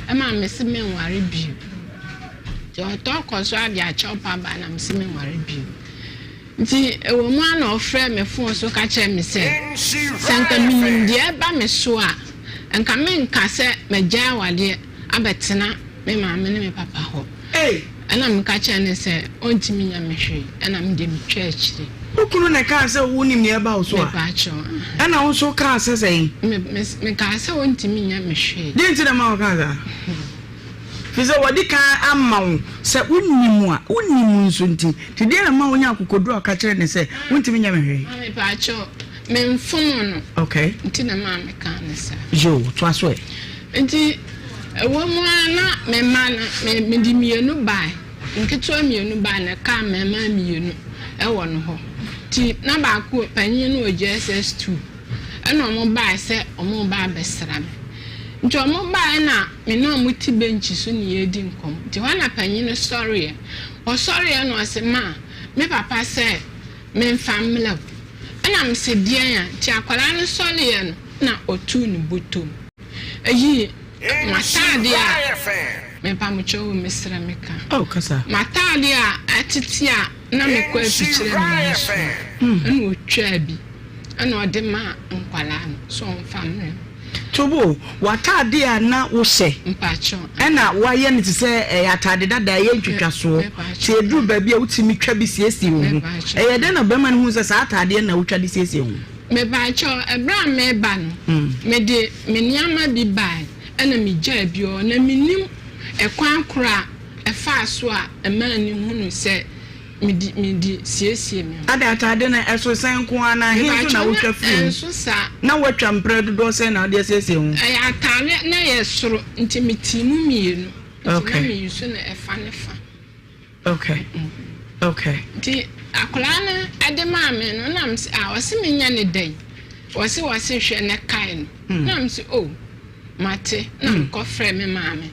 Ɛma me se menware bio. Nti ɔtɔ kɔ so ara de akyɛw pa baeɛ na me se menware bio. Nti ɛwɔ mu ara na ɔfrɛɛ me fon so ka kyerɛɛ me sɛ, sɛ anka minim deɛ ɛreba me so a, anka menka sɛ magyae awadeɛ abɛtena me maame ne me papa hɔ. Ɛnna meka kyerɛɛ no sɛ ɔntumi nyɛ me hwee, ɛnna me deɛ metwaa akyire. Wo kunu na ɛkaa sɛ wonim nea ɛreba wo so a? Mepaakyɛw, ahaa. Ɛnna wo nso wokaa sɛ sɛn? Me, me, mekaa sɛ ɔntumi nyɛ me hwee. Deɛn nti na ɛma wokaa saa? Firi sɛ wɔadi kan ama wo sɛ wonni mu a, wonni mu nso nti. Nti deɛn na ɛma wonya akokoɔduro a woka kyerɛ no sɛ, Wontumi nyɛ me hwee? Maame paakyɛw, memfomo no. Okay. Nti na maa mekaa no saa. Yoo, toa so ɛ. Nti ɛwɔ mu ara na me mma no, me, mede mmienu bae, nketewa mmienu bae na ɛkaa mmarima mmienu wɔ no hɔ. Nti na baako, panyin no wɔ JSS 2. Ɛna ɔmo bae sɛ ɔmo reba abɛsra me. Nti ɔmo bae na me ne ɔmo te benkyi so ne yɛredi nkɔmmɔ. Nti hɔ na panyin no sɔreeɛ. Ɔsɔreeɛ na ɔse, Ma, me papa sɛ memfa mmrɛ wo. Ɛna mese, Deɛn a? Nti akwadaa no sɔreeɛ no na ɔtuu ne bɔtɔ mu yii m'ataadeɛ a, mepamokyɛw o, mesrɛ meka, m'ataadeɛ a atete a na mekɔ afikyire a menni so no, ɛna ɔtwaa bi ɛna ɔde maa nkwadaa no sɛ ɔmfa mmrɛ me. Tobo, w'ataadeɛ a na wohyɛ ɛna woayɛ no te sɛ ɛyɛ ataade dada a ɛyɛ ntwitwasoɔ, sɛ ɛduru baabi a wotumi twa bi siesie wo ho. Ɛyɛ dɛn na barima no huu sɛ saa ataadeɛ no na wotwa de siesie wo ho? Mepakyɛw, bere a mereba no, mede me nneɛma bi bae ɛna migyaa bi wɔ hɔ, na minnim ɛkwan koro a ɛfaa so a ɛmaa no hunuu sɛ mede mede siesie me ho. Ada ataade no, ɛso sɛn nko ara, na he nso na Mepakyɛw, na wotwa firii mu? ɛnso saa. Na woatwa mprɛ dodoɔ sɛn na wode asiesie wo ho? Ɛyɛ ataade na ɛyɛ soro, nti metee mu mmienu, nti na Okay. meyi so no ɛfa ne fa. Okay. Okay. Nti akwadaa no de maa me no na mese ah ɔse menyɛ ne dɛn ɔse ɔse hwɛ na kae no hmm. na mese oh mate na hmm. mekɔ frɛ me maame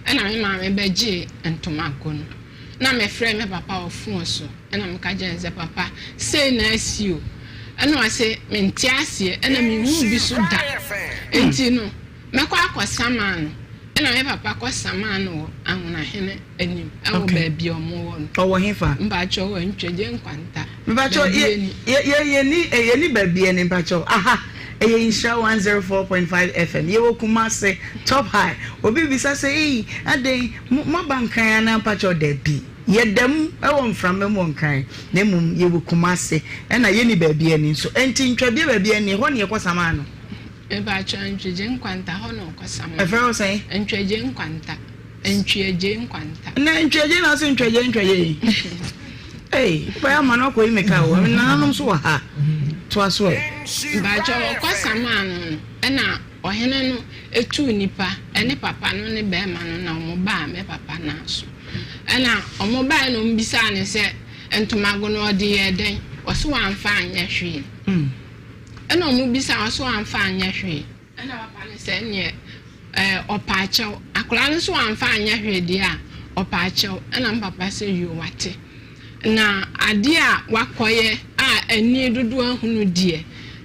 ɛna me maame bɛgyee ntomago no na mefrɛ me papa wɔ fon so ɛna meka kyerɛ no sɛ papa sei na asi o ɛna ɔse mente aseɛ ɛna mehu bi so da hmm. nti no Mɛkɔ akɔsaman no. Ɛna me papa kɔsamaa no wɔ Anwonahene anim ɛwɔ baabi a ɔmo wɔ no. Ɔwɔ hefa? Mpakyɛw wɔ Ntwagye Nkwanta. Mpakyɛw Baabi yɛ yɛ yɛni yɛni baabi ɛni mpakyɛw aha ɛyɛ Nhyira 104.5 FM yɛwɔ Kumasi top high obi bisa sɛ ei adɛn mo moaba Nkran anaa mpakyɛw dabi yɛda mu ɛwɔ mframa mu wɔ Nkran na mmom yɛwɔ Kumasi ɛna yɛni baabi ɛni nso ɛnti Ntwabie baabi ɛni ɛhɔ ne yɛkɔ samaa no. Mepakyɛw Ntwegye Nkwanta hɔ na ɔkɔ sama. Ɛfrɛ wo sɛn? Ntwegye Nkwanta. Ntwiagye Nkwanta. Na Ntwegye na ɔse Ntwegye Ntwegye yi. Ei, wobɛyɛ ama no akɔyi me ka o. Nananom nso wɔ ha. Toa so ɛ. Mepakyɛw ɔkɔ samaa no no ɛna ɔhene no tuu nipa ɛne papa no ne bɛɛma no na ɔmo baa me papa nan so. Ɛna ɔmo baɛ na ɔmo bisaa no sɛ ntomago no ɔde yɛɛ dɛn? Ɔse wamfa anyɛ hwee. Ɛna ɔmo bisaa ɔse wamfa anyɛ hwee. Ɛna papa no sɛ ɛneɛ ɛɛ ɔpaakyɛw. Akwadaa no nso wamfa anyɛ hwee deɛ a ɔpaakyɛw. Ɛna me papa sɛ yoo wate. Na adeɛ a wakɔyɛ a ani dodoɔ ahunu deɛ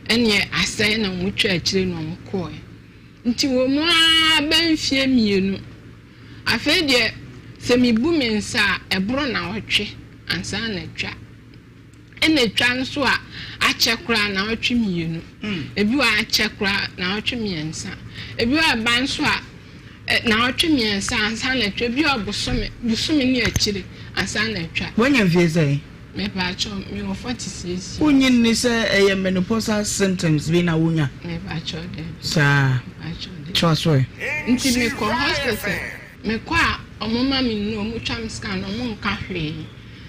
ɛneɛ asɛe na ɔmo twaa akyire na ɔmo kɔɔɛ. Nti wɔ mu ara bɛ mfie mmienu. Afei deɛ sɛ mebu me nsa a ɛboro naɔtwe ansa na atwa. Ɛna etwa nso a, akyɛ koraa naawɔtwe mmienu. Ebi wɔ a akyɛ koraa naawɔtwe mmiɛnsa. Ebi wɔ a ɛba nso a, naawɔtwe mmiɛnsa ansa na atwa. Ebi wɔ a bosome, bosome ne akyire ansa na atwa. Woanya mfie sɛn? Mepaakyɛw, mewɔ 46 years. Wonnye nni sɛ ɛyɛ menopausal symptoms bi na wonya? Mepaakyɛw, dabi. Saa. Mepaakyɛw, dabi. Toa so ɛ. Nti mekɔ hospital, mekɔ a, wɔma me nnuro, wɔtwa me scan, wɔnka hwee.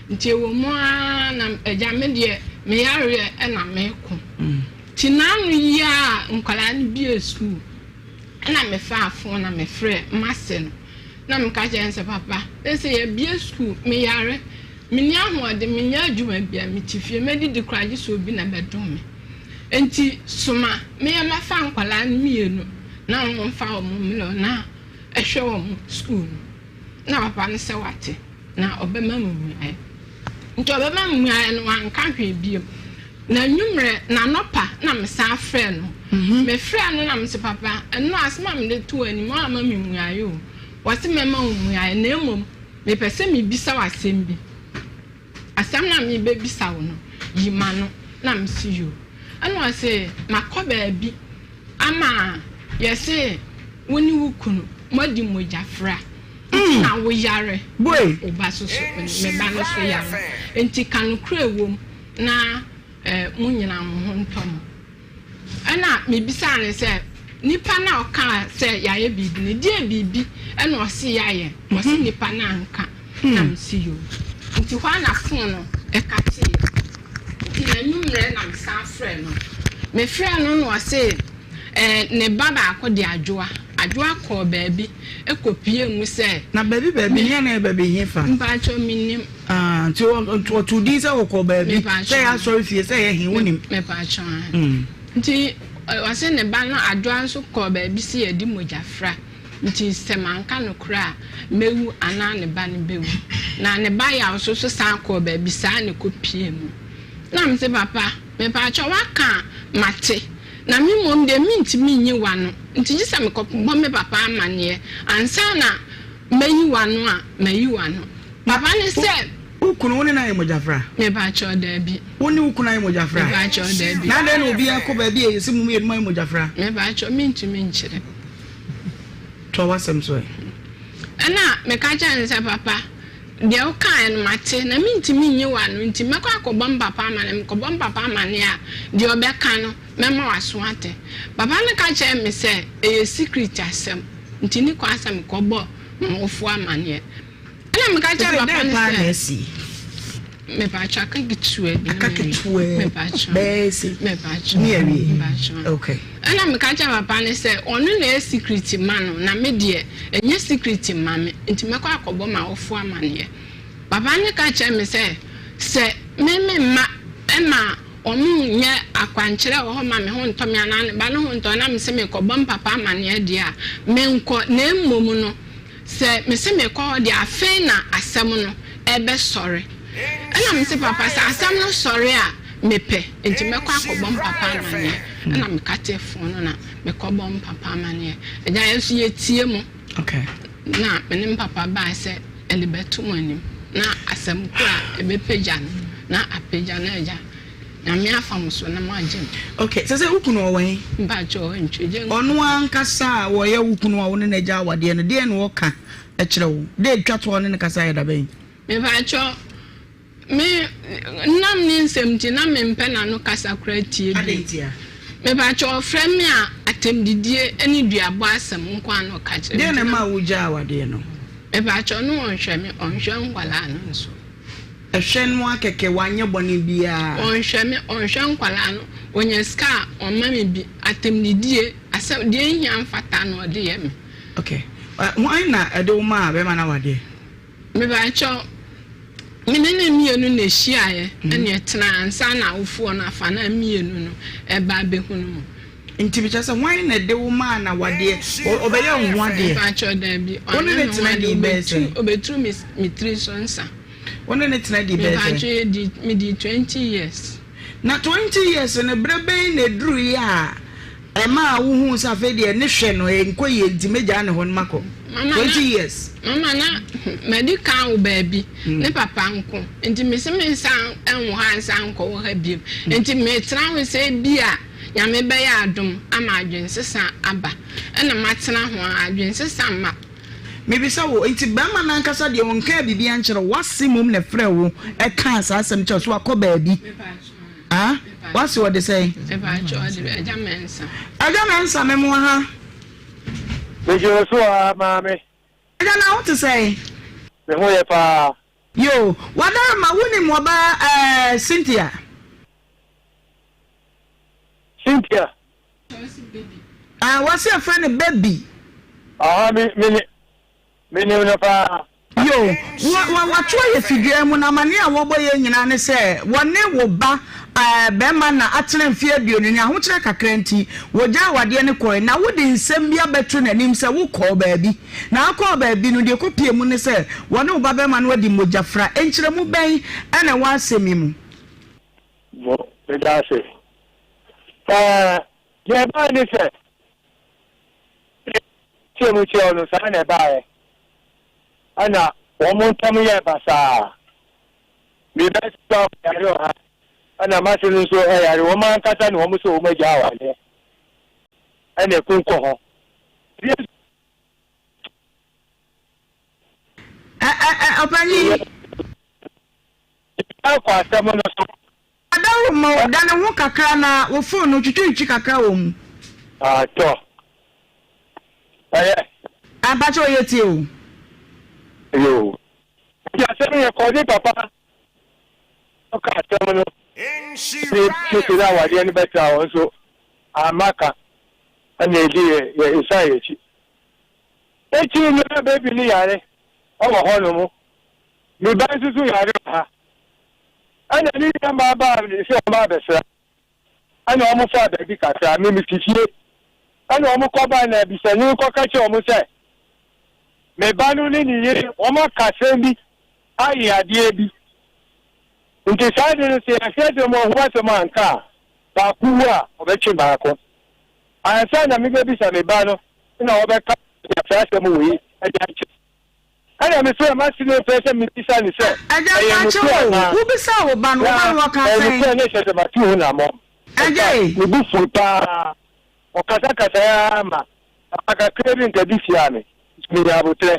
Nti ɛwɔ mu ara na agya me deɛ me yareɛ na meko. Nti n'ano yi ara nkwadaa no bie sukuu ɛna me faa fon na me frɛ m'ase no na me ka kyerɛ no sɛ papa sɛ yɛbie sukuu me yare menni ahoɔden menyɛ adwuma bia me te fie mɛdidi koraa gye sɛ obi na bɛdom me nti soma me yɛ mɛfa nkwadaa no mmienu na wɔn mfa wɔn mmerɛ na ɛhwɛ wɔn sukuu no. Na papa no sɛ wate, na ɔbɛma me mmuaeɛ. Nti ɔbɛma me mmuaeɛ no, wanka hwee bio. Na anwummerɛ, n'anɔpa na mesan frɛɛ no. Mefrɛɛ no na mese, Papa, ɛno asɛm a mede too w'anim, woamma me mmuaeɛ o. Wɔse mɛma wo mmuaeɛ, na mmom mepɛ sɛ mebisa wo asɛm bi. Asɛm no a merebɛbisa wo no, yi m'ano. Na mese, Yoo. Ɛna ɔse, Makɔ baabi ama yɛse wo ne wo kunu moadi mogyafra nti na wo yare na wo ba so so, me ba no so yare. Nti ka nokorɛ a ɛwɔ mu na mo nyinaa mo ho ntɔ mo. Ɛnna mibisaa no sɛ, Nipa no a ɔkaa sɛ yɛayɛ biribi no, deɛn biribi na ɔse yɛayɛ? Ɔse nipa no anka. Na mese yoo. Nti hɔ ara na fon no kateeɛ. Nti n'anwummerɛ na mesan frɛɛ no. Mefrɛɛ no na ɔse eh, ne ba baako de Adwoa. Adwoa kɔɔ baabi kɔpuee mu sɛ. Na baabi baabi, nea na ɛyɛ baabi hefa? Mpakyɛw mennim. Ah, nti ɔtoo din sɛ ɔkɔɔ baabi, sɛ ɛyɛ asɔre fie, sɛ ɛyɛ he, wonim? Mepaakyɛw, ahe. Nti. Ɔse ne ba no Adwoa nso kɔɔ baabi se yɛde mogya fra nti sɛ manka nokorɛ a mɛwu anaa ne ba no bɛwu. Na ne ba Yaw nso so san kɔɔ baabi saa na ɛkɔpuee mu. Na mese papa mepaakyɛw woaka a mate na me mmom deɛ mentumi nyi w'ano nti gye sɛ mekɔbɔ me papa amaneɛ ansa na mayi w'ano a mayi w'ano. Papa no sɛ. Wo kunu, wo ne no ayɛ mogyafra? Mepakyɛw, dabi. Wo ne wo kunu ayɛ mogyafra? Mepakyɛw, dabi. Na adɛn na obiara kɔ baabi a eye sɛ mo mmienu moayɛ mogyafra? Mepakyɛw, mintumi nkyerɛ. Toa w'asɛm so ɛ. Ɛnna meka kyerɛɛ no sɛ, Papa, deɛ wokaeɛ no, mate, na mintumi nyi w'ano, enti mɛkɔ akɔbɔ me papa amanneɛ. Mekɔbɔ me papa amanneɛ a, deɛ ɔbɛka no, mɛma w'aso ate. Papa no ka kyerɛɛ me sɛ, ɛyɛ secret asɛm, nti nni kwan sɛ mekɔbɔ m'awofoɔ amanneɛ. Ɛna meka kyerɛ papa no sɛ mepatwa aka ketewa bi aka ketewa mepatwa bɛyɛ se mepatwa ne awie mepatwa okay ɛna meka kyerɛ papa no sɛ ɔno na ɛyɛ secret ma no na me deɛ ɛnyɛ secret ma me nti mɛkɔ akɔbɔ ma awofo amaneɛ papa no ka kyerɛ me sɛ sɛ me me mma ɛma wɔn nyɛ akwankyerɛ wɔ hɔ ma me ho ntɔ me anaa ne ba no ho ntɔ na me sɛ mekɔbɔ me papa amaneɛ deɛ a menkɔ na mmom no Sɛ mese mekɔ hɔ deɛ afei na asɛm no ɛbɛsɔre. Ɛna mese papa sɛ asɛm no sɔre a mepɛ nti mɛkɔ akɔbɔ me papa amaneɛ. Ɛna mekatee fon no na mekɔbɔ me papa amaneɛ. Agya yɛn nso yɛtie mo. Na me ne me papa bae sɛ yɛde bɛto mo anim na asɛm koro a ɛbɛpagya no na apagya na agya Nyame afa mo so na mo agye me. Ok, sɛ sɛ wo kunu ɔwɔ he? Mpakyɛ ntwegye nkɔ. Ɔno ankasa a wɔyɛ wo kunu a wo ne no agya awadeɛ no, deɛn na ɔka kyerɛ wo? Da ɛtwa toɔ a wo ne no kasa yɛ da bɛn? Mepakyɛ, me nam ne nsɛm nti na mempɛ n'ano kasa koraa tie bio. Adɛn ntia? Mepakyɛ, ɔfrɛ me a atɛmdidie ne duabɔ asɛm nko ara na ɔka kyerɛ me. Deɛn na ɛmaa wogyaa awadeɛ no? Mepakyɛ, ɔno ɔnhwɛ me, ɔnhwɛ nkwadaa no nso. Ɛhwɛ no ara kɛkɛ, wanyɛ bɔne biara. Ɔnhwɛ me, ɔnhwɛ nkwadaa no. Ɔnya sika a, ɔmma me bi. Atɛmdidie, asɛm, deɛ ɛnhia mfata na ɔde yɛ me. Ok. Hwan na ɛde wo maa bɛrima no awadeɛ? Mepakyɛw, me ne no mmienu na ɛhyiaeɛ ɛna ɛtenaeɛ ansa na awofoɔ no afa no a mmienu no ɛreba abɛhunu mu. Nti mekyerɛ sɛ hwan na ɛde wo maa no awadeɛ? Ɔbɛyɛ wo ho adeɛ? Mepakyɛw, daabi. Wo ne no tena dii bɛyɛ sɛn? Ɔbɛturu me tiri so nsa. Wo ne no tena dii bɛyɛ sɛn? Mepakyɛw, yɛdi, medii 20 years. Na 20 years no, berɛ bɛn na ɛduruiɛ a ɛmaa wohuu sɛ afei deɛ ne hwɛ no ɛnkɔ yie nti mɛgyaa ne hɔ no makɔ? Mama, 20 na, years. mama na madi kan wo baabi, ne papa nko, nti mese mensan nwo ha nsan nkɔ wɔ ha biom. Nti metena ho sɛ ebia Nyame bɛyɛ adom ama adwensesa aba, ɛna matena ho a adwensesa mma. Mebisa wo, nti barima no ankasa deɛ ɔnkaa biribiara nkyerɛ wo, w'ase mmom na ɛfrɛɛ wo kaa saa asɛm kyerɛ wo sɛ wakɔ baabi? Ah, w'ase ɔde sɛn? Mepakyɛ ɔde Agya Mensah. Agya Mensah, memo ha. Megye wo so aa maame. Agya na wo te sɛn? Me ho yɛ paa. Yoo, wadarema, wonim wɔba ɛɛ Cynthia? Cynthia. Ah, wɔsi ɛfrɛ no baby. Aha, me me ne me nim no paa. Yo, wɔ wɔ wɔato ayɛ fidua mu na amane a wɔbɔ yɛn nyinaa ne sɛ wɔne wo ba ɛɛ bɛrima na atena mfeɛ aduonu ne ahokyerɛ kakra nti wɔgyaa awadeɛ no kɔe na wode nsɛm bi abɛto n'anim sɛ wokɔɔ baabi na akɔɔ baabi no deɛ ɛkɔpie mu ne sɛ wɔne wo ba bɛrima no adi mogyafra. Nkyerɛmu bɛn na ɛwɔ asɛm yi mu? Mo, meda ase. Ɛɛ, deɛ ɛbaeɛ ne sɛ, tie mu kyerɛ no, saa na ɛbaeɛ. Ɛna wɔn ntam yɛɛ basaa. Me ba sika yare wɔ ha, ɛna m'ase no nso yare. Wɔn ankasa na wɔn sɛ wɔn agya awadeɛ. Ɛna ɛku nkɔ hɔ. Ɛ ɛ ɛ ɔpanyin. Kɔ asɛm no so. Adawuruma, da ne ho kakra na wo phone no twitwiritwi kakra wɔ mu. Atɔ. Ɛyɛ. Mpakyɛw yɛ tie o. Yoo. Nti asɛm yɛ kɔ ne papa no ka asɛm no ne sisi na awadeɛ no bɛtra hɔ nso amma ka ɛna ɛdi yɛ yɛ ɛsan yɛ akyi. Akyiri no na baby no yare ɛwɔ hɔ nom. Me ba nso so yare wɔ ha. Ɛna ne nua mmaa baa sɛ wɔn abɛsra. Ɛna wɔn faa baabi kakra, me mete fie. Ɛna wɔn kɔ bae na abisani no kɔka kyerɛɛ wɔn sɛ, Me ba no ne ne yere wɔn aka asɛm bi ayɛ adeɛ bi. Nti saa ade no sɛ yɛanhwɛ sɛ wɔn ho asɛm anka a, baako wu a, ɔbɛtwe baako. Ansa na mebɛbisa me ba no na ɔbɛka saa asɛm wei de akyerɛ. Ɛnna mefrɛɛ m'ase no pɛɛ sɛ mebisa no sɛ, Agya, Ɛyɛ mpakyɛw nokorɛ o, anaa? wobisaa wo ba no, wo Na ba no ɔkaa ɛyɛ sɛn? nokorɛ na ɛhyɛ sɛ matu ho anammɔn. Agya Ɛka, ei. me bo fui pa ara. Ɔkasakasaeɛ ara ma papa kakra bi nka bi tiaa me, nti menyaa aboterɛ.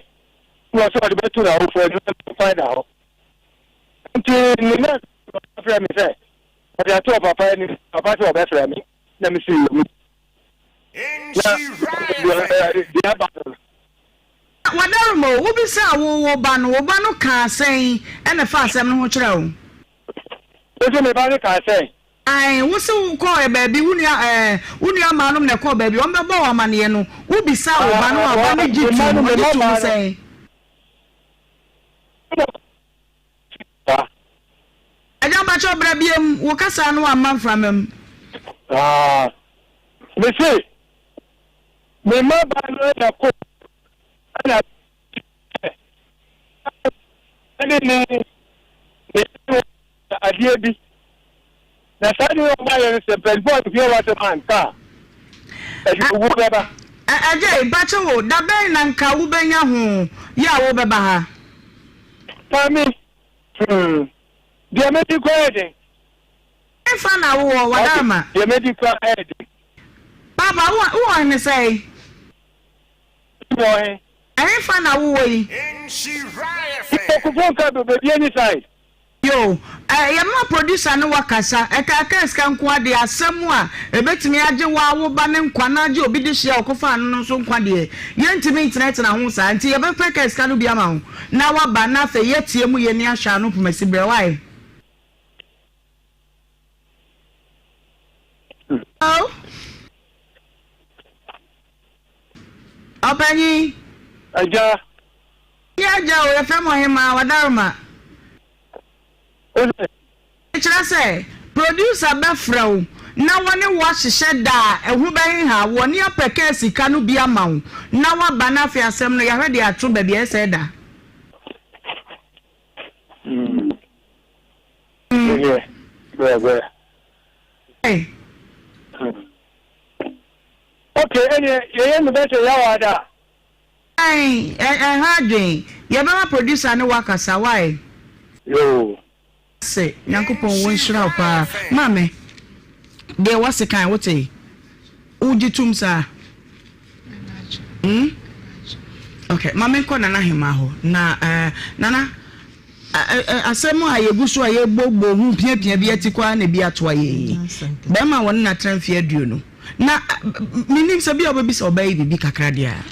Ɛnna ɔsɛ ɔde bɛto n'awofoɔ anim na kwan da hɔ. Enti ne nɛɛse no frɛɛ me sɛ ɔde ato ɔpapa anim, papa sɛ ɔbɛfrɛ me, na mese yoo. Na deɛ aba no. Wadaroma o, wobisaa wo wo ba no, wo ba no kaa sɛn na ɛfa asɛm no ho kyerɛɛ wo? Wose me ba no kaa sɛn? Ae, wose wokɔɔ baabi, wo nua ɛɛ, wo nua mmaa nom na ɛkɔɔ baabi, wɔn bɛbɔɔ wo amaneɛ no, wobisaa wo ba no a, wo ba no gye toom, ɔgye toom sɛn? Agya mpakyɛw bra biam, wo kasa no amma mframa mu. Ah, mese Me mmabaa no na kɔ na ɛne ne ne adeɛ bi na saa deɛ wɔn ayɛ no sɛ mpanyinfoɔ a wɔhia wɔn asɛm anka a ɛde owuo bɛba. Agya mpakyɛ wo da bɛn na nka wobɛnya ho yɛ a wobɛba ha. Maame, hmm, deɛ mɛdi koraa yɛ den. Ɛhefa na wowɔ, Wadarma? Deɛ mɛdi koraa yɛ den. Paapa, wo wowɔ hene sɛn? Wowɔ he? Ɛhefa na wowɔ yi? Okufo nka do baabi any side. Yo, eh, yɛbɛma producer ne wo akasa. Ɛkaakaa sika nko ara deɛ, asɛm a ɛbɛtumi agye wo ara wo ba no nkwa na agye obi dehyeɛ a ɔkɔfaa no no nso nkwa deɛ, yɛntumi ntenatena ho saa. Nti yɛbɛpɛ kaa sika no bi ama wo na woaba na afei yɛatie mu yie ne ahwɛ ano pomasi berɛ. Wai? Hello? Ɔpanyin. Agya. Yɛ agya o, yɛfrɛ mo ɔhemaa, wadaroma. Kyerɛ sɛ, producer bɛfrɛ wo na wɔne wo ahyehyɛ da a ɛho bɛheha wɔne apɛ kaa sika no bi ama wo na woaba na afei asɛm no yɛahwɛ de ato baabi a ɛsɛ da. Mm. Okay, ɛneɛ yɛyɛ no bɛsɛ yɛwɔ ada. Ɛha adwen, yɛbɛma producer ne wakasa, why? Yoo. Ase Nyankopɔn wo nhyira wo paa maame deɛ wase kan wote wogye tum saa hmm okay maame nkɔ nana hemaa hɔ na eh, nana Asɛm a yɛgu so a yɛbobɔ ho piapia bi ati koraa na ebi atoa yɛn yi. Bɛrima a wɔne no atena mfeɛ aduonu. Na menim sɛ bi a wobɛbisa ɔbaa yi biribi kakra deɛ a.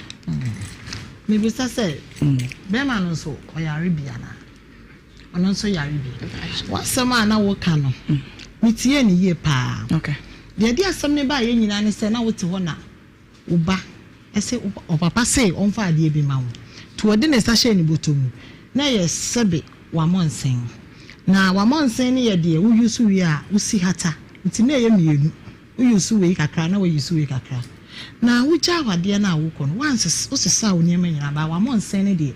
Mebisa sɛ, bɛrima no nso ɔyare bi anaa? Ɔno nso yare bi. W'asɛm a na woka no, metiee no yie paa. Deɛ ɛde asɛm no baeɛ nyinaa ne sɛ na wote hɔ na Wo ba se ɔpapa se ɔmfa adeɛ bi ma wo, nti ɔde ne nsa hyɛɛ ne bɔtɔ mu, na ɛyɛ sɛbe w'amɔnsen. Na w'amɔnsen no yɛ deɛ wo use wie a wo si hata, nti na ɛyɛ mienu, wo use wei kakra na wa use wei kakra. Na wo gyaa w'adeɛ no a wo kɔ no, woanses wo sesaa wo nneɛma nyinaa, but w'amɔnsen no deɛ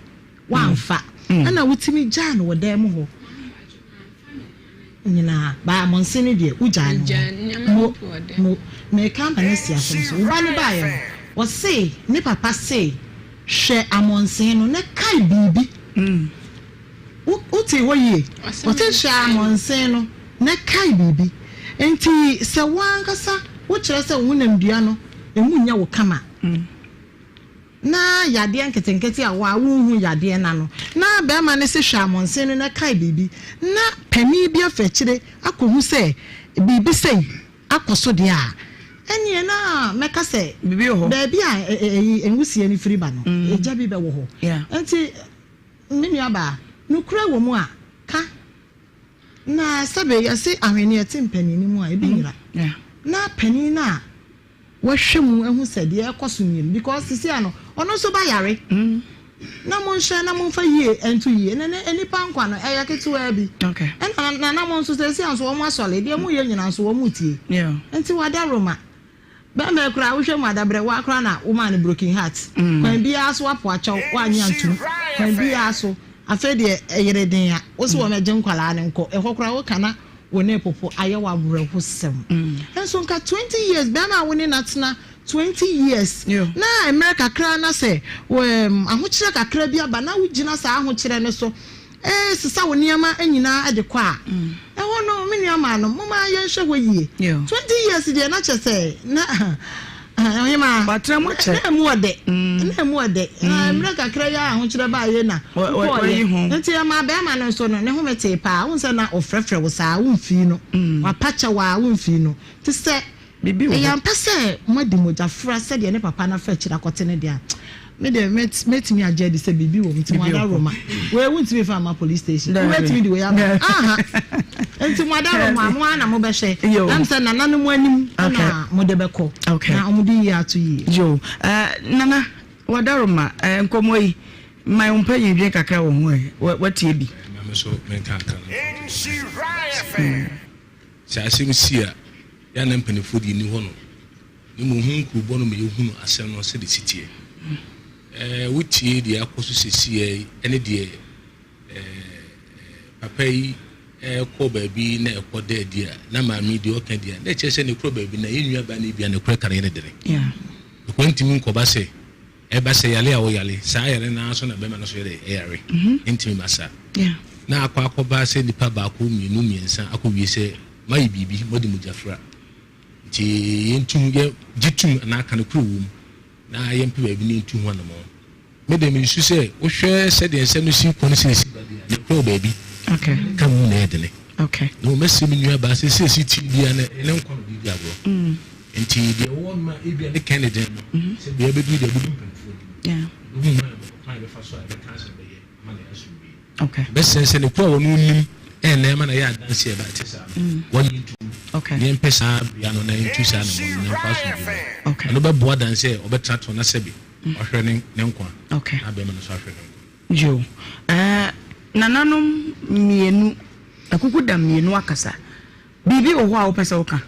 woamfa, ɛna wotumi gyaa no wɔ dan mu hɔ. Nyinaa, by amɔnsen no deɛ wogyaa no hɔ. Mo, mo, mereka ama no asi asɛm so. Wo ba no baeɛ no, ɔse ne papa se hwɛ amɔnsen no na kae biribi. Wo, wotee hɔ yie? Ɔse hwɛ amɔnsen no na kae biribi. Enti sɛ wo ankasa wokyerɛ sɛ wo honamdua no, emu nyɛ wo kama. Na yadeɛ nketenkete a woa wonhu yadeɛ no ano. Na barima no se hwɛ amɔnsen no na kae biribi. Na panin bi afa akyire akɔhu sɛ biribi sei akɔ so deɛ a, ɛnneɛ na mɛka sɛ baabi a ɛyi nwusie no firi ba no, egya bi bɛwɔ hɔ. Nti me nuabaa, nokorɛ wɔ mu a, ka. Na sɛbe yɛse ahweneɛ te mpanin mu a, ebi nyera. Na panin no a wahwɛ mu ahu sɛ deɛ ɛrekɔ so nie no because sisi ano ɔno nso ba yare mm. Na monhwɛ na momfa yie nto yie. Na nɛ nnipa nkwa no, ɛyɛ ketewaa bi. Ɛna nana mo nso, seesei nso wɔn asɔre, deɛ moyɛ nyinaa nso wɔn retie. Nti wadaroma. Bɛrima yi koraa, wohwɛ mu adabrɛ, woa koraa na womaa no broken heart. Kwan biara so woapo akyɛw, woannye antom. Kwan biara so. Afei deɛ ɛyere den a, wo se wɔmmɛgye nkwadaa no nkɔ. Ɛhɔ koraa woka na wo ne repopo, ayɛ wo awerɛhosɛm. Nso nka 20 years, bɛrima a wo ne no atena 20 years, na mmerɛ kakra na sɛ ahokyerɛ kakra bi aba na wogyina saa ahokyerɛ no so sesa wo nneɛma nyinaa de kɔ a, ɛhɔ no me nua maa no, momma yɛnhwɛ hɔ yie. 20 years deɛ na kyerɛ sɛ na ɔhemaa na ɛmu ɔdɛ, na ɛmu ɔdɛ. Na mmerɛ kakra yi a ahokyerɛ baeɛ na wokɔɔyɛ. Nti ɛmaa bɛrima no nso no ne home tee paa. Wohu sɛ na ɔfrɛfrɛ wo saa, womfii no. Wapa kyɛw a, womfii no. Te sɛ Biribi wɔ Ɛyɛ hɔ. ampa sɛ moadi mogyafra sɛdeɛ ne papa no afa akyiri akɔte no deɛ a, me deɛ mɛtumi agye adi sɛ biribi wɔ mu. Nti mo Biribi wɔ hɔ. adaworoma, wei wontumi mfa mma police station. Daabi. Wobɛtumi de wei aba? Daabi. Aha. Nti mo adaworoma, mo ara na mobɛhwɛ. Yo. Ɛm sɛ nananom anim Okay. na mode bɛkɔ. Okay. Na wɔde yie ato yie. Yo. Eh, Nana, w'adaworoma, eh, nkɔmmɔ yi, ma wo mpanyin dwen kakra wɔ ho ɛ. Watie bi. Ma me nso menka kakra na mfa ntoto so. Sɛ asɛm si a, yɛ a na mpanimfoɔ deɛ nni hɔ no, na mmom ho nkurubɔ no ma yɛhunu asɛm no sɛdeɛ ɛsi teɛ. Ɛɛ, wotie deɛ akɔ so sɛsiɛ yi ne deɛ ɛɛ, papa yi ɛkɔ baabi na ɛkɔ da adi a, na maame deɛ ɔka di a, na ɛkyerɛ sɛ ne korɔ baabi na yɛn nuabaa no ebia ne korɛ ka no yɛ ne dene. Ɛkwan ntumi nkɔba sɛ Ɛba sɛ yare a woyare, saa yare no ara nso na bɛrima no nso yɛ dɛ, ɛyare. Ɛntumi mma saa. Na akɔ akɔba sɛ nnipa baako, mmienu, mmiɛnsa akɔwie sɛ moayɛ biribi, moadi mogyafra. Nti yɛntum, yɛ gye tum anaa ka nokorɛ wɔ mu na yɛmpɛ baabi na yɛntu ho anamɔn. Me deɛ mesusu sɛ wohwɛ sɛdeɛ nsɛm no si kɔ ne sɛdeɛ ɛsi ba deɛ a, nokorɛ wɔ baabi. Ka mu na ɛyɛ dene. Na mmom mɛsrɛ me nuabaa sɛ sɛ ɛsi ti biara no, ɛyɛ ne nkwa na ɔde di agorɔ. Nti deɛ ɔwɔ no a ebia ne kɛn ne den no, sɛ bia bɛduru deɛ bɛdu mpanimfoɔ anim. Bɛhu hwan a kwan a bɛfa so a ɛbɛka asɛm bɛyɛ ama no asomdwie. Bɛsɛn sɛ ne kura wɔn nim ɛna ɛma na yɛ adanse ɛba ɛte saa no, mm. wɔn yi ntum. Ne yɛmpɛ saa bea no na yɛntu saa na mɔ no na mfa asomdwie no. Ɛno bɛboa dan sɛ ɔbɛtena to na sɛbi mm. ɔhwɛ ne ne nkwa na bɛrima no nso ahwɛ ne nkwa. Yo, eh, nananom mmienu, akuku da mmienu akasa. Biribi wɔ hɔ a wopɛ sɛ woka?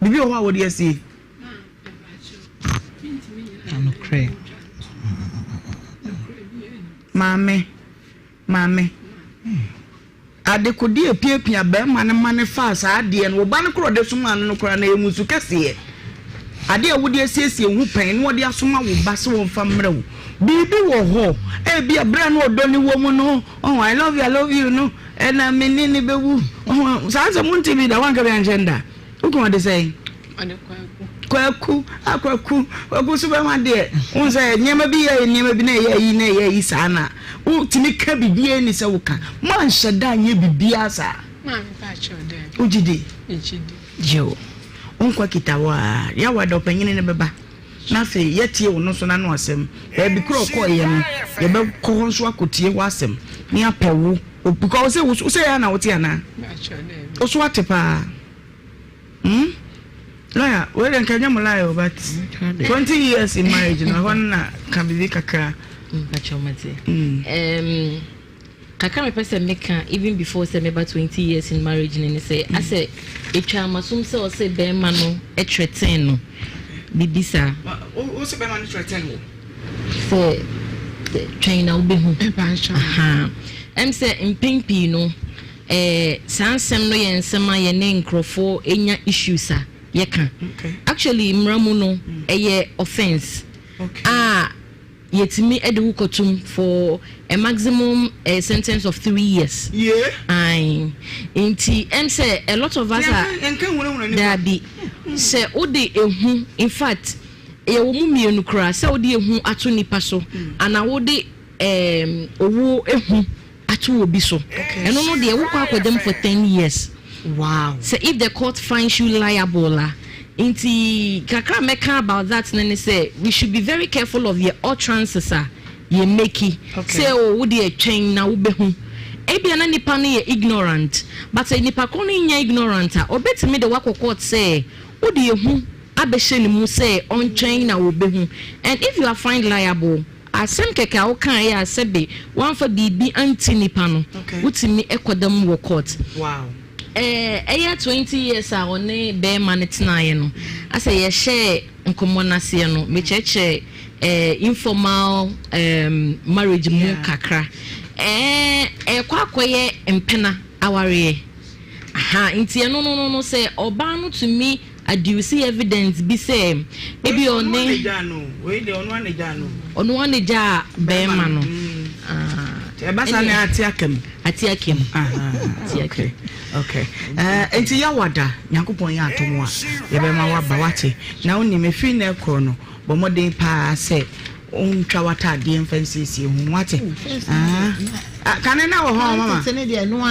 Biribi wɔ hɔ a wɔde asie? Nokorɛ. Maame, maame. Adekodeɛ epiapia barima no ma no faa saa adeɛ no, wo ba no korɔ ɔde somaa no no koraa no ɛyɛ musu kɛseɛ. Adeɛ a wode asiesie wo ho pɛn na wɔde asoma wo ba sɛ wɔmfa mmerɛ wo. Biribi wɔ hɔ, ebia berɛ a na ɔdɔ no wɔ mu no, oh, I love you, I love you no, ɛna me ne no bɛwu. Oh, saa nsɛm wonte bi da, woanka bi ankyerɛ no da. Wo kunu ɔde sɛn? Ɔde kwaku. Kwaku, ah kwaku, kwaku so bɛma deɛ. Wohu sɛ nneɛma bi yɛ nneɛma bi na ɛyɛ ayi na ɛyɛ ayi saa na wotumi ka biribiara ni sɛ woka. Moanhyɛ da nyɛ biribiara saa. Maame pa akyɛw dɛ. Wogye di? Megye di. Gye o. Wo nkwa kita wo a, yawa da ɔpanyini no bɛba. Na afei yɛatie wo no nso n'ano asɛm. Baabi koro ɔkɔeɛ no, yɛbɛkɔ hɔ nso akɔtie hɔ asɛm na yɛapɛ wo. Because wo sɛ yɛ na wote anaa? Wo so ate paa. Hmm? Lawyer, wei deɛ nka nyɛ mo lie o, but 20 years in marriage no, ɛhɔ no na ka biribi kakra. Mpakyɛw mate. Um, kakra mepɛ sɛ meka even before sɛ meba 20 years in marriage no ne sɛ mm. asɛ ɛtwa amasom sɛ ɔsɛ bɛrima no threaten no biribi saa. Wo sɛ bɛrima no threaten wo? Sɛ twɛn na wobɛhu. Ɛm sɛ mpɛn pii no eh, saa nsɛm no yɛ nsɛm a yɛne nkurɔfoɔ nya issues a yɛka. Actually mmara mu no ɛyɛ offence a yɛtumi de wo kɔtum for a maximum eh, sentence of 3 years. Ae. Nti ɛm sɛ a lot of us are daabi sɛ wode ehu, in fact yɛwɔ mu mmienu koraa, sɛ wode ehu ato nipa so anaa wode um, owuo ehu ato obi so, ɛno no deɛ wokɔ akɔdam for 10 years. Wow. Sɛ if the court finds you liable a. Nti kakra mɛka about that no ne sɛ we should be very careful of yɛ utterances a yɛ make sɛ o wo deɛ twɛn na wobɛhu. Ebia na nipa no yɛ ignorant, but sɛ nipa ko no nyɛ ignorant a, ɔbɛtumi de wakɔ court sɛ wode ehu abɛhyɛ ne mu sɛ ɔntwɛn na wɔbɛhu, and if you are find liable. Asɛm kɛkɛ a wokaeɛ a sɛbe woamfa biribi anti nipa no, wotumi kɔda mu wɔ court. Ɛɛ ɛyɛ 20 years a ɔne bɛrima no tenaeɛ no, asɛ yɛhyɛɛ nkɔmmɔ no aseɛ no, mekyerɛkyerɛ ɛɛ informal um, marriage mu kakra. Ɛɛ ɛkɔ akɔyɛ mpena awareɛ. Aha, nti ɛno no no no sɛ ɔbaa no tumi adduce evidence bi sɛ ebi ɔne. Ɔno ara na gyaa bɛrima no. Ɛba saa na ate aka mu. Ate aka mu. Ate aka mu. Okay. Eh, nti yawada Nyankopɔn yɛ atom a yɛbɛma waba wate. Na wonim ɛfiri na ɛkorɔ no bɔ mmɔden paa sɛ wontwa w'ataadeɛ mfa nsiesie ho wate. Ah, ah, kane na wɔ hɔ mama. Tete ne deɛ ɛno a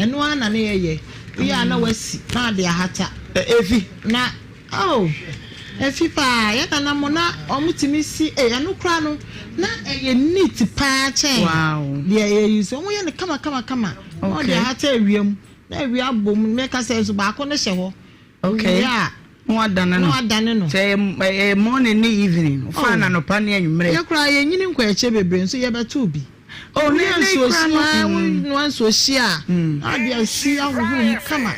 ɛno a na ne yɛyɛ. Woyɛ a na wasi na ade ahata. Efi. Na oh efi paa yɛ nana mo na wɔn tumi si eh ɛno koraa no na ɛyɛ neat paa kyɛn deɛ yɛ use wɔn yɛ no kama kama kama na wɔde ahata awia mu na awia abɔ mu mɛka sɛ nso baako no hyɛ hɔ. Okay. Wie a. Na wadane no. Na wadane no. Sɛ ɛyɛ morning ne evening. Fa na anɔpa ne anwummerɛ. Yɛ koraa yɛ nyini nkɔ ɛkyɛ bebree nso yɛbɛto bi. Oh, ne ne kura no. Wonoa nsuo hye a, na ade asi ahohoro mu kama.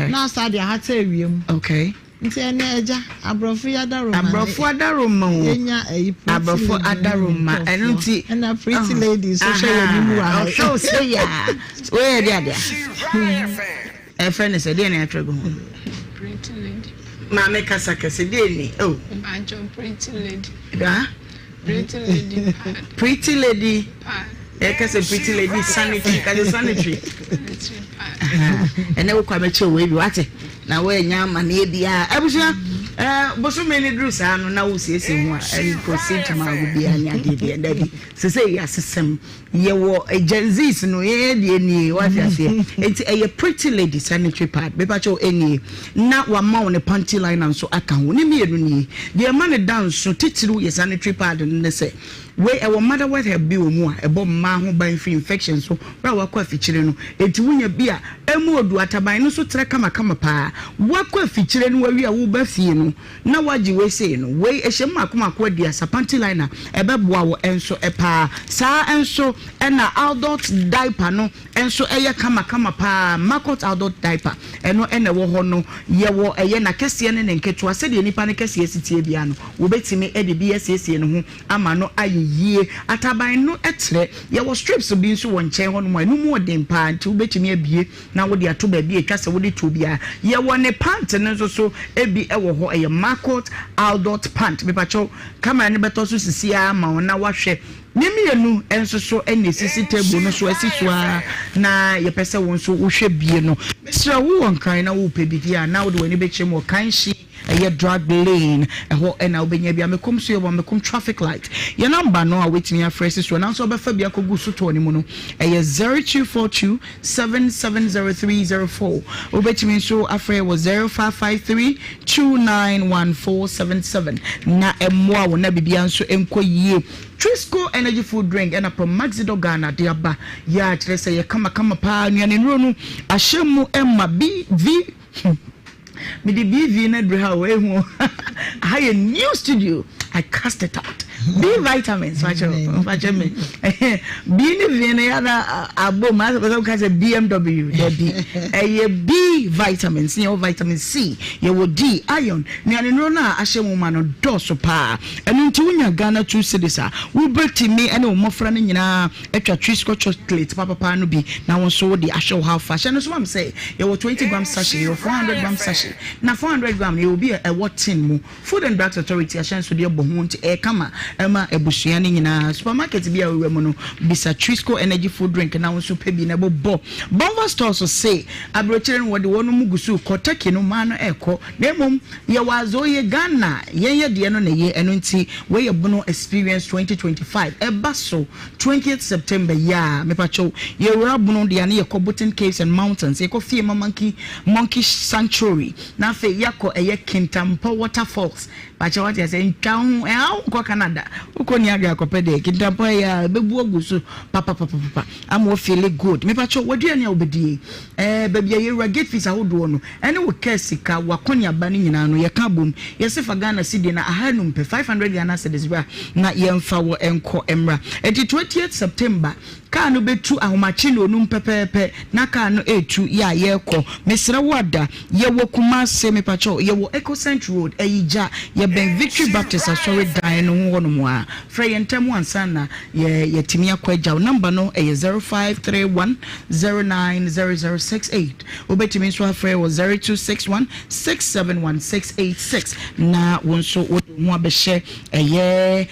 Na asa de ahata awia mu. Okay. Nti ɛnɛ agya, aborɔfo yi adaroma. Aborɔfo adaroma o. Yɛnya ayi pretty lady. Aborɔfo adaroma. Ɛno nti. Ɛna pretty lady nso hwɛ yɛn anim wɔ ha. Ɔhwɛ wo sɛ yaa. Woyɛ de adeɛ. Ɛfrɛ ne sɛ deɛ na yɛatwerɛ gu ho. Pretty lady. Maame kasa kɛse deɛ ni. Oh. Mpacho pretty lady. Ah? Pretty lady pad. Pretty lady. Pad. Ɛka sɛ pretty lady sanitary ka sɛ sanitary. Sanitary pad. Ɛnɛ wokɔ abɛkyɛ wɔ ebi wate na woanya amaneɛ biara abusua ɛɛ bosome ne duru saa no na wosiesie ho a ɛnkɔsi ntoma ago biara ne adeɛ biara dabi sɛ sɛ yɛ asesɛm Yɛwɔ Gen Zs no yɛn deɛ nie wate aseɛ nti ɛyɛ pretty lady sanitary pad mepakyɛw ɛnie na wama wo ne panty liner nso aka ho ne mmienu nie deɛ ɛma ne da nso titiriw yɛ sanitary pad no ne sɛ wei ɛwɔ motherwort herb bi wɔ mu a ɛbɔ mmaa ho ban firi infection so berɛ a wakɔ afikyire no enti wonya bi a ɛmu odu ataban no nso trɛ kamakama paa wakɔ afikyire no wawie a woba fie no Na woagye wei sei no, wei ɛhyɛ mu mako mako aduasa, panty liner, ɛbɛboa wo nso paa. Saa nso na adult diaper no nso yɛ kama kama paa, Marcot adult diaper, ɛno na ɛwɔ hɔ no. Yɛwɔ ɛyɛ n'akɛseɛ ne ne nketewa, sɛdeɛ nipa no kɛseɛ si teɛ biara no, wobɛtumi de bi asiesie ne ho ama no ayɛ yie. Ataban no trɛ, yɛwɔ strips bi nso wɔ nkyɛn hɔnom a ɛno mu ɔden paa nti wobɛtumi abue na wode ato baabi a etwa sɛ wode to biara. Yɛwɔ ne pant no nso so bi wɔ hɔ, ɛyɛ Marcot Aldot pant. Mepakyɛw, camera no bɛtɔ so sisi ara ama wo na woahwɛ. Ne mmienu nso so na esisi table no so, asi so ara na yɛpɛ sɛ wo nso wohwɛ bie no. Mesrɛ wo, wowɔ Nkran na worepɛ bi deɛ a, na wode w'ani bɛkyerɛ mu wɔ Kanshi. Ɛyɛ drug lane, ɛhɔ na wobɛnya bi. Amekom nso yɛwɔ Amekom traffic light. Yɛn nɔmba no a wobɛtumi afrɛ si soɔ nanso wobɛfa bi akɔgu sotɔɔ no mu no, ɛyɛ 0242 770304. Wobɛtumi nso afrɛ wɔ 0553 291477 na ɛmmoa wo na biribiara nso nkɔ yie. Trisco energy food drink ɛna Promaxidor Ghana de aba yɛ a kyerɛ sɛ yɛ kamakama paa. Nnuane nnuro no ahyɛ mu ma BV. Mede BV no aduru ha o, ehu o. Aha yɛ new studio. I cast it out. B vitamins, fakyɛ fakyɛ me. B ne V no yɛada abom, asɛ pɛ sɛ woka sɛ BMW, dabi. Ɛyɛ B vitamins, ne yɛwɔ vitamin C, yɛwɔ D, iron, nnuane nnuro no a ahyɛ mu ma no dɔɔso paa. Ɛno nti wonya Ghana 2 cedis a, wobɛtumi ne wo mmɔfra no nyinaa Atwa Twisco chocolate papapaa no bi na wo nso wode ahwɛ wo haw fa. Hyɛ no nso ma me sɛ yɛwɔ 20 gram sachet, yɛwɔ 400 gram sachet. Na 400 gram no yɛwɔ bi a ɛwɔ tin mu. Food and Drugs Authority ahyɛnsodeɛ bɔ ho nti ɛyɛ kama ma abusua no nyinaa. Supermarket bi a wowura mu no, bisa Twisco energy food drink na wo nso pɛ bi na bobɔ. Bonva Stores se aburokyire no wɔde wɔn gu so rekɔ, Turkey no mmaa no rekɔ. Na mmom yɛwɔ adze oye Ghana yɛn yɛ deɛ no na eye ɛno nti wei yɛ Bono experience 2025 ɛba so 20th September yi a mepakyɛw yɛwura Bono deɛ a ne yɛkɔ Boten Caves and Mountains yɛkɔ Fiema Monkey Monkey Sanctuary na afei yɛakɔ ɛyɛ Kintampo Waterfalls pakyɛw wate aseɛ ntwa ho ɛha wo nkɔ Canada. Ada. Wokɔ Niagara kɔpɛ deɛ kintampo ɛyɛ a ɛbɛbu agu so papapapapa ama wo feele good. Mepakyɛw w'aduane a wobɛdi yi ɛɛ baabi a yɛwura gate fees ahodoɔ no ɛne wo car sika w'akɔneaba no nyinaa no yɛka abom yɛse fa Ghana cedi no ahanum pɛ 500 Ghana cedis bra na yɛmfa wo nkɔ mmra. Ɛnti 20th September Kaa no bɛtu ahomakye nnɔnum pɛpɛɛpɛ na kaa no retu yɛ a yɛrekɔ. Mesrɛ wo ada. Yɛwɔ Kumase, mepakyɛw, yɛwɔ Ecocent Road, Ayigya, yɛbɛn Victory Baptist Asɔre dan no ho hɔnom ara. Frɛ yɛn ntɛm ansa na yɛ yɛatumi akɔ agya wo. Number no yɛ 0531 090068. Wobɛtumi nso afrɛ wɔ 0261 671686 na wo nso wode wo ho abɛhyɛ ɛyɛ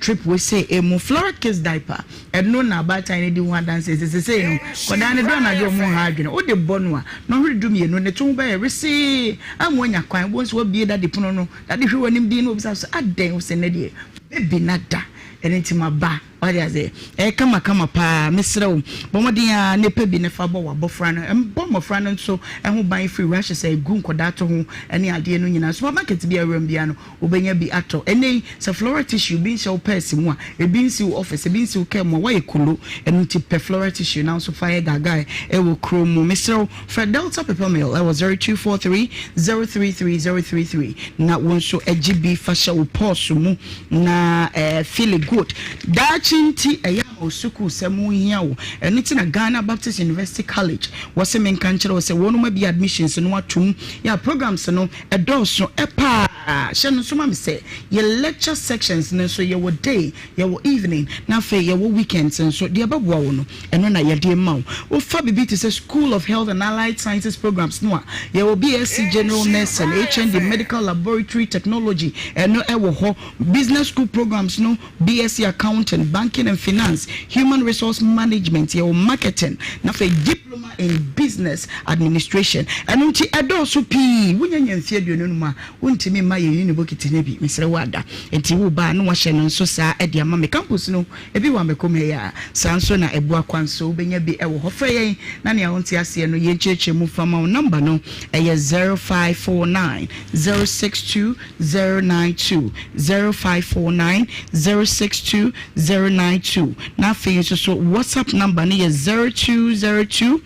trip wei sei emu. Flora Kids Diaper. Ɛno na abaatan no di ho adanse sɛ sesei no, nkwadaa no, duru anadwo a wɔnha adwene. Wode bɔ no a, nnɔnhwere dumienu, ne to ho bɛyɛ wesee ama wanya kwan. Wobɛhu sɛ wabue dade pono no, dade hwɛ w'anim dinn na obisa wo sɛ, Adɛn? Wose, Nnɛ deɛ, baby no ada, ɛno nti maba. Wate aseɛ? Ɛyɛ kamakama paa. Mesrɛ wo, bɔ mmɔden ara na pɛ bi na fa bɔ w'abɔfra no. Bɔ mmɔfra no nso ho ban firi rashes a ɛgu nkwadaa to ho ne adeɛ no nyinaa. Supermarket biara wuram biara no, Wobɛnya bi atɔ. Ɛnnɛ yi, sɛ floral tissue bi nhyɛ wo pɛɛse mu a, ebi nsi wo office, ebi nsi wo kaa mu a, woayɛ kolo. Ɛno nti pɛ floral tissue na wo nso fa yɛ gaagae wɔ kurom mu. Mesrɛ wo, frɛ Delta Paper Mill wɔ 0243 033 033 na wo nso gye bi fa hyɛ wo pɔɔso mu na feeli good. Daakye nti, ɛyɛ a ma wo sukuusɛm ho nhia wo. Ɛno nti na Ghana Baptist University College wɔ se menka nkyerɛ wo sɛ wɔnom abue admissions no atom. Yɛ a programs no Ɛdɔɔso paa. Hyɛ no nso ma me sɛ yɛ lecture sections no nso yɛwɔ day, yɛwɔ evening, na afei yɛwɔ weekends nso. Deɛ ɛbɛboa wo no, ɛno na yɛde rema wo. Wofa biribi te sɛ School of Health and Allied Sciences programs no a, yɛwɔ BSc General Nursing, HND Medical Laboratory Technology, ɛno ɛwɔ hɔ. Business school programs no, BSc Accounting, Banking and Finance, Human Resource Management, yɛwɔ Marketing, na afei Diploma in Business Administration. Ɛno nti ɛdɔɔso pii. Wonya nya mfeɛ 25 a, wontumi mma yɛn unibokiti no bi. Mesrɛ wo ada. Nti woba a na woahyɛ no nso saa de ama me. Campus no, ebi wɔ Amekom ha yi ara. Saa nso na Abua kwan so, wobɛnya bi wɔ hɔ. Frɛ yɛn na nea wonte aseɛ no yɛnkyerɛkyerɛ mu mfa mma wo. Number no ɛyɛ 0549 062 092 0549 062 092 Na afei nso so WhatsApp number no yɛ 0202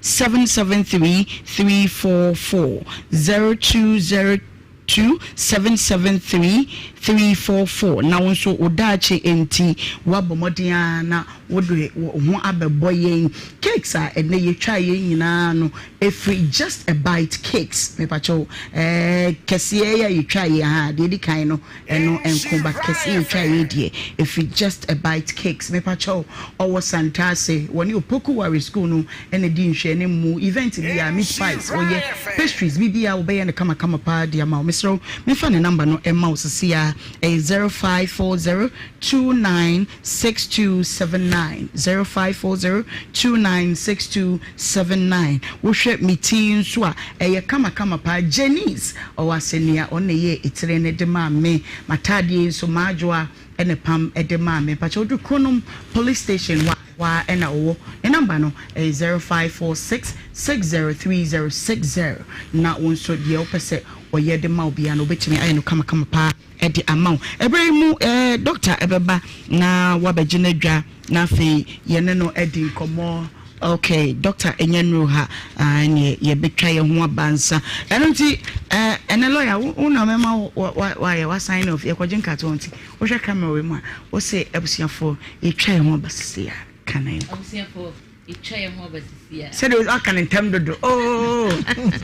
773 344 0202 773 344 Na wo nso wo daakye nti woabɔ mmɔden ara na wode wo ho abɛbɔ yɛn cakes a ɛnnɛ yɛtwaa yɛn nyinaa no Ɛfiri Just a Bite Cakes, mepakyɛw, ɛɛ, kɛseɛ yi a yɛtwa yɛ ha, deɛ ɛdi kan no, ɛno nko, but kɛseɛ yɛtwa yɛ deɛ, ɛfiri Just a Bite Cakes, mepakyɛw, ɔwɔ Santase, wɔne Opoku Ware School no na ɛdi nhwɛanim mu, event biara, meat pies, ɔyɛ, pastries, biribiara, wɔbɛyɛ no kamakama paa de ama wo, mesrɛ wo, memfa ne number no mma wo seesei ara, ɛyɛ 0540 29 6279, 0540 29 6279. Wohwɛ me ti yi nso a, ɛyɛ kamakama paa. Janice, ɔwɔ asɛnnua, ɔno na ɛyɛɛ etire no de maa me. M'ataadeɛ yi nso, Maadwoa na ɛpam de maa me. Mpakyɛ wodu Kronom Police Station hɔ a, hɔ ara na ɔwɔ. Ne namba no ɛyɛ 0546 603060. Na wo nso deɛ wopɛ sɛ ɔyɛ de ma wo biara no, wobɛtumi ayɛ no kamakama paa de ama wo. Ɛberɛ yi mu dɔkta bɛba na wabɛgye n'adwa na afei yɛne no adi nkɔmmɔ. Ok, dɔkta ɛnyɛ nnuru ha, ɛneɛ yɛbɛtwa yɛn ho aba nsa. Ɛno nti ɛnɛ lɔya wo na mɛma wayɛ wa sign off, yɛkɔgye nkatoɔ nti wohwɛ camera wei mu a wose abusuafoɔ yɛtwa yɛn ho aba sisi a ka na yɛnkɔ. Abusuafoɔ Etwa yɛn ho aba sisi a. Sɛdeɛ waka no ntɛm dodo oo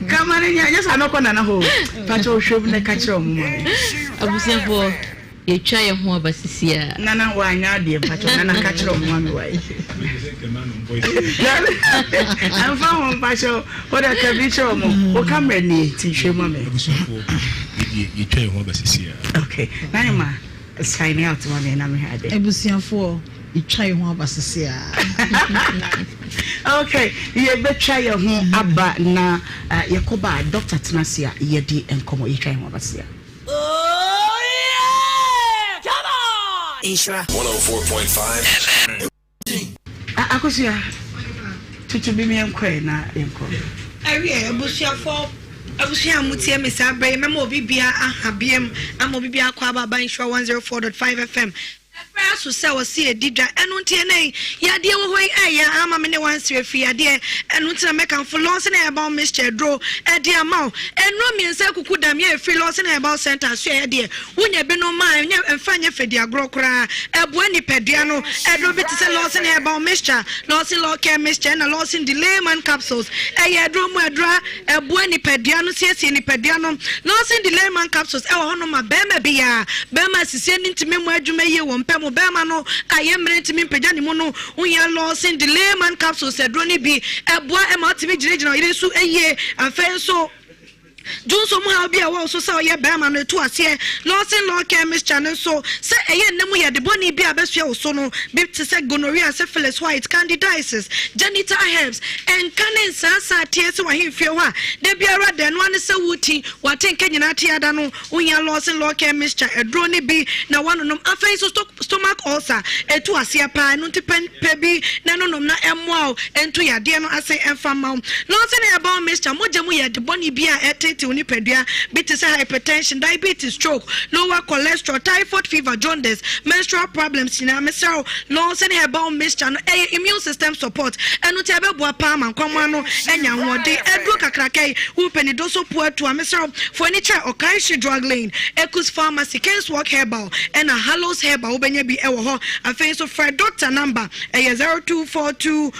kama no nya nyɛ saa mɛkɔ nana hɔ o pakyɛ wohwɛ mu na ka kyerɛ ɔmo ma me. Abusuafoɔ yɛtwa yɛn ho aba sisi a. Nana wanyɛ adeɛ mpakyɛ nana ka kyerɛ ɔmo ma me wae. Ɛmfa ho mpakyɛ wode ka bi kyerɛ ɔmo wo camera nie nti hwɛ mu ma me. Abusuafoɔ yɛtwa yɛn ho aba sisi a. Okay nane ma. Sign out ma me na me hwɛ ade. Abusuafoɔ yɛtwa yɛn ho aba sese a. Okay, yɛbɛtwa yɛn ho aba na eh, yɛkɔ ba a doctor tena ase a yɛdi nkɔmmɔ. Yɛtwa yɛn ho aba sese a. Oh yeah! Come on! Nhyira. 104.5 FM. Akosua, tutu bi mi yɛnkɔ ɛ na yɛnkɔ. Ɛwiɛ, abusuafoɔ, Abusua a motie me saa berɛ yi, mɛma obi biara aha biam ama obi biara akɔ aba aba Nhyira 104.5 FM. Ɛberɛ aso sɛ wɔse yɛdi dwa, ɛno nti ɛnnɛ yi, yadeɛ wɔ hɔ yi ɛyɛ ama me ne wo ansere afiri yadeɛ, ɛno nti na mɛkamfo Lawson Herbal Mixture aduro de ama wo. Nnuro mmiɛnsa akuku dam yɛ ɛfiri Lawson Herbal Centre asoɛeɛ deɛ, wonya binom a ɛnyɛ ɛmfa nyɛ fɛdiagorɔ koraa, ɛboa nipadua no. Aduro bi te sɛ Lawson Herbal Mixture, Lawson Law Care Mixture ɛna Lawson Delayman Capsules, ɛyɛ aduro mu aduro a Ɛboa nipadua no siesie nipadua no. Lawson Delayman capsules wɔ hɔnom ma barima biara. Barima a sisie no ntumi mmɔ adwuma yie wɔ mpa mu, barima no a ɛyɛ mmerɛ ntumi mpagya ne mu no, wohia Lawson Delayman capsules aduro no bi. Ɛboa ma wotumi gyinagyina ɔyere so yie. Afei nso, dwonsɔ mu haw bi a ɛwɔ wo so sɛ ɔyɛ barima no, ɛtu aseɛ. Lawson Law Care Mixture no nso, sɛ ɛyɛ nna mu yɛde bɔne bi a abɛsoɛ wo so no, bi te sɛ gonorrhea, syphilis, white, candidiasis, genital herpes, Nka ne nsaasaa teɛ sɛ w'ahemfie hɔ a da biara da ɛno ara ne sɛ woreti w'atenka nyinaa te ada no wohia Lawson Law Care Mixture aduro no bi na woanonom. Afei nso stomach ulcer ɛtu aseɛ paa ɛno nti pɛ pɛ bi na ɛnonom na ɛmmoa wo ɛntu yadeɛ no ase ɛmfa mma wo. Lawson Herbal Mixture mogya mu yɛ de bɔne bi a ɛtetew nipadua bi te sɛ hypertension, diabetes, stroke, lower cholesterol, typhoid fever, jaundice, menstrual problems nyinaa mesrɛ wo Lawson Herbal Mixture no ɛyɛ immune system support, ɛno nti ɛbɛboa paa ma nkwammoa no anya ahoɔden. Aduro kakraka yi, wopɛ ne doso po atu a, mesrɛ wo, fa w'ani kyerɛ Okaishie Drug Lane, Ekus Pharmacy, Kingswalk Herbal, ɛna Hallows Herbal, wobɛnya bi wɔ hɔ. Afei nso frɛ doctor number, ɛyɛ 0242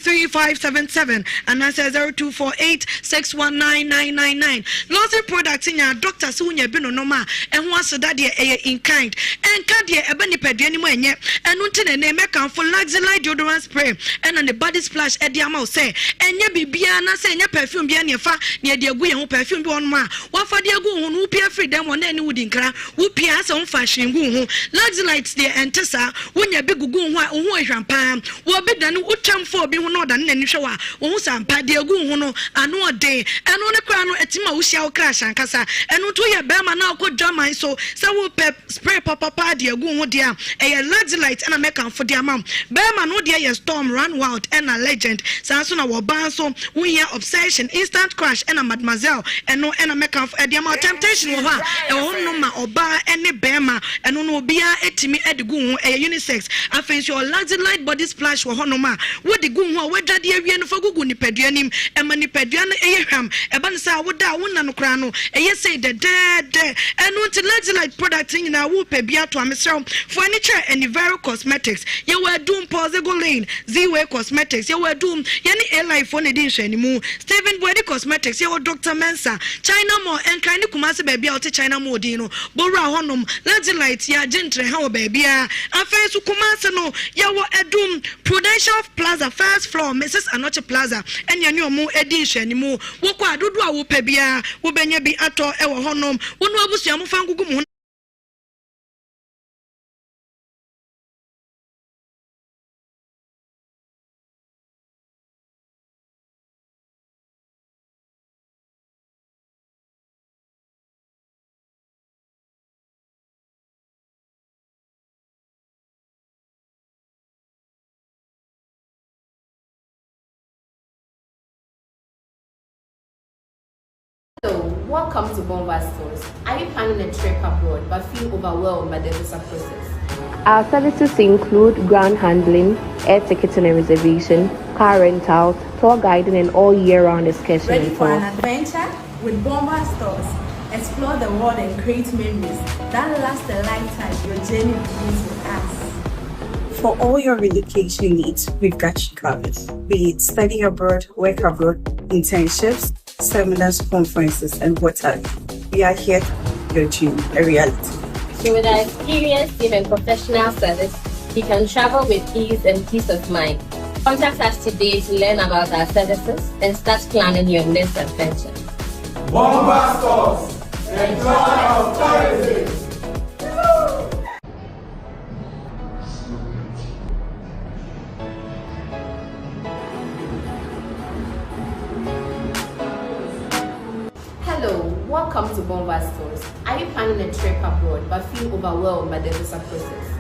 133577 anaasɛ 0248 619 999. Lawson products nyaa doctor sɛ wonya bi nonom a, ɛho aseda deɛ ɛyɛ in kind. Ɛnka deɛ ɛba nipadua no mu ɛnyɛ. Ɛno nti na ɛnnɛ yi mɛkamfo Luxelite deodorant spray ɛna ne body splash ɛde ama wo sɛ ɛnyɛ biribiara anaasɛ ɛnyɛ perfume biara na yɛfa na yɛde agu yɛn ho. Perfume bi wɔ hɔnom a wafa de agu wo ho no wopia firi dɛm hɔ na ɛne wo di nkra. Wopia a sɛ womfa hwee ngu wo ho. Luxelite deɛ ɛnte saa. Wonya bi gugu wo ho a wo ho hwam paa. Wɔ obi dane wo twam fa obi ho na ɔdane n'ani hwɛ wo a, wohu sɛ ampa deɛ ɛgu wo ho no ano ɔden. Ɛno no koraa no, ɛtumi ma wohyia wo crush ankasa. Ɛno nti woyɛ barima na wokɔ dwaman so sɛ worepɛ spray papa paa de agu wo ho deɛ a, ɛyɛ Luxelite na mɛkamfo de ama wo. Barima no wo deɛ yɛ Storm, Run Wild ɛna Legend. Saa nso na wɔ ɔbaa nso, wohia Obsession, Instant Crush ɛna Mademoiselle. Ɛno na mɛkamfo de ama wo. Temptation wɔ hɔ a, ɛwɔ hɔ nom ma ɔbaa ne barima. Ɛno no obiara tumi de gu wo ho, ɛyɛ unisex. Afei nso yɛwɔ Luxy Light Body Splash wɔ hɔnom a wode gu wo ho a woadwade awie no fa gugu nipadua no mu. Ɛma nipadua no yɛ hwam. Ɛba no saa a woda a wonna no koraa no ɛyɛ sei dɛdɛɛdɛ. Ɛno nti Luxy Light products no nyinaa wopɛ bi ato a mesrɛ wo fa w'ani kyerɛ Enivero Cosmetics. Yɛwɔ Adum, Paulzego Lane, Z-Way Cosmetics. Yɛwɔ Adum, yɛne A-Life foɔ na ɛdi nhwɛanimu. Stephen Boadi Cosmetics. Yɛwɔ Doctor Mensah, China Mall, Nkran ne Kumasi baabi a wote China Mall din no. Bowura hɔnom, Luxelite yɛ agye ntrɛha wɔ baabiara. Afei nso Kumasi no, yɛwɔ Adum, Prudential Plaza, first floor, Mrs. Anokye Plaza, ɛne ɛne wɔn di nhwɛanimu. Wokɔ a, dodoɔ a wopɛ biara, wobɛnya bi atɔ wɔ hɔnom. Wo ne w'abusua momfa ngugu mo ho. Hello, welcome to Bomba Stores. Are you planning a trip abroad but feel overwhelmed by the visa process? Our services include ground handling, air ticketing and reservation, car rentals, tour guiding, and all year-round excursion Ready and for an tours. adventure? With Bomba Stores, explore the world and create memories that last a lifetime. Your journey begins with us. For all your relocation needs, we've got you covered. Be it study abroad, work abroad, internships, seminars, conferences, and what have you. We are here to make your dream a reality. So with our experienced team and professional service, you can travel with ease and peace of mind. Contact us today to learn about our services and start planning your next adventure. Bomba Stores, enjoy our tourism. Hello, welcome to Bomba Stores. Are you planning a trip abroad but feel overwhelmed by the visa process?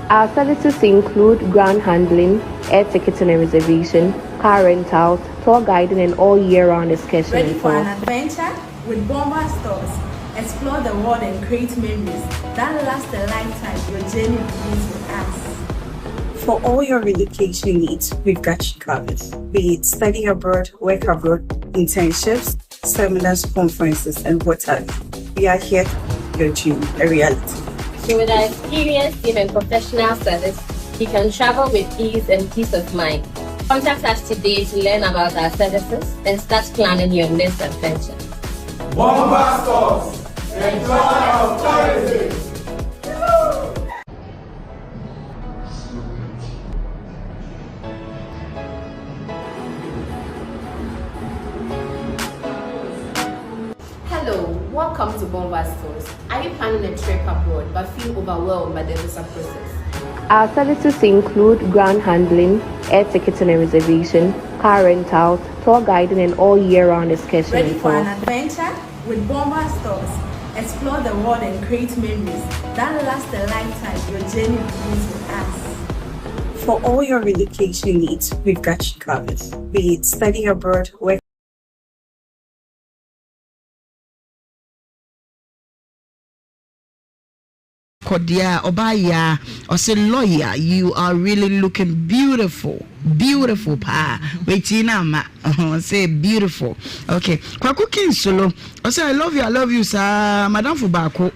Our services include ground handling, air ticketing and reservation, car rentals, tour guiding, and all year-round excursion Ready and for an tours. adventure? With Bomba Stores, explore the world and create memories that last a lifetime. Your journey begins with us. For all your relocation needs, we've got you covered. Be it study abroad, work abroad, internships, seminars, conferences, and what have you. We are here to make your dream a reality. So with our experienced team and professional service, you can travel with ease and peace of mind. Contact us today to learn about our services and start planning your next adventure. Bomba Stores, the joy of tourism. Hello, welcome to Bomba Stores. Are you planning a trip abroad but feel overwhelmed by the visa process? Our services include ground handling, air ticketing and reservation, car rentals, tour guiding, and all year round excursion Ready and for an tours. adventure? With Bomba Stores, explore the world and create memories that last a lifetime. Your journey begins with us. For all your relocation needs, we've got you covered. Be it study abroad, work Kɔ deɛ a ɔbaa yaa ɔse lawyer you are really looking beautiful beautiful paa wait na ama ɔse beautiful okay Kwaku King Solo ɔse I love you I love you saa madamfo baako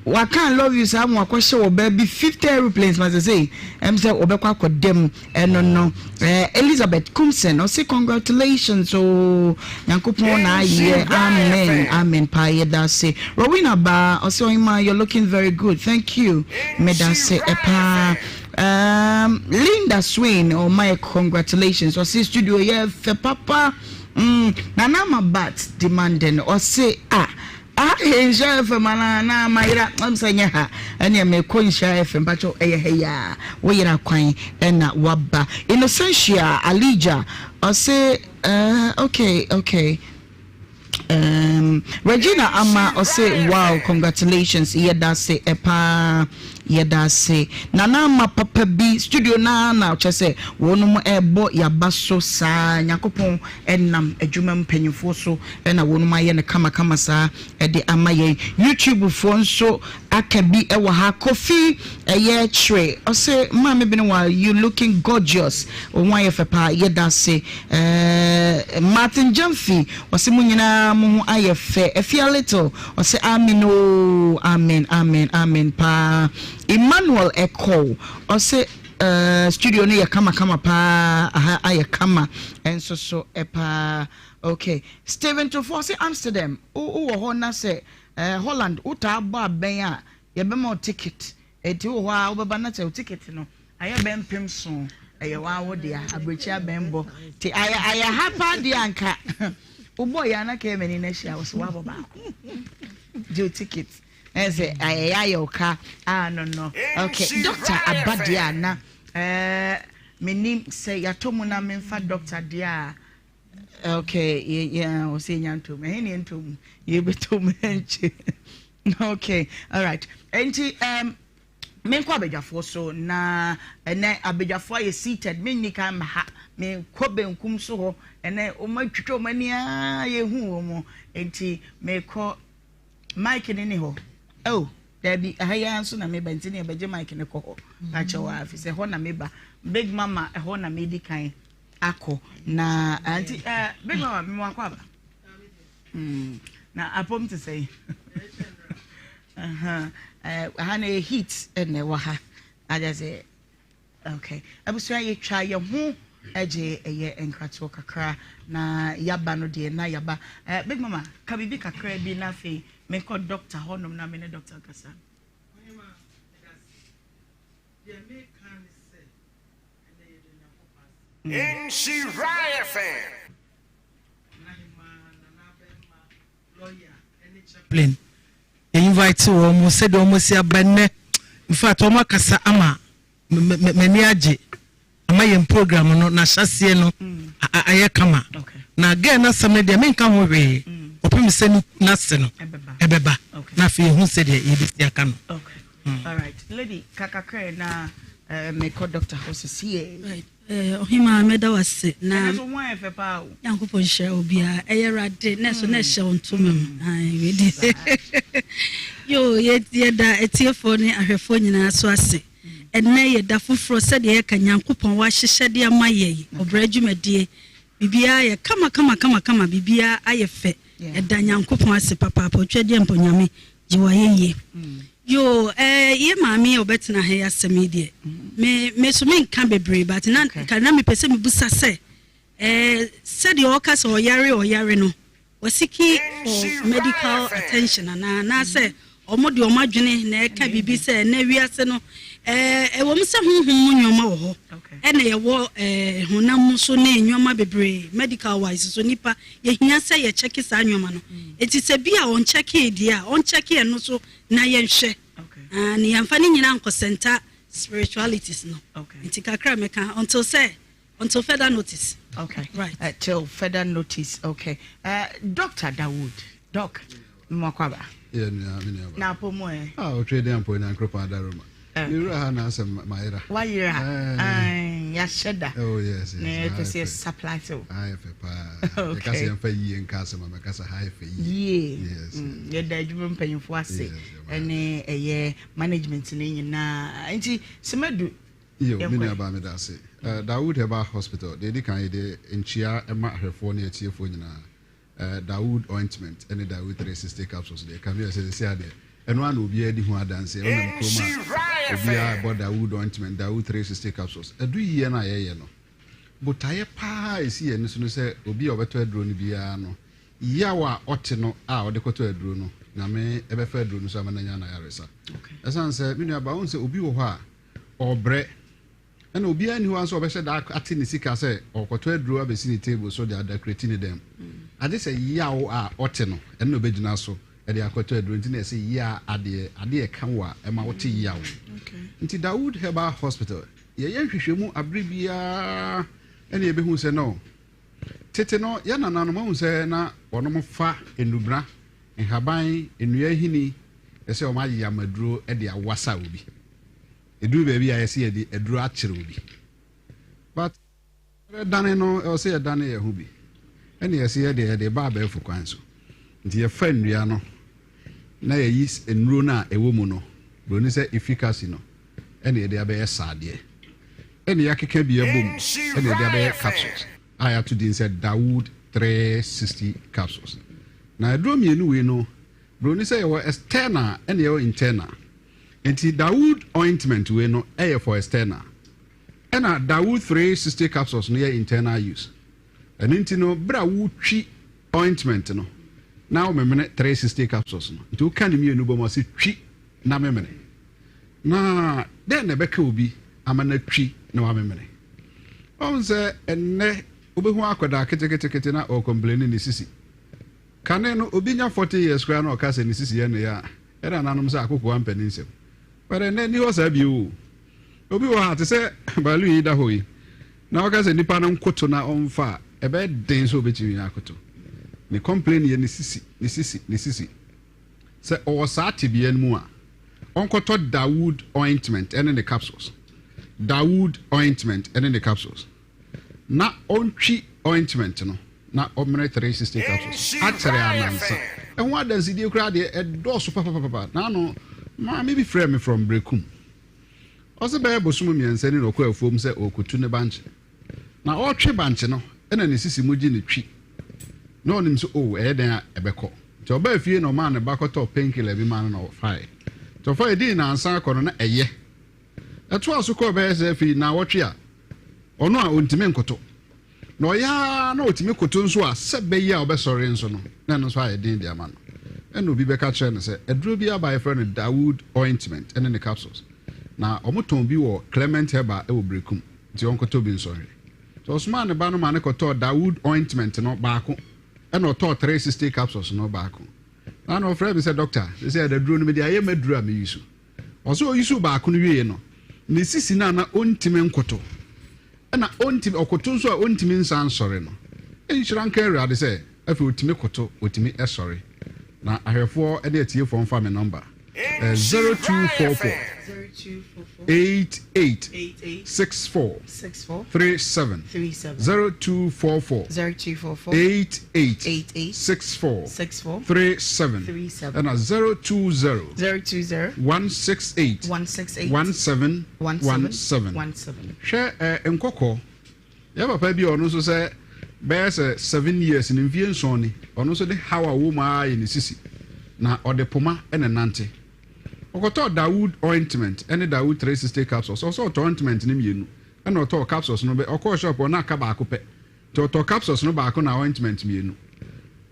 waka I love you saa ma wakɔhyɛ wɔ baabi 50 aeroplanes ma sɛ ɛm sɛ wɔbɛkɔ akɔda mu ɛno no eh, Elizabeth Kumsen ɔse congratulations o Nyankopɔn na ayɛ amen amen paa yɛda ase Rowena baa ɔse ɔhema you're looking very good thank you meda ase paa um, Linda Swain ɔma yɛ congratulations ɔse studio yɛ fɛ papa mm, Nana ama bat demanding ɔse ah Ah yɛ Nhyira FM anaa na mayera ɛm sɛ nyɛ ha ɛneɛ mekɔ Nhyira FM mpakyɛw ɛyɛ ha yi a woyera kwan ɛna waba Innocentia Alija ɔse uh, okay okay um, Regina Ama ɔse wow congratulations yɛda ase paa yɛda ase Nana Ama papa bi studio naa na ɔkyɛ sɛ wɔnom ɛbɔ yaba so saa Nyankopɔn Ɛnam adwuma mu mpanyinfoɔ so na wɔnom ayɛ no kama kama saa de ama yɛn. YouTube foɔ nso aka bi wɔ ha. Kofi ɛyɛ kyere ɔse maame Benewa you looking gorgeous wo ho ayɛ fɛ paa yɛdase. Ɛɛ Martin Gyamfi ɔse mo nyinaa mo ho ayɛ fɛ. Afia Little ɔse amen oo amen amen amen paa. Emmanuel Ekow ɔse. Eh studio no yɛ kama kama paa aha ayɛ kama nso so paa ok Steven Tofoɔ ɔse Amsterdam wo wɔ hɔ na sɛ eh Holland wo taa bɔ abɛn a yɛbɛma wo ticket eti wɔ hɔ a wobɛba na sɛ wo ticket no ayɛ bɛn mpem so ɛyɛ waa wo dea abirekyi abɛn bɔ te ayɛ ayɛ ha paa deɛ anka wobɔ yɛ ana kɛyɛ m'ani na ahyia wo so wabɔ baako gye wo ticket Ɛyɛ sɛ ayɛyɛ ayɛ wo ka ah no no okay doctor aba deɛ a na eh, menim sɛ yɛatɔ mu na memfa doctor deɛ a okay yɛ yɛ wɔ sɛ yɛnya ntɔ mu ɛhe ne yɛntɔ mu yɛbɛtɔ mu ɛnkyɛ okay alright nti um, menkɔ abadwafoɔ so na ɛnɛ abadwafoɔ ayɛ seated menni kan ma ha mekɔ benkum so hɔ ɛnɛ wɔn atwitwa wɔn ani aa yɛhu wɔn nti mekɔ Mic no ni hɔ. Oh, daabi, ɛha yi ara nso na meba nti ne yɛbɛgye mic no kɔ hɔ. Pakyɛ wɔ afi sɛ ɛhɔ na meba. Big Mama ɛhɔ na medi kan akɔ. Na ah, nti eh, Big Mama mema akɔ aba. Mm, na apom te sɛ yi. Eh, ha na yɛ heat na ɛwɔ ha. Agya sɛ Ok abusua yɛtwa yɛ ho gye ɛyɛ nkratoɔ kakra na yaba no deɛ na yaba eh, big mama ka biribi kakra bi na afei menkɔ doctor hɔnom na me ne doctor kasa. Nhyira FM. Chaplain yɛ invite wɔn sɛdeɛ wɔn asi aba nnɛ in fact wɔn akasa ama m'ani agye ama yɛn program no n'ahyɛseɛ no ayɛ kama na girl n'asɛm no deɛ menka ho hwee ɔpem sɛ n'ase no ɛbɛba na afei yɛhu sɛdeɛ yɛbɛsi aka no. Okay. Mm. All right. Lady, kakakra na uh, mekɔ doctor hɔ sisi. Eh, ɔhemaa mɛda wo ase na Ɛnɛ so ho ayɛ fɛ paa o. Nyankopɔn nhyira wo biara. Ɛyɛ Awurade na ɛso na ɛhyɛ wo ntoma mu. Mm. Ae, wei deɛ. Yo, yɛda atiefoɔ ne ahwɛfoɔ nyinaa so ase. Ɛnɛ yɛ da foforɔ sɛdeɛ yɛka Nyankopɔn wahyehyɛ de ama yɛn ɔbrɛ dwumadie. Biribiara yɛ kama kama kama kama, biribiara ayɛ fɛ. Yɛda Nyankopɔn ase papaapa, otwa deɛ mpo Nyame gye wayɛ yie. Yoo eh, yɛ maame a ɔbɛtena ha yi asɛm yi deɛ, me me so menka bebree but na nka na mepɛ sɛ mebusa sɛ eh, sɛdeɛ ɔka sɛ ɔyare ɔyare no, wasiki for medical attention anaa anaasɛ ɔmo de ɔmo adwene na ɛka biribi sɛ ɛnɛ wiase no eh, ɛwɔ mu sɛ honhom mu nneɛma wɔ hɔ ɛna yɛwɔ eh, honam mu so ne nneɛma bebree medical wise so nipa yɛhia sɛ yɛkyɛke saa nneɛma no eti sɛ bi a ɔnkyɛkee deɛ a ɔnkyɛke ɛno so na yɛnhwɛ ah, ne yɛmfa ne nyinaa nkɔsɛnta spiritualities no nti kakra mɛka until sɛ until further notice. Okay. Right. Till further notice. Okay. Dr. Dawood, Doc, mwakwaba. Yeah, nua, me nua ba. Na apomu eh. Ah, otwe den ampo nya nkropɔn adaroma. Me wura ha na asɛm mayera. Wayera. Eh. Yɛahyɛ da. Oh yes, yes. Na yɛpɛ sɛ yɛ supply to. Ah, yɛ fɛ paa. Okay. Yɛka sɛ yɛmfa yie nka asɛm a mɛka sɛ ha yɛ fɛ yie. Yie. Yes. Mm, yɛda adwuma mpanyimfoɔ ase ɛne ɛyɛ management no nyinaa. Nti sɛmadu Iyo, me nua baa meda ase. Uh, Dawood Herbal Hospital, deɛ ɛdi kan yɛde nkyia ma ahwɛfoɔ ne atiefoɔ nyinaa. Eh, Dawood ointment ne Dawood 360 capsules deɛ, ɛkame yɛ sɛ seesei adeɛ, ɛno ara na obiara di ho adanseɛ. Wonam kurom a, obiara bɔ Dawood ointment, Dawood 360 capsules. Adu yie no a yɛyɛ no, botaeɛ paa a ɛsi yɛn ani so no sɛ obi a ɔbɛtɔ aduro no biara no, yaw a ɔte no a ɔde kɔtɔ aduro no, Nyame bɛfa aduro no so ama no anya n'ayaresa. Ɛsiane sɛ, me nuabaa, wohu sɛ obi wɔ hɔ a, ɔrebrɛ. Ɛna obiara nni hɔ a nso ɔbɛhyɛ da ate ne sika sɛ ɔrekɔtɔ aduro abɛsi ne table so de adakreti ne dan mu. Agye sɛ yaw a ɔte no, ɛno na ɔbɛgyina so de akɔtɔ aduro. Nti na yɛse ya adeɛ, adeɛ ɛka wo a ɛma wote yaw. Nti Dawood Herbal Hospital, yɛyɛ nhwehwɛmu abere biara ɛna yɛbɛhu sɛ no, tete no yɛn nananom ahu sɛ na wɔnom fa nnubena, nhaban, nnua ahini, ɛsɛ wɔn ayeyam aduro de awasa obi. Ɛduru baabi a yɛsɛ yɛde aduro akyerɛ obi. But dane no ɛwɔ sɛ yɛdane yɛn ho bi. Ɛne yɛsɛ yɛde yɛde ba abɛɛfo kwan so. Nti yɛfa nnua no na yɛyi nnuro no a ɛwɔ mu no, buroni sɛ efficacy no, ɛne yɛde abɛyɛ saadeɛ. Ɛne yɛakeka bi abom ɛne yɛde abɛyɛ capsules a yɛato din sɛ Dawood 360 capsules. Na aduro mmienu wei no, buroni sɛ yɛwɔ external ɛne yɛwɔ internal. Nti Dawood ointment wei no ɛyɛ for external ɛna Dawood 360 capsules no yɛ internal use. Ɛno nti no berɛ a wotwi ointment no na womemene 360 capsules no nti woka ne mmienu bɔ mu ɔse twi na memene. Na dɛn na ɛbɛka obi ama no atwi na wamemene? Ɔhu sɛ ɛnnɛ wobɛhu akwadaa ketekete na ɔrecomplaini ne sisi. Kane no obi nya 40 years koraa na ɔka sɛ ne sisi yɛ ne ya a, Yɛn nananom sɛ akokoaa mpɛ ne nsam. But ɛnnɛ nni hɔ saa bio o. Obi wɔ ha te sɛ balloon yi da hɔ yi, na ɔka sɛ nipa no nkoto na ɔmfa a, ɛbɛyɛ den sɛ obetumi akoto. Ne complain yɛ ne sisi, ne sisi, ne sisi. Sɛ ɔwɔ saa tebea no mu a, ɔnkɔtɔ Dawood ointment ne ne capsules. Dawood ointment ne ne capsules. Na ɔntwi ointment no na ɔmene 360 capsules akyɛrɛ anansa. Ɛho adansidie koraa deɛ ɛdɔɔso papapapa. Naano maame bi frɛɛ me from Berekum. Ɔse bɛyɛ bosom mmiɛnsa ni na ɔkɔ afuom sɛ ɔrekɔtu ne bankye. Na ɔretwe bankye no ɛna ne sisi mu gye ne twi. Na ɔnim sɛ oh ɛyɛ dɛn a ɛbɛkɔ. Nti ɔbaa fie na ɔmaa ne ba kɔtɔɔ painkiller bi maa no na ɔfaeɛ. Nti ɔfaeɛ dii nansa akɔ no na ɛyɛ. Ɛtoaa so kɔɔ bɛyɛ sɛ afei naawɔtwe a ɔno a ɔntumi nkoto. Na ɔyɛ ara na ɔtumi koto nso a, sɛ bɛyɛ a ɔbɛsɔre nso no, na ɛno nso ayɛ den de ama no. Ɛnna obi bɛka kyerɛɛ no sɛ aduro bi aba a yɛfrɛ no Dawood ointment ne ne capsules. Na wɔtɔn bi wɔ Clement Herbal wɔ Berekum, nti ɔnkɔtɔ bi nsɔ nhwɛ. Nti ɔsomaa ne ba no ma no kɔtɔɔ Dawood ointment no baako, ɛnna ɔtɔɔ 360 capsules no baako. Na na ɔfrɛɛ me sɛ, Dɔkta, seesei aduro no mede ayɛ m'aduro a meyi so. Ɔsɛ ɔyusu baako no wieɛ no, ne sisi no a na ɔntumi nkoto, ɛna ɔntumi, ɔkoto nso a ɔntumi nsan nsɔre no, nhyira nka Awurade sɛ afei ɔtumi koto, ɔtumi sɔre. Na ahwɛfoɔ ne atiefoɔ mfa me nɔmba, 0244. 88 64 37 0244 88 64 37 ɛna 020 168 17 17. Hwɛ eh, nkɔkɔ yɛ papa bi a ɔno nso sɛ bɛyɛ sɛ 7 years ne mfie nson ni, ɔno nso de haw a ɔwɔ mu ara yɛ ne sisi na ɔde poma na ɛnante. Ɔkɔtɔɔ Dawood ointment ne Dawood 360 capsules. Ɔsɛ ɔtɔ ointment no mmienu ɛna ɔtɔɔ capsules no bɛ ɔkɔɔ shop hɔ na aka baako pɛ. Nti ɔtɔɔ capsules no baako na ointment mmienu.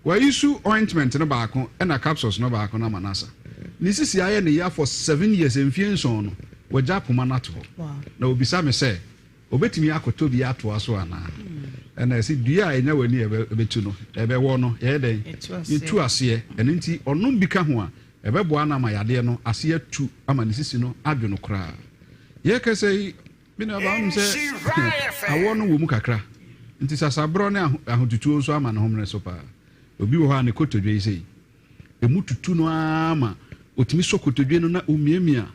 Wayisu ointment no baako ɛna capsules no baako no ama no asa. Ne sisi ayɛ ne ya for 7 years, mfie 7 no wagya poma no ato hɔ. Na obisa me sɛ obetumi akɔtɔ bi atoa so anaa? Ɛna ɛsɛ dua a ɛnya w'ani a ɛbɛtu no ɛbɛwɔ no yɛyɛ dɛn? Yɛtu aseɛ. Ɛno nti ɔnom bi ka ho a ɛbɛboa no ama yadeɛ no ase atu ama ne sisi no adwo no koraa. Yɛkɛsɛ yi, me nua baa, wonim sɛ awɔ no wɔ mu kakra, nti sasaborɔ ne ahotutuo nso ama ne ho mmerɛ so paa. Obi wɔ hɔ a ne kotodwe yi sei ɛmu tutu no ara ma ɔtumi sɔ kotodwe no na ɔmiamia.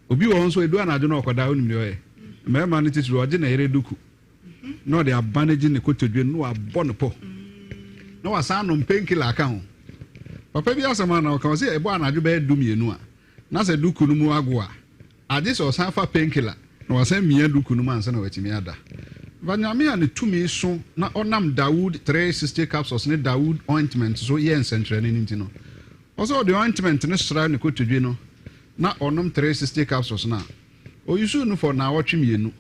Obi wɔ hɔ nso, ɛdu anadwo na ɔkɔda, wonim deɛ ɔyɛ? Mmarima no titiri, ɔgye ne yere duku na ɔde aba no gye ne kotodwe no na wabɔ no pɔ na wasan anom painkiller aka ho. Papa bi asɛm a na ɔka, ɔsɛ ɛbɔ anadwo bɛyɛ 12 a na sɛ duku no mu ago a, agye sɛ ɔsan fa painkiller na wasan mia duku no mu ansa na watumi ada. Ba Nyame a ne tumi so na ɔnam Dawood 360 capsules ne Dawood ointment so yɛɛ nsɛnkyerɛnne no nti no, ɔsɛ ɔde ointment no sra ne kotodwe no na ɔnom 360 capsules no a, ɔyusuu no for naawɔtwe 2.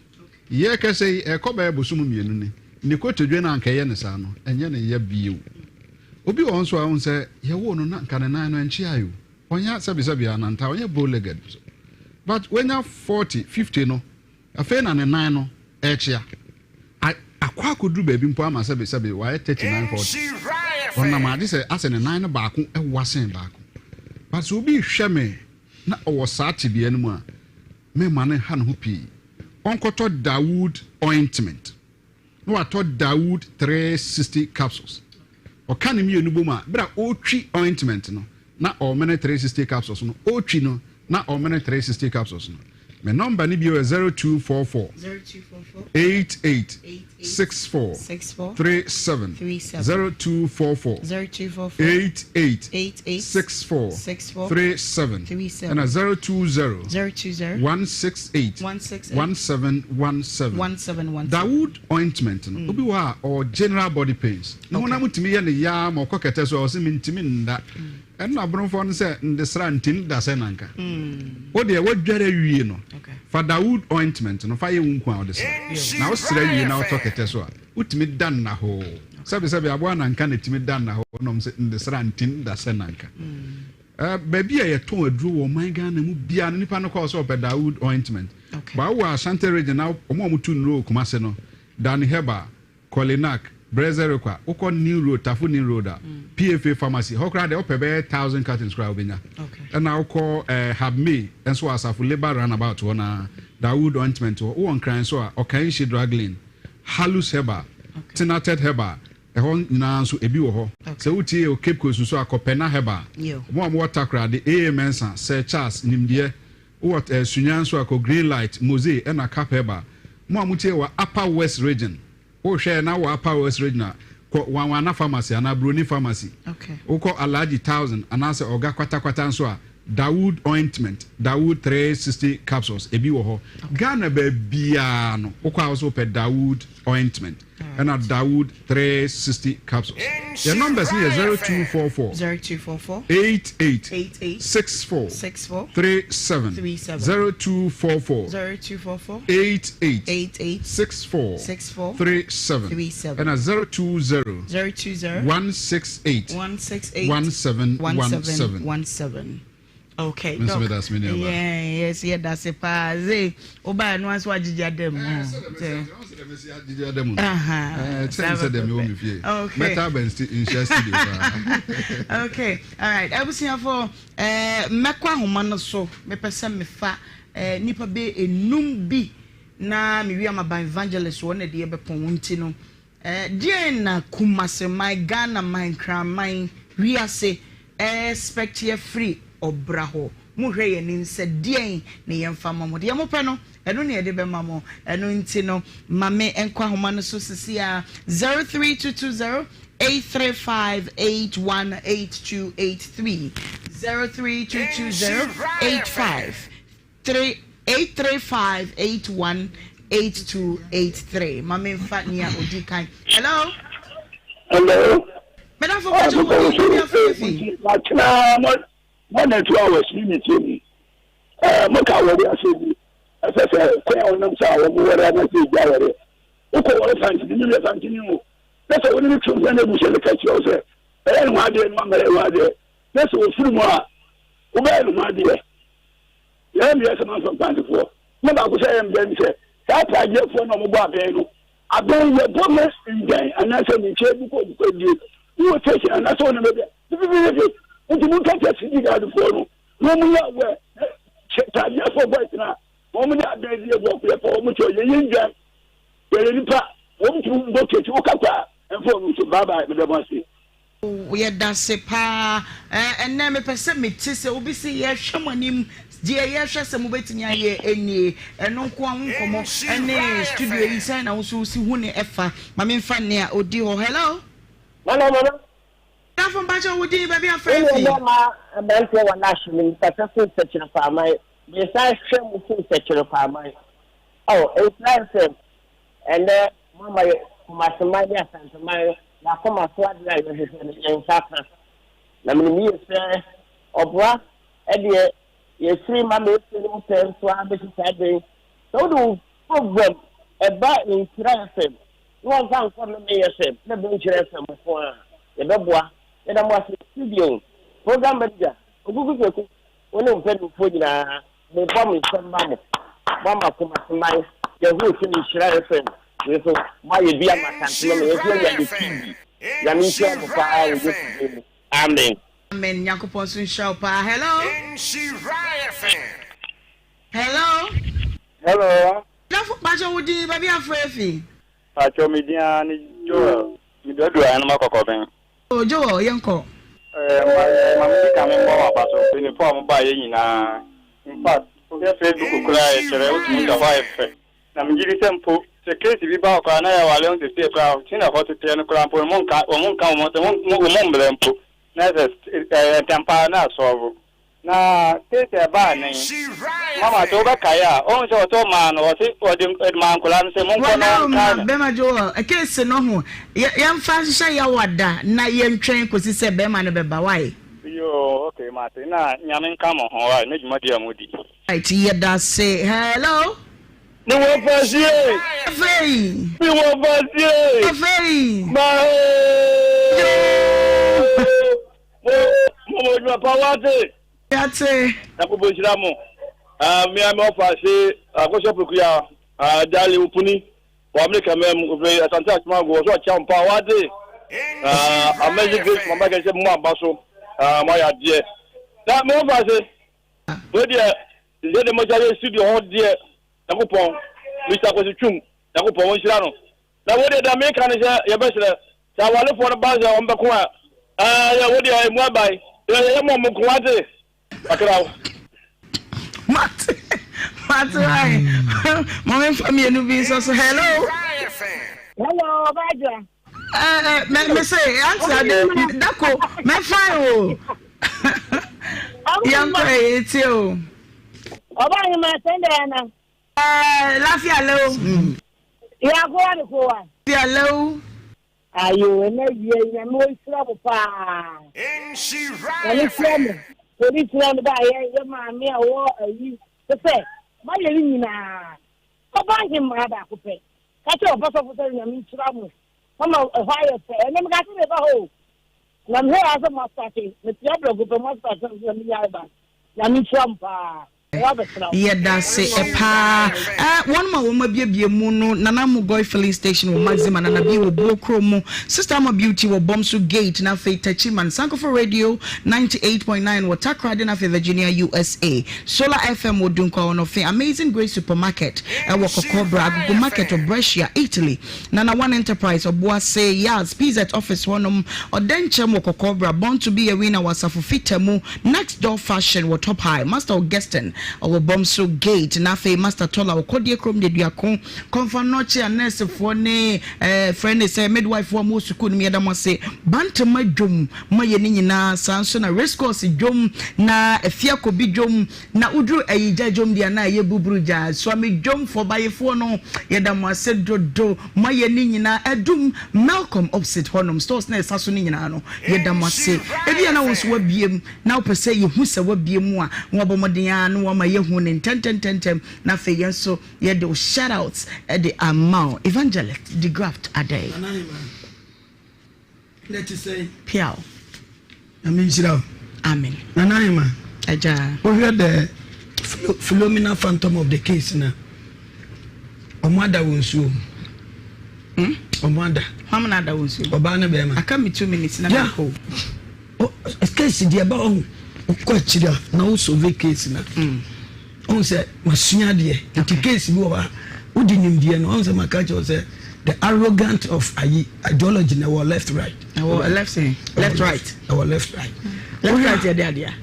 Yɛ kɛsɛ yi, ɛkɔ bɛyɛ bosom 2 ni, ne kotodwe no a anka ɛyɛ no saa no, ɛnyɛ ne ya bio. Obi wɔ hɔ nso a, wohu sɛ yɛwoo no na anka ne nan no ɛnkyeae o. Ɔnyɛ sɛbesɛbe ananta, ɔnyɛ bow-legged nso. But wanya 40, 50 no, afei na ne nan no ɛrekyea. A, akɔ akɔduru baabi mpo ama sɛbesɛbe wayɛ 39, 40. Ɔnam a, gye sɛ asɛ ne nan no baako wa sen baako. But sɛ obi rehwɛ me na ɔwɔ saa tebea no mu a, mɛmma no nha ne ho pii. Ɔnkɔtɔ Dawood ointment na watɔ Dawood 360 capsules. Ɔka ne mmienu bom a, bere a ɔretwi ointment no na ɔremene 360 capsules no, ɔretwi no na ɔremene 360 capsules no. Me nɔmba no bio yɛ 0244 88 64 37, 0244 88 64 37, ɛna 020 168 1717. Dawood ointment no, obi wɔ hɔ a ɔwɔ general body pains, ne honam tumi yɛ ne yaa ma ɔkɔ kɛtɛ so a ɔse mentumi nda. Ɛno na aborɔfoɔ no sɛ ndesra nti nda sɛ nanka. Wo deɛ woadware awie no, fa Dawood ointment no fa yɛ wo nku a wode sra. Na wosra wie na wotɔ kɛtɛ so a, wotumi da nnahɔɔ. Sɛbesɛbe aboa nanka na ɛtumi da nnahɔɔ nom sɛ ndesra nti nda sɛ nanka. Baabi a yɛtɔn aduro wɔ ɔman Ghana mu biara no, nipa no kɔɔ sɛ ɔpɛ Dawood ointment. Ba wowɔ Ashanti region na wɔn a wɔtu nnuro wɔ Kumase no, Dani Herbal, Kolinak, Brɛzɛrekwa, wokɔ New Road, Tafo New Road a, PFA Pharmacy, hɔ koraa deɛ wopɛ bɛyɛ 1,000 cartons koraa wobɛnya. Ɛna wokɔ eh, Habmay nso wɔ Asafo Labour Runabout hɔ na Dawood Ointment wɔ. Wowɔ Nkran nso a, Ɔkanhye Drug Lane, Halus Herbal, Tinated Herbal, ɛhɔ nyinaa nso ebi wɔ hɔ. Sɛ wotie wɔ Cape Coast nso a, kɔ Pɛna Herbal. Wɔn a wɔwɔ Takoradi, AA Mensah, Sir Charles, Nimdeɛ. Wowɔ eh, Sunya nso a, kɔ Green Light, Mose, ɛna Cap Herbal. Mo a motie wɔ Upper West Region, wohwɛ na wɔ Upper West Region a, kɔ Wanwana Pharmacy anaa Broni Pharmacy. Wokɔ Alhaji Thousand anaasɛ Ɔga Kwatakwata nso a, Dawood Ointment, Dawood 360 Capsules, ebi wɔ hɔ. Ghana baabiara no, wokɔ a wo sɛ wopɛ Dawood Ointment ɛna Dawood 360 Capsules. Yɛn numbers no yɛ 0244 0244 88 88 64 64 37 37 0244 0244 88 88 64 64 37 37 ɛna 020 020 168 168 1717. 1717. Okay, Me nso Doc. meda ase, me nua baa. Yeah, yes, yɛda ase paa. Ze, wobaa no nso agyegye ada mu. Agyegye ada mu. Aha. Kyɛn sɛ deɛ mewɔ me fie. Okay. Mɛta aba nhyia studio paa. Okay, all right. Abusuafo, eh, mɛkɔ ahoma no so. Mepɛ sɛ mefa eh, nipa bɛ enum bi na mewie ama ban evangelist wɔ na deɛ bɛpɔn wo nti no. Eh, deɛn na Kumase man, Ghana man, Nkran man, wiase expect afiri ɔbra hɔ? Mohwɛ yɛn anim sɛ deɛn na yɛmfa mma mo? Deɛ mopɛ no, ɛno na yɛde bɛma mo. Ɛno nti no, ma me nkɔ ahoma no so sisi ara, 03220 835 818283, 03220 85 3 835 818283. Ma me mfa nea odi kan. Hello? Hello? Medafo, bɛkyɛ wo din, baabi afrɛ fi. Matena More than 2 hours ni mi tie mi. Ɛɛ mo ka awɔre ase bi. Ɛsɛ sɛ kwan a wɔnam sɛ a wɔn wɔre anasɛ egya wɔre. Wokɔ wɔre fantini mi yɛ fantini o. Na sɛ wɔne ne twɛm sɛ na ebusua no ka kyerɛ wo sɛ ɛyɛ ne ho adeɛ no ama yɛ ho adeɛ. Na sɛ ofiri mu a wobɛyɛ ne ho adeɛ. Yɛn mi yɛ sɛ manfa mpantefoɔ. Na baako sɛ ɛyɛ mbɛn sɛ saa pragyeɛfoɔ na wɔbɔ abɛn no. Abɛn yɛ bɔ mɛ ndwan anaasɛ ne nkyɛn bi kɔ kɔ die. Wowɔ station anaasɛ wɔn baabi a fifififi nti mo nka kyerɛ city guard foɔ no na wɔn yɛ awɛ pragyeɛfoɔ boys na wɔn de abɛn bi ebu ɔkò yɛ fɔ wɔn kyɛ yɛ yɛ ndwan yɛ yɛ nipa wɔn tumi bɔ kɛkyi wɔka kɔ a ɛnfɔ wɔn so bye bye mɛdɛ mo ase. Yɛda se paa. Ɛnnɛ mepɛ sɛ mete sɛ obi se yɛhwɛ mo anim, deɛ yɛhwɛ sɛ mobɛtumi ayɛ nie. Ɛno nko ara ho nkɔmmɔ ne studio yi sɛn na wo nso wosi hu ne ɛfa. Ma memfa nea ɔdi hɔ. Hello? Hello, mama. Dafo mpakyɛ wo din baabi afrɛ fi. Wo nua bɛma aberanteɛ wɔ Nash no mu kasa firi Sɛkyerɛ Kwaman. Mesan hwɛ mo firi Sɛkyerɛ Kwaman. Oh, Nhyira FM, ɛnɛ moama yɛ Kumaseman ne Asanteman yɛakoma so adeɛ a yɛhwehwɛ no yɛn nsa ka. Na menim yie sɛ ɔbra ɛdeɛ yɛfiri ma mefiri no mu pɛɛ nso ara bɛsi saa berɛ yi. Sɛ wode wo program ɛba Nhyira FM na wɔmfa nkɔ Nnome FM na ɛbɛ Nhyira FM nko a, yɛbɛboa. Yɛda mo ase studio program manager Okuku Kweku wo ne wo mpanimfoɔ nyinaa mebɔ me nsam ma mo. Moama Kumaseman yɛhunu sɛ Nhyira FM wei nso moayɛ bi ama Asantema ma yɛn nso yɛanya yɛ TV. Nyame nhyira mo paa wɔ Yesu din mu. Amen. Amen Nyankopɔn nso nhyira wo paa. Hello. Hello. Hello. Dafo pakyɛ wo din baabi afrɛ fi. Pakyɛ me din ara ne Joel. Me dɔ du ahenem akɔkɔben. Oh Joel yɛnkɔ. Eh ma ma me dika me mmɔ w'aba so mpanyinfoɔ a wɔn baa yɛ nyinaa infact wohwɛ Facebook koraa a ɛkyerɛ wotumi hu sɛ hɔ ayɛ fɛ na me gyidi sɛ mpo sɛ case bi ba hɔ koraa na yɛwale ho sesie koraa sɛnea hɔ teteɛ no koraa mpo no mo nka wɔn nka wɔn sɛ mo wɔn mbrɛ mpo na sɛ ɛɛ ntɛmpaa na asɔɔvo Na case a ɛbaa nnɛ yi, mama sɛ wobɛkae a, wohu sɛ ɔsɛ ɔmaa no, ɔse ɔde maa nkwadaa no sɛ monkɔ na Wɔdaworo ɔnkae ma no. bɛrima Joel, case no ho, yɛmfa nhyehyɛ Yawada na yɛntwɛn kɔsi sɛ bɛrima no bɛba, why? Yoo ok mate na Nyame nka mo ho wai ne dwumadi a modi. Right yɛdase hello. Me wɔ fasie. Afei. Me wɔ fasie. Afei. Ma Mo mo mo adwuma pa wate. Yate. Nyankopɔn nhyira mo. Ah, me a me ɔfa ase akɔhyɛ pokuya ah, Darling Opuni wɔ Amerika mɛ mu ofiri Asante Akyemago ɔso akyia mo paa wate. Ah, Amazing Grace mama kɛse mo aba so. Ah, mo ayɛ adeɛ. Na me ɔfa ase. Wei deɛ yɛ de mo gya yɛ studio hɔ deɛ Nyankopɔn Mr. Kwesi Twum Nyankopɔn wɔnhyira no. Na wo deɛ deɛ meka ne sɛ yɛbɛsrɛ sɛ awarefoɔ no ba sɛ wɔn bɛko a ɛɛ yɛ wo deɛ emu aban yɛ yɛ mɔ mo ko wate akra wo. Mate mate ayi maame nfa mmienu bi nso so hello. Hello ɔbaaja. Ɛɛ mɛ mɛ se anti ade dako mɛ fa o. Yɛn kɔ yɛ tie o. Ɔbaa ni ma sɛn dɛ yana. Ɛɛ lafiya lɛw. Ya kowa da kowa. Lafiya lɛw. Ayo ɛnɛ wia yi nyame ɔnhyira mo paa. Nyame hyira mo. Polisi na no ba yɛ yɛ maame a wɔ ayi sɛ mayɛ ne nyinaa. Ɔba ahemmaa baako pɛ. Ka kyerɛ ɔba sɔfo sɛ nyame nhyira mo. Mama ɛhɔ ayɛ fɛ. Ɛnɛ meka sɛ meba hɔ o. Na mehwɛ yɛ sɛ mo asate. Metia brɛgo pɛ mo asate sɛ meyɛ ba. Nyame nhyira mo paa. Yɛdase paa. Eh, wɔn ma wɔn abiebie mu no, Nana Mugoi filling station wɔ Maxima, Nana Bi wɔ Buo Kuro mu, Sister Ama Beauty wɔ Bomso Gate, na afei Techiman, Sankofa Radio 98.9 wɔ Takoradi, na afei Virginia, USA, Solar FM wɔ Dunkwa Onofe, Amazing Grace Supermarket wɔ Kɔkɔbra, Agogo Market wɔ Brescia, Italy, Nana One Enterprise, Ɔboase, Yaz, PZ Office hɔnom, Ɔdɛnkyɛm wɔ Kɔkɔbra, Born to be a Winner wɔ Asafo Fita mu, Next Door Fashion wɔ Top High, Master Augustine wɔ Bomso Gate, na afei Master Tola wɔ Kɔdeɛ Kurom Deduako, Kɔmfa Nnɔkye a nɛɛsefoɔ ne eh, frɛ ne sɛ midwife foɔ a mowɔ sukuu no mu yɛda mo ase. Bantama dwom ma yɛ ne nyinaa, saa nso na Race Course dwom na Afiakobi dwom Na woduru ayigya dwom deɛ a na ɛyɛ buburu gyaa. Suame dwom foɔ bayefoɔ no yɛda mo ase dodo moayɛ ne nyinaa adum Melcom opposite hɔ nom stores na ɛsa so no nyinaa no yɛda mo ase. Ebia na wo nso wabue mu na wopɛ sɛ yɛhu sɛ wabue mu a na wabɔ mmɔden ara na wama yɛahu no ntɛntɛntɛntɛm na afei yɛn nso yɛde wo shout outs de ama wo. Evangelist Degraft Adei. Nana Hemaa. Na ɛte sɛn? Piaw. Nyame nhyira wo. Amen. Nana Ahema. Agya. Wohwɛ the Philomena phantom of the case na ɔmo ada wɔ nsuo mu. Hmm? Ɔmo ada. Hwam na ada wɔ nsuo mu. Ɔbaa ne bɛrima. Aka me two minutes na mekɔ. Oh, case deɛ ɛba ɔho wokɔ akyiri a na wo solve case na. Mm. Ɔhu sɛ masua adeɛ nti case bi wɔ hɔ a wode nimdeɛ no ɔhu sɛ maka kyerɛ wo sɛ the arrogant of ayi ideology na ɛwɔ left right. Ɛwɔ left sɛn left right. Ɛwɔ left right. Left right yɛ de adeɛ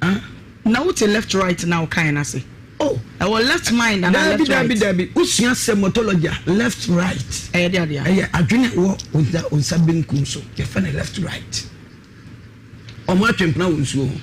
a. Na wote left right na wokae no ase. Oh. Ɛwɔ left mind ana left right. Dabi dabi dabi wosua semotology a left right. Ɛyɛ de adeɛ a. Ɛyɛ adwene wɔ onsa benkum so yɛfɛ no left right. Ɔmo atwe mpena wɔ nsuo ho.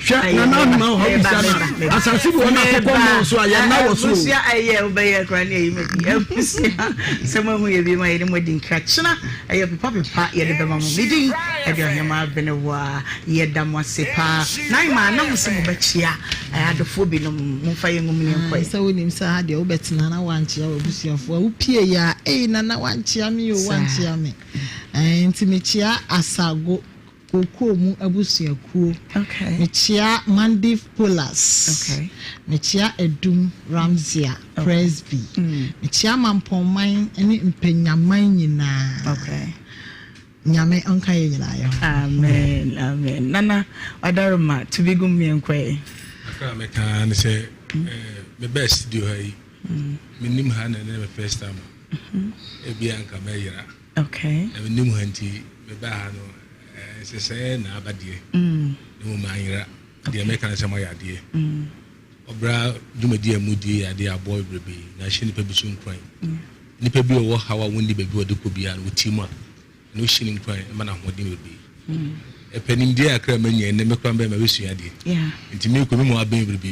Hwɛ nana anuma wɔ hɔ bisa na asase bi wɔ na akokɔ mmɔn so a yɛn nna wɔ so o. Abusua ɛyɛ wobɛyɛ kora ne ɛyi ma bi abusua sɛ mo ahu yɛ bi ma yɛde mo adi nkra kyena ɛyɛ pepa pepa yɛde bɛma mo medin ɛde ɔhema abene wa yɛda mo ase paa nan ma na mo sɛ mo bɛkyea adofoɔ binom momfa yɛn nwom ne nkɔe. Sɛ wonim sɛ ha deɛ wobɛtena na woankyea w'abusuafoɔ a wopie yɛ a ei nana woankyea me o woankyea me. Ɛɛ nti mekyea Asago kookoo mu abusuakuo. Okay. Mekyea Mandiv Polas. Okay. Mekyea Adum Ramsia okay. Presby. Mm. Mekyea Mampɔnman ne Mpanyaman nyinaa. Okay. Nyame ɔnka yɛ nyinaa yɛ ho. Amen amen. Nana Wadaroma tubi gum yɛn kɔɛ. Kakra a mɛka ne sɛ eh, mebɛɛ studio ha yi menim ha na ɛnɛ me first time a ebia nka mɛyera okay. Na menim ha nti mebaa ha no nhyehyɛeɛ na aba deɛ mm. Na mmom manyera deɛ mɛka no sɛ moayɛ adeɛ mm. Ɔbra dwumadi a mudi yɛ adeɛ aboa bebrebe na ahyɛ nnipa bi so nkuran mm. Nnipa bi a wɔwɔ haw a wɔnni baabi wɔde kɔ biara no wɔti mu a Ɛno hyɛ no nkuran ma no ahoɔden bebree. Ɛpɛ nimdeɛ kakra a manya ɛnnɛ me koraa mebɛyɛ mabɛsua adeɛ. Nti mekɔ me mu abɛn bebree bi.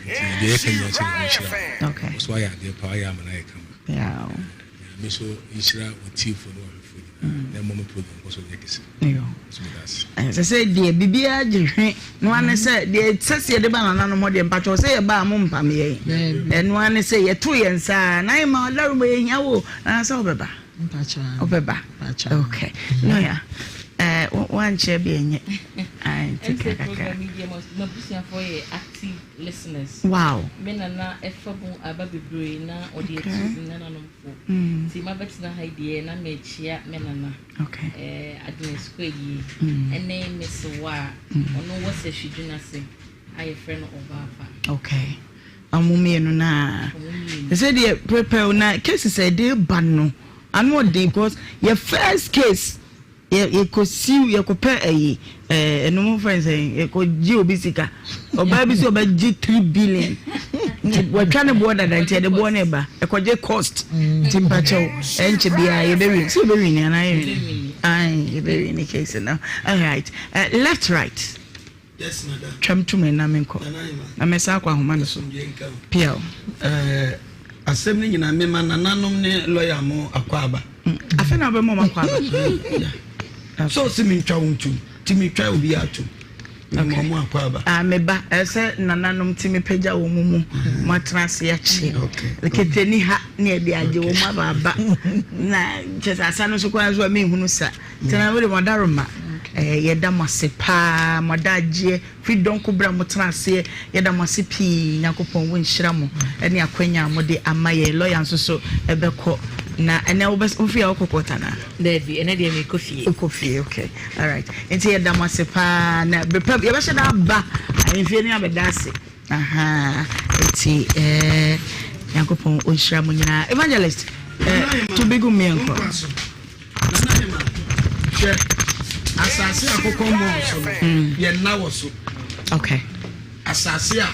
Nti deɛ yɛka nyinaa sɛ Nyame nhyira wo. So ayɛ adeɛ paa ayɛ ama no ayɛ kama. Nyame so nhyira w'atiefoɔ ne w'ahwɛfoɔ nyinaa na ɛmmɔ me program nkɔ so nyɛ kɛse. So meda ase. Ɛsɛ sɛ deɛ biribiara gye hwe no ara ne sɛ deɛ ɛsɛ sɛ yɛde ba nananom hɔ deɛ mpakyɛw sɛ yɛba a mo mpam yɛn. Ɛno ara ne sɛ yɛto yɛn nsa a na ma ɔdaroma yɛhia wo anaasɛ wobɛba. Wobɛba. Okay. Lawyer, eh, wankyerɛ bi ɛnyɛ. Nti kakra. M'abusuafoɔ yɛ active listeners. Wow. Me nana ɛfa mu aba bebree na ɔde atu nananom fo. Nti mabɛtena ha yi deɛ na mekyia me nana. Okay. Eh, Agnes Kwayie. Ɛne Miss Wa a ɔno wɔ Sɛhwidwene ase a yɛfrɛ no Ɔbaafa. Okay. Ɔmo mmienu no a. Sɛ deɛ prepare na cases a ɛde ba no ano ɔden because yɛ first case yɛ yɛkɔ siw yɛkɔpɛ ɛyi ɛɛ ɛno mo fɛn sɛ yɛkɔ gye obi sika ɔbaa bi sɛ ɔbɛgye three billion wɔatwa ne boɔ dada nti ɛde boɔ no ɛba ɛkɔgye cost nti mpakyɛw ɛnkyɛ biara yɛbɛwi sɛ yɛbɛwi ne anaa yɛwi ne ayi yɛbɛwi ne case no alright uh, left right. Twam to me na menkɔ, na mɛsan akɔ ahoma no so. Piaw. Eh, asɛm no nyinaa mema nananom ne lɔya mo akwaaba. Mm, afei na wobɛma ɔmo akwaaba. Sɛ ɔse mentwa wo ntom, nti metwa obi atom. Mema ɔmo akwaaba. Ah, me ba, ɛsɛ nananom ti me pagya wɔn mu, mm-hmm. mo atena ase akye. Kete ni ha ne ɛde agye wɔn aba aba. Na kyɛ sɛ asa no so koraa nso a menhunu sa. Tena wode mo adaroma. Eh, yɛda mo ase paa, mo adagyeɛ, firi dɔnko berɛ a motena aseɛ, yɛda mo ase pii. Nyankopɔn wo nhyira mo ɛne akwanya a mode ama yɛn. Lɔya nso so ɛbɛkɔ. Na ɛnɛ wobɛ wofie a wokɔ kɔta na? Daabi, ɛnɛ deɛ mekɔ fie. Wokɔ fie, okay. Alright. Nti yɛda mo ase paa na bepɛ yɛbɛhyɛ da aba ahemfie no abɛda ase. Aha. Nti eh Nyankopɔn ɔnhyira mo nyinaa. Evangelist, eh, to bi gu mmiɛnkɔ. Hwɛ asase a akokɔ mmɔɔ so no, mm. yɛn nna wɔ so. Okay. Asase a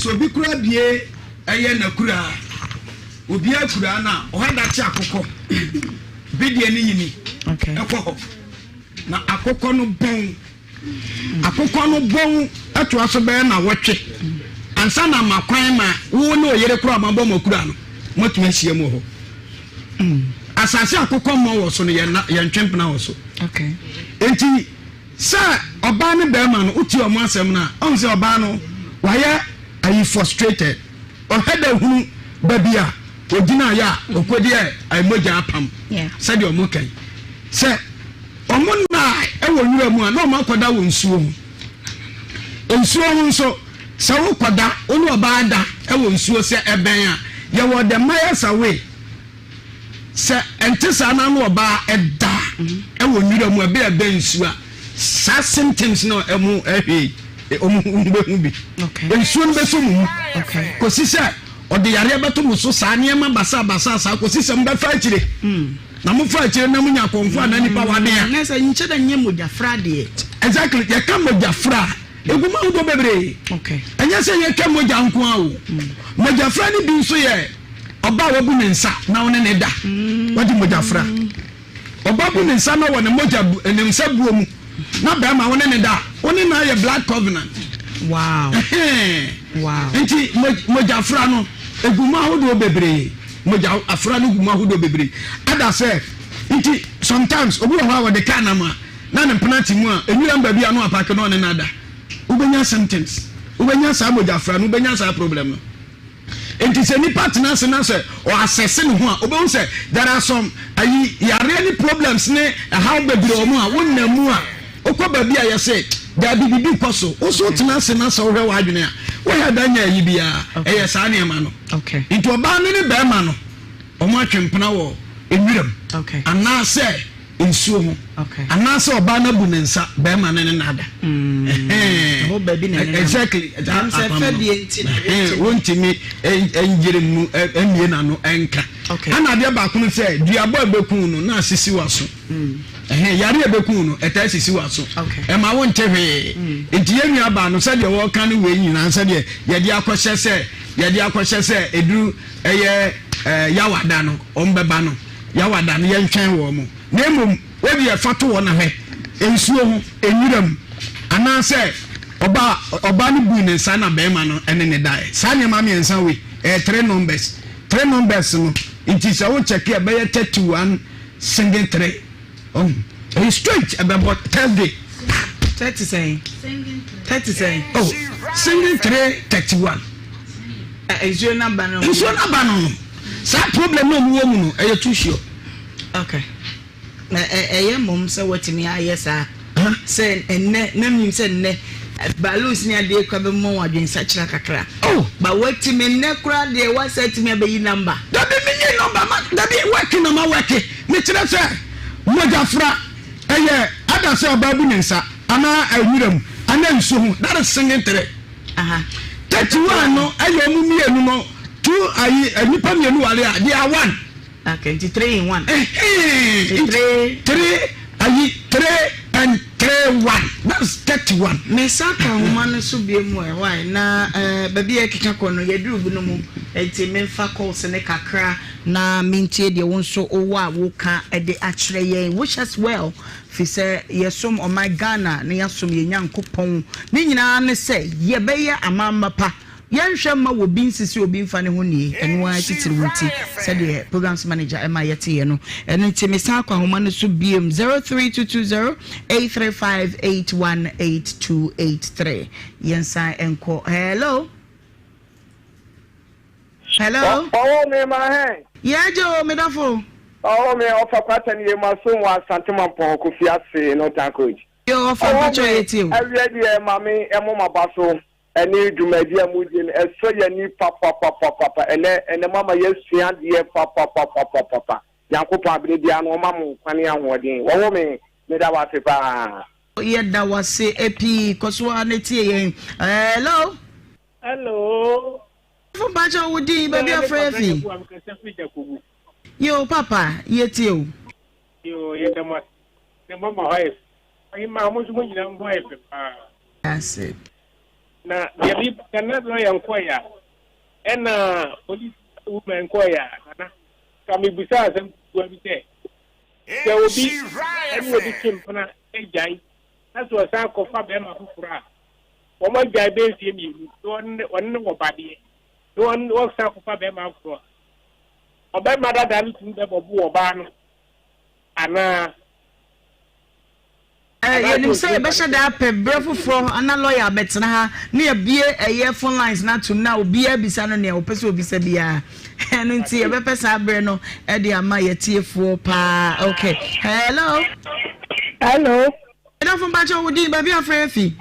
sɛ obi kura bie ɛyɛ n'akura obi akura na ɔha da kye akokɔ bi deɛ ne nyini ɛkɔ hɔ. Na akokɔ no bɔn. Akokɔ no bɔn toa so bɛyɛ nnawɔtwe ansa na ama kwan ma wo ne oyere koro a moabɔ mo akura no moatumi ahyia mu wɔ hɔ. Asase a akokɔ mmɔ wɔ so no, yɛntwe mpena wɔ so. Enti sɛ ɔbaa ne barima no wotie wɔn asɛm no a, ɔhu sɛ ɔbaa no wayɛ ayi frustrated. Ɔhwɛ dɛ hunu baabi a ogyinaeɛ a ɔkɔdi a mogya apam sɛdeɛ wɔn ka yi. Sɛ wɔn nna wɔ nwura mu a na wɔn akɔda wɔ nsuo ho. Nsuo ho nso sɛ wokɔda wo ne ɔbaa da wɔ nsuo sɛ ɛbɛn a yɛwɔ the miles away. Sɛ ɛnte saa na ne ɔbaa da wɔ nwura mu ɛbɛn ɛbɛn nsuo a saa symptoms no ɛmo ɛhwɛ wɔn bɛhu bi. Nsuo no bɛsɔ mo mu kɔsi sɛ ɔde yareɛ bɛto mo so saa nneɛma basabasa saa kɔsi sɛ mobɛfa akyire hmm. na mofa akyire na monya akɔmfo anaa nipa wade a. Na sɛ nkyɛ dɛ nyɛ mogyafra deɛ. Exactly yɛka mogyafra a egu mu ahodoɔ bebree. Ɛnyɛ sɛ yɛtwa mogya nko ara o. Hmm. Mogyafra no bi nso yɛ ɔbaa wabu ne nsa na ɔne ne da hmm. wɔde mogyafra. Ɔba bu ne nsa na wɔ ne mogya bu ne nsa buo mu na bɛrima wo ne ne da wo ne na ayɛ blood covenant. Wow. Wow. Nti mogya afra no egu mu ahodoɔ bebree mogya afra no gu mu ahodoɔ bebree ada sɛ nti sometimes obi wɔ hɔ a wɔde kaa nam a na ne mpena te mu a enwura mu baabi a no apake na ɔne no ada wobɛnya symptoms wobɛnya saa mogya afra no wobɛnya saa problem no. Enti sɛ nipa tena ase na sɛ ɔ assess ne ho a, obehu sɛ there are some ayi yareɛ ne problems ne ɛhaw bebree wɔ mu a wonam mu a wokɔ baabi a yɛse daabi biribi kɔ so. Wo nso wotena ase na sɛ wohwɛ w'adwene a wohɛ da nyɛ ayi biara. Ɛyɛ saa nneɛma no. Nti ɔbaa no ne barima no wɔn atwe mpena wɔ nwiram anaasɛ nsuo ho anaasɛ ɔbaa no abu ne nsa bɛrima no ne no ada mm. Exactly wontumi nyere mu mmie n'ano nka ɛna adeɛ baako no sɛ duabɔ a ɛbɛku no na asisi w'aso mm. yare a ɛbɛku no ɛtaa sisi w'aso ɛma wonte hwee mm. nti yɛn nua baa no sɛdeɛ wɔka no wei nyinaa sɛdeɛ yɛde akɔhyɛ sɛ yɛde akɔhyɛ sɛ ɛduru ɛyɛ yawada no wɔn bɛba no Yawada no, yɛntwɛn wɔn, na mmom wo deɛ fa to hɔ na hwɛ, nsuo ho, nwura mu, anaasɛ ɔbaa, ɔbaa no buu ne nsa na barima no ne no daeɛ. Saa nneɛma mmiɛnsa wei, ɛyɛ three numbers. Three numbers no, nti sɛ wo check a, ɛbɛyɛ 31 single three. Ɔhu? Ɛyɛ straight, ɛbɛbɔ Thursday. 30 sɛn? 30 sɛn? Oh, single three, 31. Nsuo no aba no. Nsuo no aba no no. Saa problem no a ɔmo wɔ mu no ɛyɛ too sure. Okay. Na ɛyɛ mmom sɛ watumi ayɛ saa. Sɛ ɛnnɛ na menim sɛ nnɛ balloons ne adeɛ kura bɛma wɔn adwensakyera kakra. Oh. Ba watumi nnɛ koraa deɛ wasa atumi abɛyi number. Dabi menyi number ma dabi wɛke na ma wɛke mekyerɛ sɛ mogyafra ɛyɛ ada sɛ ɔbaa bu ne nsa anaa nwura mu anaa nsuo ho that is singing tere. 31 no ɛyɛ ɔmo mmienu no two ayi nnipa mmienu ware a they are one. Okay, nti three in one. Nti three. Three ayi three and three one that's 31. Me sa ka nhoma no so bie mu ɛ why na eh, baabi a ɛkeka kɔ no yɛduru bu no mu nti memfa calls ne kakra na mentie deɛ wo nso wowɔ a woka de akyerɛ yɛn wish us well Firi sɛ yɛsom ɔman Ghana na yɛasom yɛn Nyankopɔn. Ne nyinaa ne sɛ yɛbɛyɛ amanmma pa. Yɛnhwɛ mma obi nsisi obi mfa ne ho nnie, ɛno ara titiriw nti, sɛdeɛ Programs Manager ɛma yɛteeɛ no. Ɛno nti mesan akɔ ahoma no so biom, 03220 835 818283. Yɛnsan nkɔ. Hello? Hello? Ɔwɔ me ma hɛn. Yɛ gye o, me dɔfo. Ɔwɔ me ɔfa kwata ne yɛ mu asom wɔ Asante Mampɔn Kofi ase Northern Coach. Yo, ɔfa mpakyɛ yɛ tie o. Ɛwiɛ deɛ ma me ɛmo ma ba so. Ɛne dwumadi a mudi no, ɛsɔ yɛn ani papapapapapa. Ɛnnɛ, ɛnnɛ moama yɛasua adeɛ papapapapapa. Nyankopɔn abere biara no ɔma mo nkwa ne ahoɔden. Wɔwo me, meda wo ase paa. Yɛda wo ase pii. Kɔ so ara na tie yɛn. Hello. Hello. Fo mpakyɛ wo din baabi afrɛ fi. Yo papa yɛtie o. Yo yɛda mo ase. Na mo ama hɔ ayɛ fɛ. Ɔhemmaa mo nso mo nyinaa mo ho ayɛ fɛ paa. Ase. Na deɛ me nana lɔya nkɔɛ a ɛna police woman nkɔɛ a nana ka me busa asɛm kukuwa bi sɛ sɛ obi ɛne obi twe mpena agyae na sɛ ɔsan kɔfa bɛrima foforɔ a wɔn agyae bɛyɛ mfie mmienu na ɔne no wɔ badeɛ na wɔn wɔsan kɔfa bɛrima foforɔ a ɔbɛrima dada no tumi bɛbɔ bo ɔbaa no anaa. Yɛnim sɛ yɛbɛhyɛ da apɛ berɛ foforɔ ana lɔya abɛtena ha na yɛabue ɛyɛ phone lines no atom na obiara bisa no nea ɔpɛ sɛ obisa biara. Ɛno nti yɛbɛpɛ saa berɛ no de ama yɛtiefoɔ paa. Okay. Hello. Hello. Ɛdɔfo mpakyɛ wo din baabi afrɛ afi.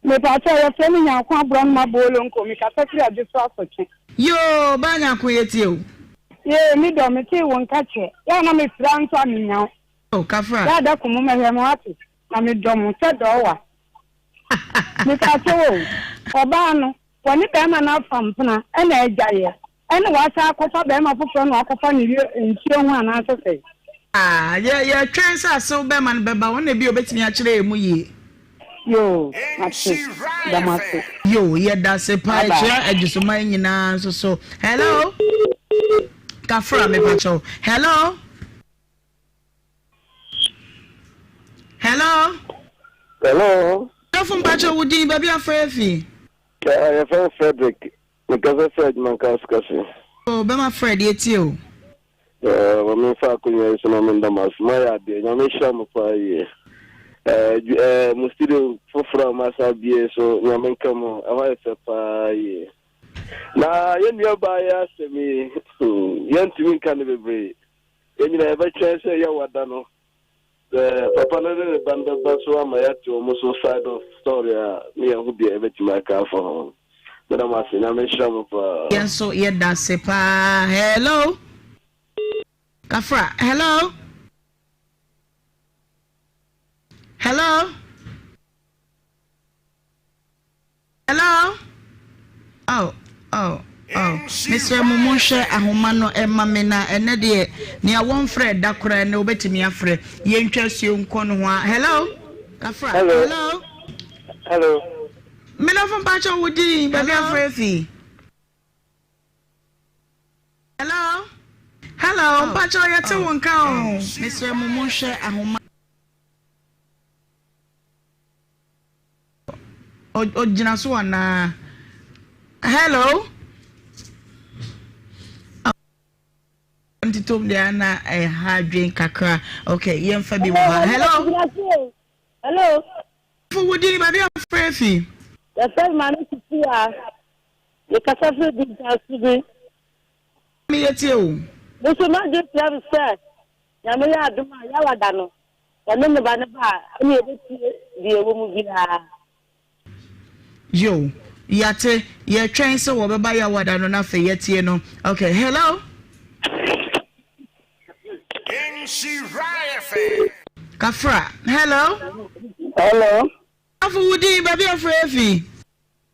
Mepakyɛw wɔfrɛ me Nyarko Aborɔnoma Boolonko, mekasa firi Adweso Asotwe. Yoo baa Nyarko yɛtie wo. Yee me dɔ metee wo nka kyɛ, yɛ a na mefrɛ a nso a mennya wo. Oh kafra. Yɛ a da ko mo mɛhwɛ mo wate, na medɔ mo sɛ dɔɔwa. Mepakyɛw o, ɔbaa no wɔne bɛɛma no afa mpena ɛna agyaeɛ ɛna wasan akɔfa bɛɛma foforɔ na wakɔfa no wie nsuo ho anaasɛ sɛn? Ah, yɛ yɛtwɛn sɛ asew bɛma no bɛba, ɔno na ebia obetumi akyerɛ yɛn mu yie. Yoo, mate. Da mo ase. Yoo, yɛda ase paa, Bye bye. yɛkyerɛ Adwosoman nyinaa nso so. Hello? Kafra, mepakyɛw. Hello? Hello? Hello? Dɔfo mpakyɛw wo din, baabi afrɛ afi? Yɛfrɛ me Frederick. Mekasa firi Adwumanka Asukase. Oh, bɛma Fred yɛtie o. Eh, ma memfa akonnwa yi so na menda mo ase. Moayɛ adeɛ. Nyame nhyira mo paa yie. Eh, eh, mo studio foforɔ a moasa abie so, Nyame nka mo. Ɛhɔ ayɛ fɛ paa yie. Na yɛn nua baa yɛ asɛm yi, hmm, yɛntumi nka no bebree. Yɛn nyinaa yɛbɛtwɛn sɛ yɛwɔ da no. Sɛ papa no ne ne ba no bɛba so ama yɛate wɔn so side of story a, ne yɛahu deɛ yɛbɛtumi aka afa ho. Meda mo ase. Nyame nhyira mo paa. Yɛn nso yɛda ase paa. Hello. Kafra. Hello. Hello. Hello. Oh, oh, oh. Mesrɛ mo monhwɛ ahoma no ɛma me na ɛnɛ deɛ nea wɔmfrɛ da koraa ɛnɛ wobɛtumi afrɛ. Yɛntwa asuo nkɔ no ho a. Hello. Kafra. Hello. Hello. Hello. Medɔfo mpakyɛ wo din baabi afrɛ fi. Hello. Hello, mpakyɛ yɛte wo nka o. Mesrɛ mo monhwɛ ahoma. Ogyina so anaa? Hello. Ntitom deɛ ana ɛha adwen kakra. Okay, yɛmfa bi wɔ ha. Hello. Hello. Fo wo din baabi afrɛ fi. Yɛfrɛ me Maame Sisi a mekasa firi Binta Subi. Me yɛ tie o. Me nso m'adwene kyerɛ me sɛ Nyame yɛ adom a Yawa da no wɔne ne ba no ba a ɛne yɛbɛtie deɛ ɛwɔ mu biara. Yo, yɛate, yɛtwɛn sɛ wɔbɛba Yawa da no na afei yɛatie no. Okay, hello. Kafra, hello. Hello. Afo wo din, baabi afrɛ afi.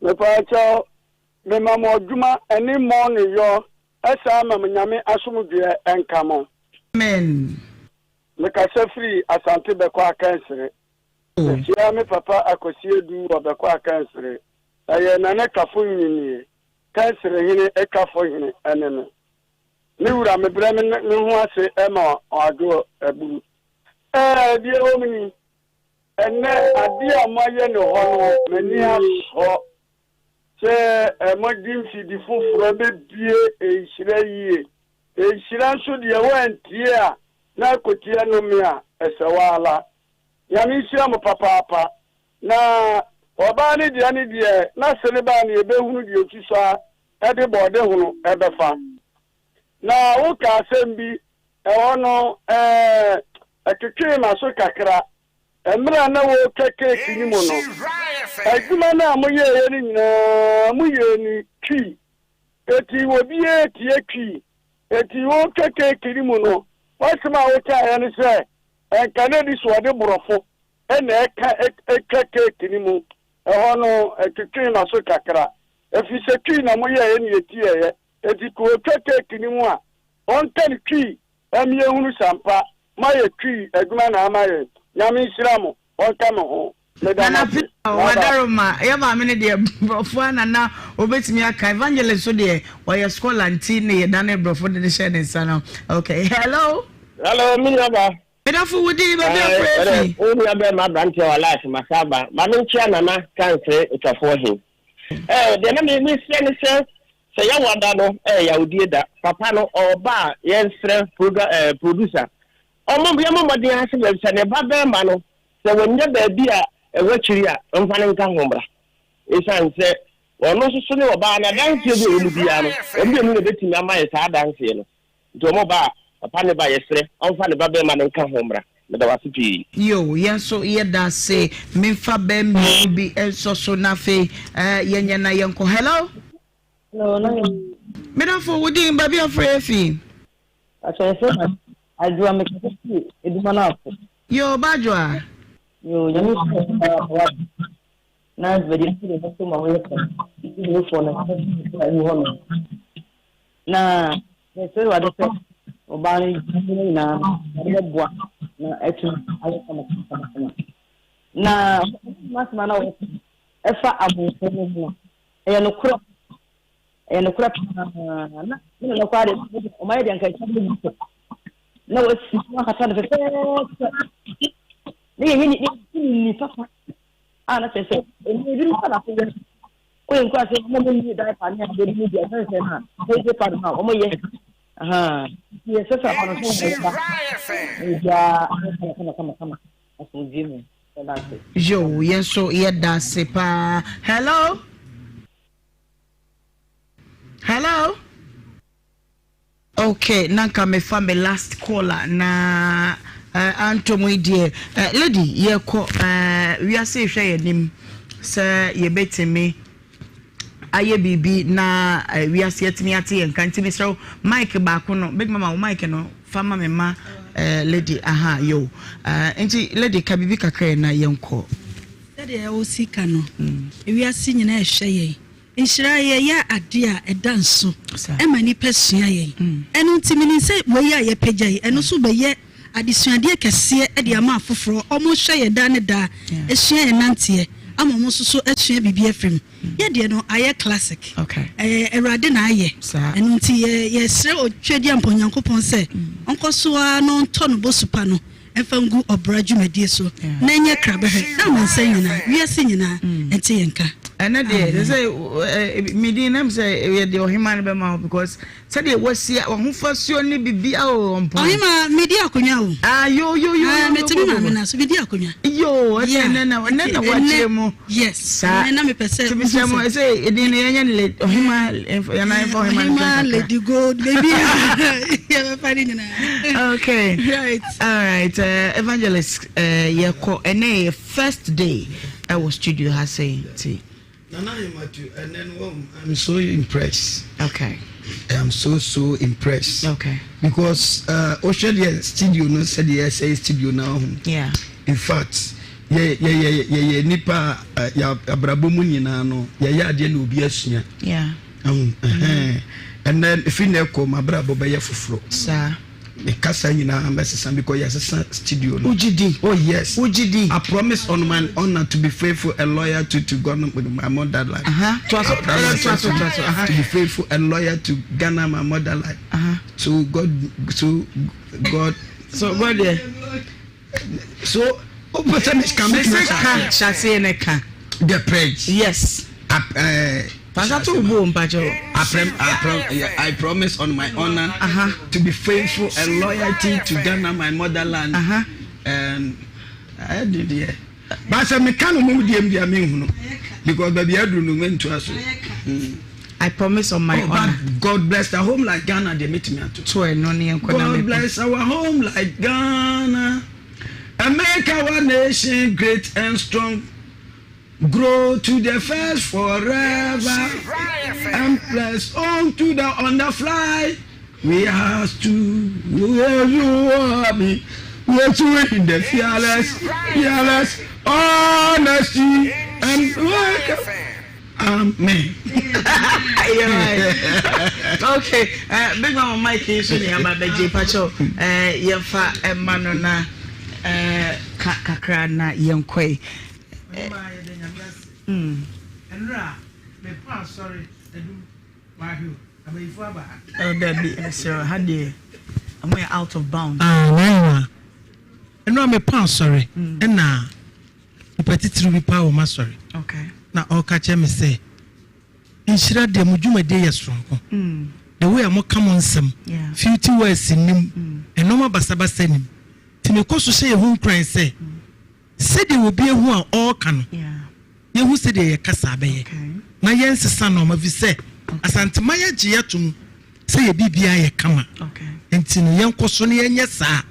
Mepaakyɛw, mema mo adwuma ɛne mɔ ne yɔ ɛsaa ma mo Nyame asomdwoeɛ ɛnka mo. Amen. Mekasa firi Asante Bɛkɔ Akansere. Mekyea me papa Akwasi Adu wɔ Bɛkɔ Akansere. Ɛyɛ Nana Kafo Nyinie, Kansere hene Kafo hene ɛne me. Me wura mebrɛ me me ho ase ma Ɔadwo Aburu. Ɛɛ deɛ ɛwɔ mu ni, ɛnnɛ adeɛ a moayɛ no hɔ no m'ani asɔ. Sɛ mode mfidi foforɔ bɛbue nhyira yie. Nhyira nso deɛ woantie a na akotie nnome a, ɛsɛ wo ara. Nyame nhyira mo papaapa. Na ɔbaa no deɛ ne deɛ n'ase no baa no yɛbɛhunu deɛ ɔsusua de bɔɔdehono bɛfa. Na woka asɛm bi, ɛhɔ no ɛɛ ɛtwetwee m'aso kakra. Mmerɛ a na wɔretwa keeki no mu no, adwuma no a moyɛeɛ no nyinaa moyɛɛ no Twi. Enti obiara tie Twi. Enti wɔretwa keeki no mu no, w'asɛm a wokaeɛ ne sɛ, Nka na ɛdi sɛ wɔde Borɔfo na ɛka twa keeki no mu. Ɛhɔ no, ɛtwetwee m'aso kakra. Ɛfiri sɛ Twi na moyɛeɛ na yɛtieeɛ. Enti ka ɔtwa keeki no mu a, ɔnka no Twi ma yɛnhunu sɛ ampa moayɛ Twi adwuma na ama yɛn. Nyame nhyira mo, ɔnka mo ho. Meda mo Nana ase. Peter Bye bye. Wadaroma, yɛ maame no deɛ brɔfo ara na na obetumi aka. Evangelist nso deɛ ɔyɛ scholar nti na yɛdane brɔfo de no hyɛɛ ne nsa no. Okay, hello. Hello, me nua ba. Me dɔfo wo din, baabi a wofrɛ Ɛɛ, fi. wo nua bɛrima aberanteɛ wɔ life masa aba. Ma me nkyea Nana Kansere Otwafoɔ he. Ɛɛ, deɛ na me mesrɛ ne sɛ, sɛ yɛawa da no ɛyɛ yawdie da, papa no ɔɔba a yɛnsrɛ progra ɛɛ producer, ɔmo yɛmmɔ mmɔden ara sɛ sɛ ne ba bɛrima no sɛ wanya baabi a ɛwɔ akyiri a, ɔmfa no nka ho mmra. Esiane sɛ ɔno nso so ne ɔbaa no adanseɛ bi a ɛwɔ mu biara no, wɔn mmienu na ɛbɛtumi ama yɛ saa adanseɛ no. Nti wɔn ba a, papa ne ba yɛsrɛ ɔmfa ne ba bɛrima no nka ho mmra. Meda wo ase pii. Yoo yɛn nso yɛda ase menfa bɛ mmienu bi nsɔ so na afei eh, yɛnyɛ na yɛnkɔ hello. Hello, na Medafo wo din baabi afrɛ yɛ fi. Akyɛ yɛfrɛ Adwoa mekasa fi Eduma no afo. Yoo ba Adwoa. Yoo nyame nhyira wo paa wa na dwumadi no sɛdeɛ ɛbɛso ma woyɛ fɛ studiofoɔ no a ɛwɔ hɔ no na mesrɛ Awurade sɛ ɔbaa no dwumadi no nyinaa no Awurade bɛboa na atumi ayɛ kama kama kama na masɛm a na wɔka ɛfa abɔnten no ho no ɛyɛ nokorɛ ɛyɛ nokorɛ paa na me nana koraa deɛ ɔmayɛ deɛ nka ɛkyɛ no bi sɛ na wasi so akata no fɛfɛɛfɛ ne yɛnyɛ ne ne papa a na kyerɛ sɛ ɛmu ebinom kɔ n'afɔ yɛ woyɛ nkura sɛ wɔn mo nni diaper ne adeɛ bi ne deɛ ɛsɛn sɛ na sɛ pad no a wɔn yɛ nti yɛ sɛ sɛ akɔnɔ sɛ wɔn ba na ebiara ayɛ kama kama kama asomdwie mu ɛda ase. Yo, yɛn nso yɛda ase paa. Hello? Hello? Ok na nka mefa me last caller na eh, antɔ mu yi deɛ eh, lady yɛkɔ eh, wiase rehwɛ yɛn anim sɛ yɛbɛtumi ayɛ biribi na eh, wiase atumi ate yɛn nka nti mesrɛ wo mic baako no bɛtumi ama wo mic no fa ma me ma eh, lady aha yo eh, nti lady ka biribi kakra na yɛnkɔ. Sɛdeɛ wosi ka no, wiase nyinaa ɛhwɛ yɛn. Nhyira, yɛyɛ adeɛ a ɛda nso ma nnipa sua yɛn. Ɛno nti menim sɛ wei a yɛpagya yi, ɛno nso bɛyɛ adesuadeɛ kɛseɛ de ama afoforɔ. Wɔhwɛ yɛn daa ne daa, sua yɛn nanteɛ ama wɔn nso so asua biribi afiri mu. Yɛ deɛ no ayɛ classic. Ɛyɛ Awurade na ayɛ. Ɛno nti yɛ yɛsrɛ Otwedeampɔ Onyankopɔn sɛ ɔnkɔ so ara na ɔntɔ no bosu pa no mfa ngu ɔbra dwumadie so na ɛnyɛ krabɛhwɛ na amansan nyinaa, wiase nyinaa nte yɛn nka. Ɛnɛ deɛ ɛsɛ sɛ medin nam sɛ yɛde ɔhema no bɛma wo because sɛdeɛ wasi wahofasuo ne biribi a ɔmpɔn. Ɔhema medi akonnwa o. Ah yo yo yo. Ah metumi maame na so medi akonnwa. Yo ɛnɛ ɛnɛ na ɛnɛ na wakyerɛ mu. Yes. Saa ɛnɛ na mepɛ sɛ. Tumi sɛ mo ɛsɛ edin no yɛnyɛ no ɔhema yɛn ayɛfɔ ɔhema no Ɔhema lady gold baby yɛbɛfa ne nyinaa. Okay. Right. All right. Evangelist yɛkɔ ɛnɛ yɛ first day ɛwɔ studio ha sɛ nti. Nana Ahematu ɛnɛ no wɔn I'm so impressed. Okay. I am so so impressed. Okay. Because wohwɛ deɛ studio no sɛdeɛ ɛsɛ studio no ho. Yeah. In fact yɛ yɛ yɛ yɛyɛ nipa a yɛ abrabɔ mu nyinaa no yɛyɛ adeɛ na obi asua. Yeah. Ɛho ɛhɛn ɛnɛ efi na ɛkɔ m'abrabɔ bɛyɛ foforɔ. Saa. Me kasa nyinaa mɛsesa because yɛasesa studio no. Wogye di? Oh yes. Wogye di? I promise on my honor to be faithful and loyal to to Ghana my motherland. Aha. Toa so. I promise Toa so. Toa so. Aha. To be faithful and loyal to Ghana my motherland. Aha. So God so God. So God deɛ. So o pɛ sɛ mi ka mi ka. Mese ka hyɛ aseɛ ne ka. The pledge. Yes. Uh, Pastor to bo mpakyɛ o. I, prem, I, prom, yeah, I promise on my honor uh -huh. to be faithful and loyalty to Ghana, my motherland. Uh -huh. And I did yeah. But sɛ meka no mom deɛ deɛ menhunu because baabi aduru no mentoa so. I promise on my oh, honor. God bless the home like Ghana deɛ metumi ato. To ɛno ne yɛn kɔ na God bless our home like Ghana and make our nation great and strong. Grow to the first forever and bless on to the on the fly. We are to you are me. We are to in the fearless, fearless honesty and work. Amen. okay, uh, big mama Mike yi so ne aba bɛgye pakyɛw uh, yɛmfa ɛma no na uh, ka kakra na yɛnkɔe. Ɛnora mekɔ asɔre adum wahwɛ o abayifo aba ha. Oh, dabi mesrɛ ha deɛ ɔmo yɛ out of bounds. Ah, n'ahewa ɛnora mekɔ asɔre ɛna nipa titiriw bi paa wɔ m'asɔre na ɔreka kyerɛ me sɛ nhyira deɛ mo dwumadie yɛ soronko mm. the way a moka mo nsɛm filthy words nim mm. nneɛma basabasa nim nti mekɔ so hyɛ yɛn ho nkuran sɛ mm. sɛdeɛ obi ehu a ɔreka no yɛhu sɛdeɛ yɛ kasa bɛyɛ na yɛnsesa nneɛma fi sɛ asantema yɛgye yɛtom sɛ yɛ biribiara yɛ kama nti no yɛnkɔ so na yɛnyɛ saa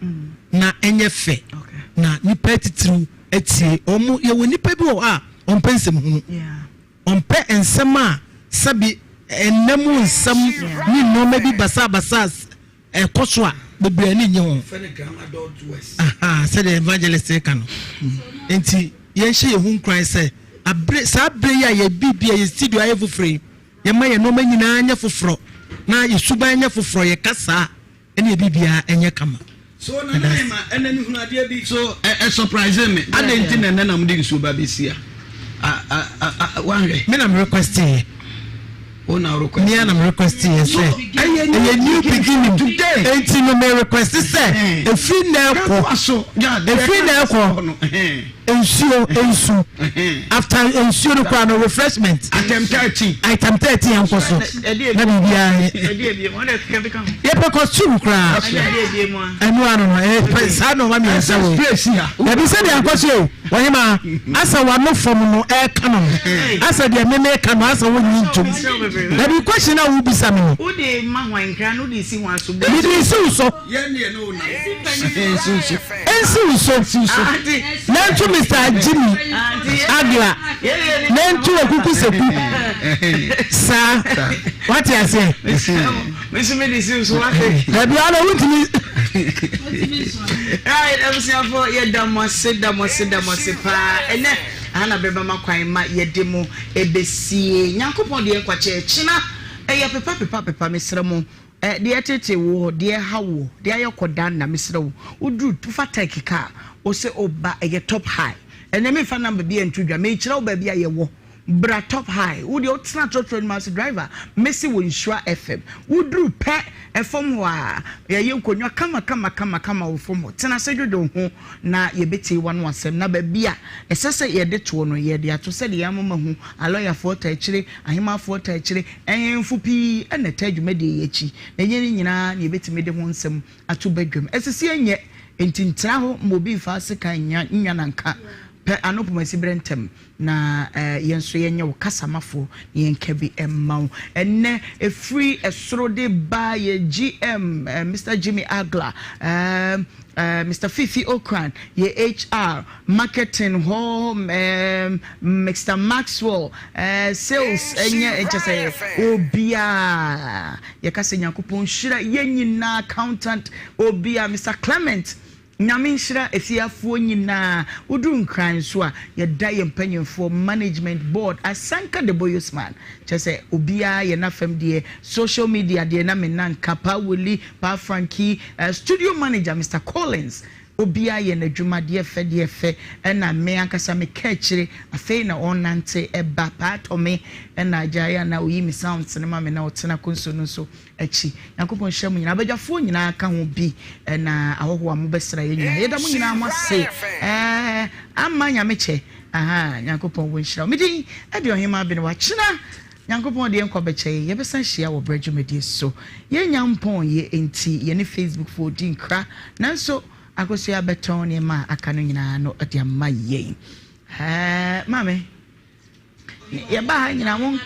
na ɛnyɛ fɛ na nipa atitiriw atie wɔn. Yɛwɔ nipa bi wɔ hɔ a ɔmpɛ nsɛm hunu, ɔmpɛ nsɛm a sɛbi ɛnna mu nsɛm ne nneɛma bi basabasa ɛkɔ so a bebree ani nye ho. Sɛdeɛ evangelist ka no nti yɛnhyɛ yɛn ho nkuran sɛ abere saa abere yi a yɛ biribi a yɛ studio ayɛ foforɔ yi Yɛmma yɛn nnoɔma nyinaa nyɛ foforɔ, na yɛn suban nyɛ foforɔ, yɛn kasaa ne yɛn biribiara nyɛ kama. So Nana Emma, ɛnɛ me hunu adeɛ bi. So ɛ surprise me. Adɛn nti na ɛnɛ na mode nsuo ba bɛsi a? A wanhwɛ. Me na me request yɛ. Wo na request. Me na me request yɛ sɛ. Ɛyɛ new beginning. Today. Enti no me request sɛ efiri na ɛkɔ. Efiri na ɛkɔ. Nsuo nsu after nsuo no koraa no refreshment. Item 13. Item 13 yɛn kɔ so na biribiara yɛpɛ costume koraa ɛnu ano no ɛpɛ saa nneɛma mmiɛnsa wɔ dabi sɛ deɛ akɔ so o wɔn ma asɛ wano fam no ɛɛka no no asɛ deɛ meme ka no asɛ wɔnyi ntom dabi question a wobisa me no. Wode ma hwan nkira no wode si hwan so. Mede si wo so. Nsi wo so. Nantu Mister Jimmy Agla. Nantu Okuku Seku. Saa. Wate aseɛ. Dabi ana wontumi. Right, abusuafo yɛda mo ase da mo ase da mo ase paa ɛnɛ aha na bɛba ma kwan ma yɛde mo ɛbɛsie nyankopɔn deɛ nkwakyɛ kyena ɛyɛ pepa pepa pepa mesrɛ mo Eh, deɛ ɛtetee woɔ, deɛ ɛha woɔ, deɛ ayɛ kɔdaa nna, mesrɛ wo, woduru, wofa Turkey car a, wose woba, ɛyɛ Top High. Ɛnnɛ memfa number biara nto dwa, merekyerɛ wo baabi a yɛwɔ. Bra Top High, wo deɛ wotena trɔtrɔ no mu ase, driver, mese wɔ Nhyira FM. Woduru pɛ, ɛfam hɔ a, yɛayɛ nkonnwa kama kama kama kama wɔ fam hɔ. Tena ase dwodwo wo ho na yɛbɛtie w'ano asɛm, na baabi a ɛsɛ sɛ yɛde toɔ no, yɛde ato sɛdeɛ yɛn ama mahu, alɔyafoɔ taa akyire, ahemaafoɔ taa akyire, Ahemfo pii na ɛtaa dwumadie yi akyi, na ɛnyɛ ne nyinaa na yɛbɛtumi de ho nsɛm ato badwam. Ɛsɛ sɛ yɛnyɛ enti ntra hɔ ma obi mfa asekan nnya nnwa na nka. Pɛ ano pomasi berɛ ntɛm na yɛn nso yɛnyɛ wo kasamafoɔ na yɛnka bi mma wo. Ɛnnɛ, ɛfiri soro de ba yɛ GM, Mister Jimmy Agla, Mister Fifi Okran, yɛ HR, Marketing hɔ, Mister Maxwell, Sales nyɛ nkyɛ sɛ obiara yɛka sɛ Nyankopɔn nhyira yɛn nyinaa accountant obiara Mister Clement Nyame nhyira afiafoɔ nyinaa woduru Nkran nso a yɛda yɛn mpanyinfoɔ management board Asanka the Boyosman kyɛ sɛ obiara yɛ n'afam deɛ social media deɛ na me nanka Paa Willie Paa Frankie studio manager Mister Collins Obiara yɛ n'adwuma, deɛ fɛ deɛ fɛ, ɛna me ankasa me ka akyire, afei na ɔrenante ba, paa tɔ me, ɛna agya yɛ a na ɔyi me sounds no ma me na ɔtena konso no nso akyi. Nyankopɔn nhyira mo nyinaa, abadwafoɔ nyinaa ka ho bi, ɛna ahɔhoɔ a mobɛsra yɛn nyinaa, yɛda mo nyinaa mo ase, ɛɛ ama Nyame kyɛ, ahaa, Nyankopɔn wɔ nhyira wo. Me din ɛde Ɔhemaa Benewa, kyena. Nyankopɔn de yɛn nkwa bɛkyɛ yɛn, yɛbɛsan ahyia wɔ berɛ dwumadie so. Yɛnnya mpɔn yɛ nti yɛne Facebook foɔ di nkra, nanso Akosua bɛtɔn nneɛma a aka no nyinaa no de ama yɛn. Ɛɛ, maame, yɛba ha nyinaa mo.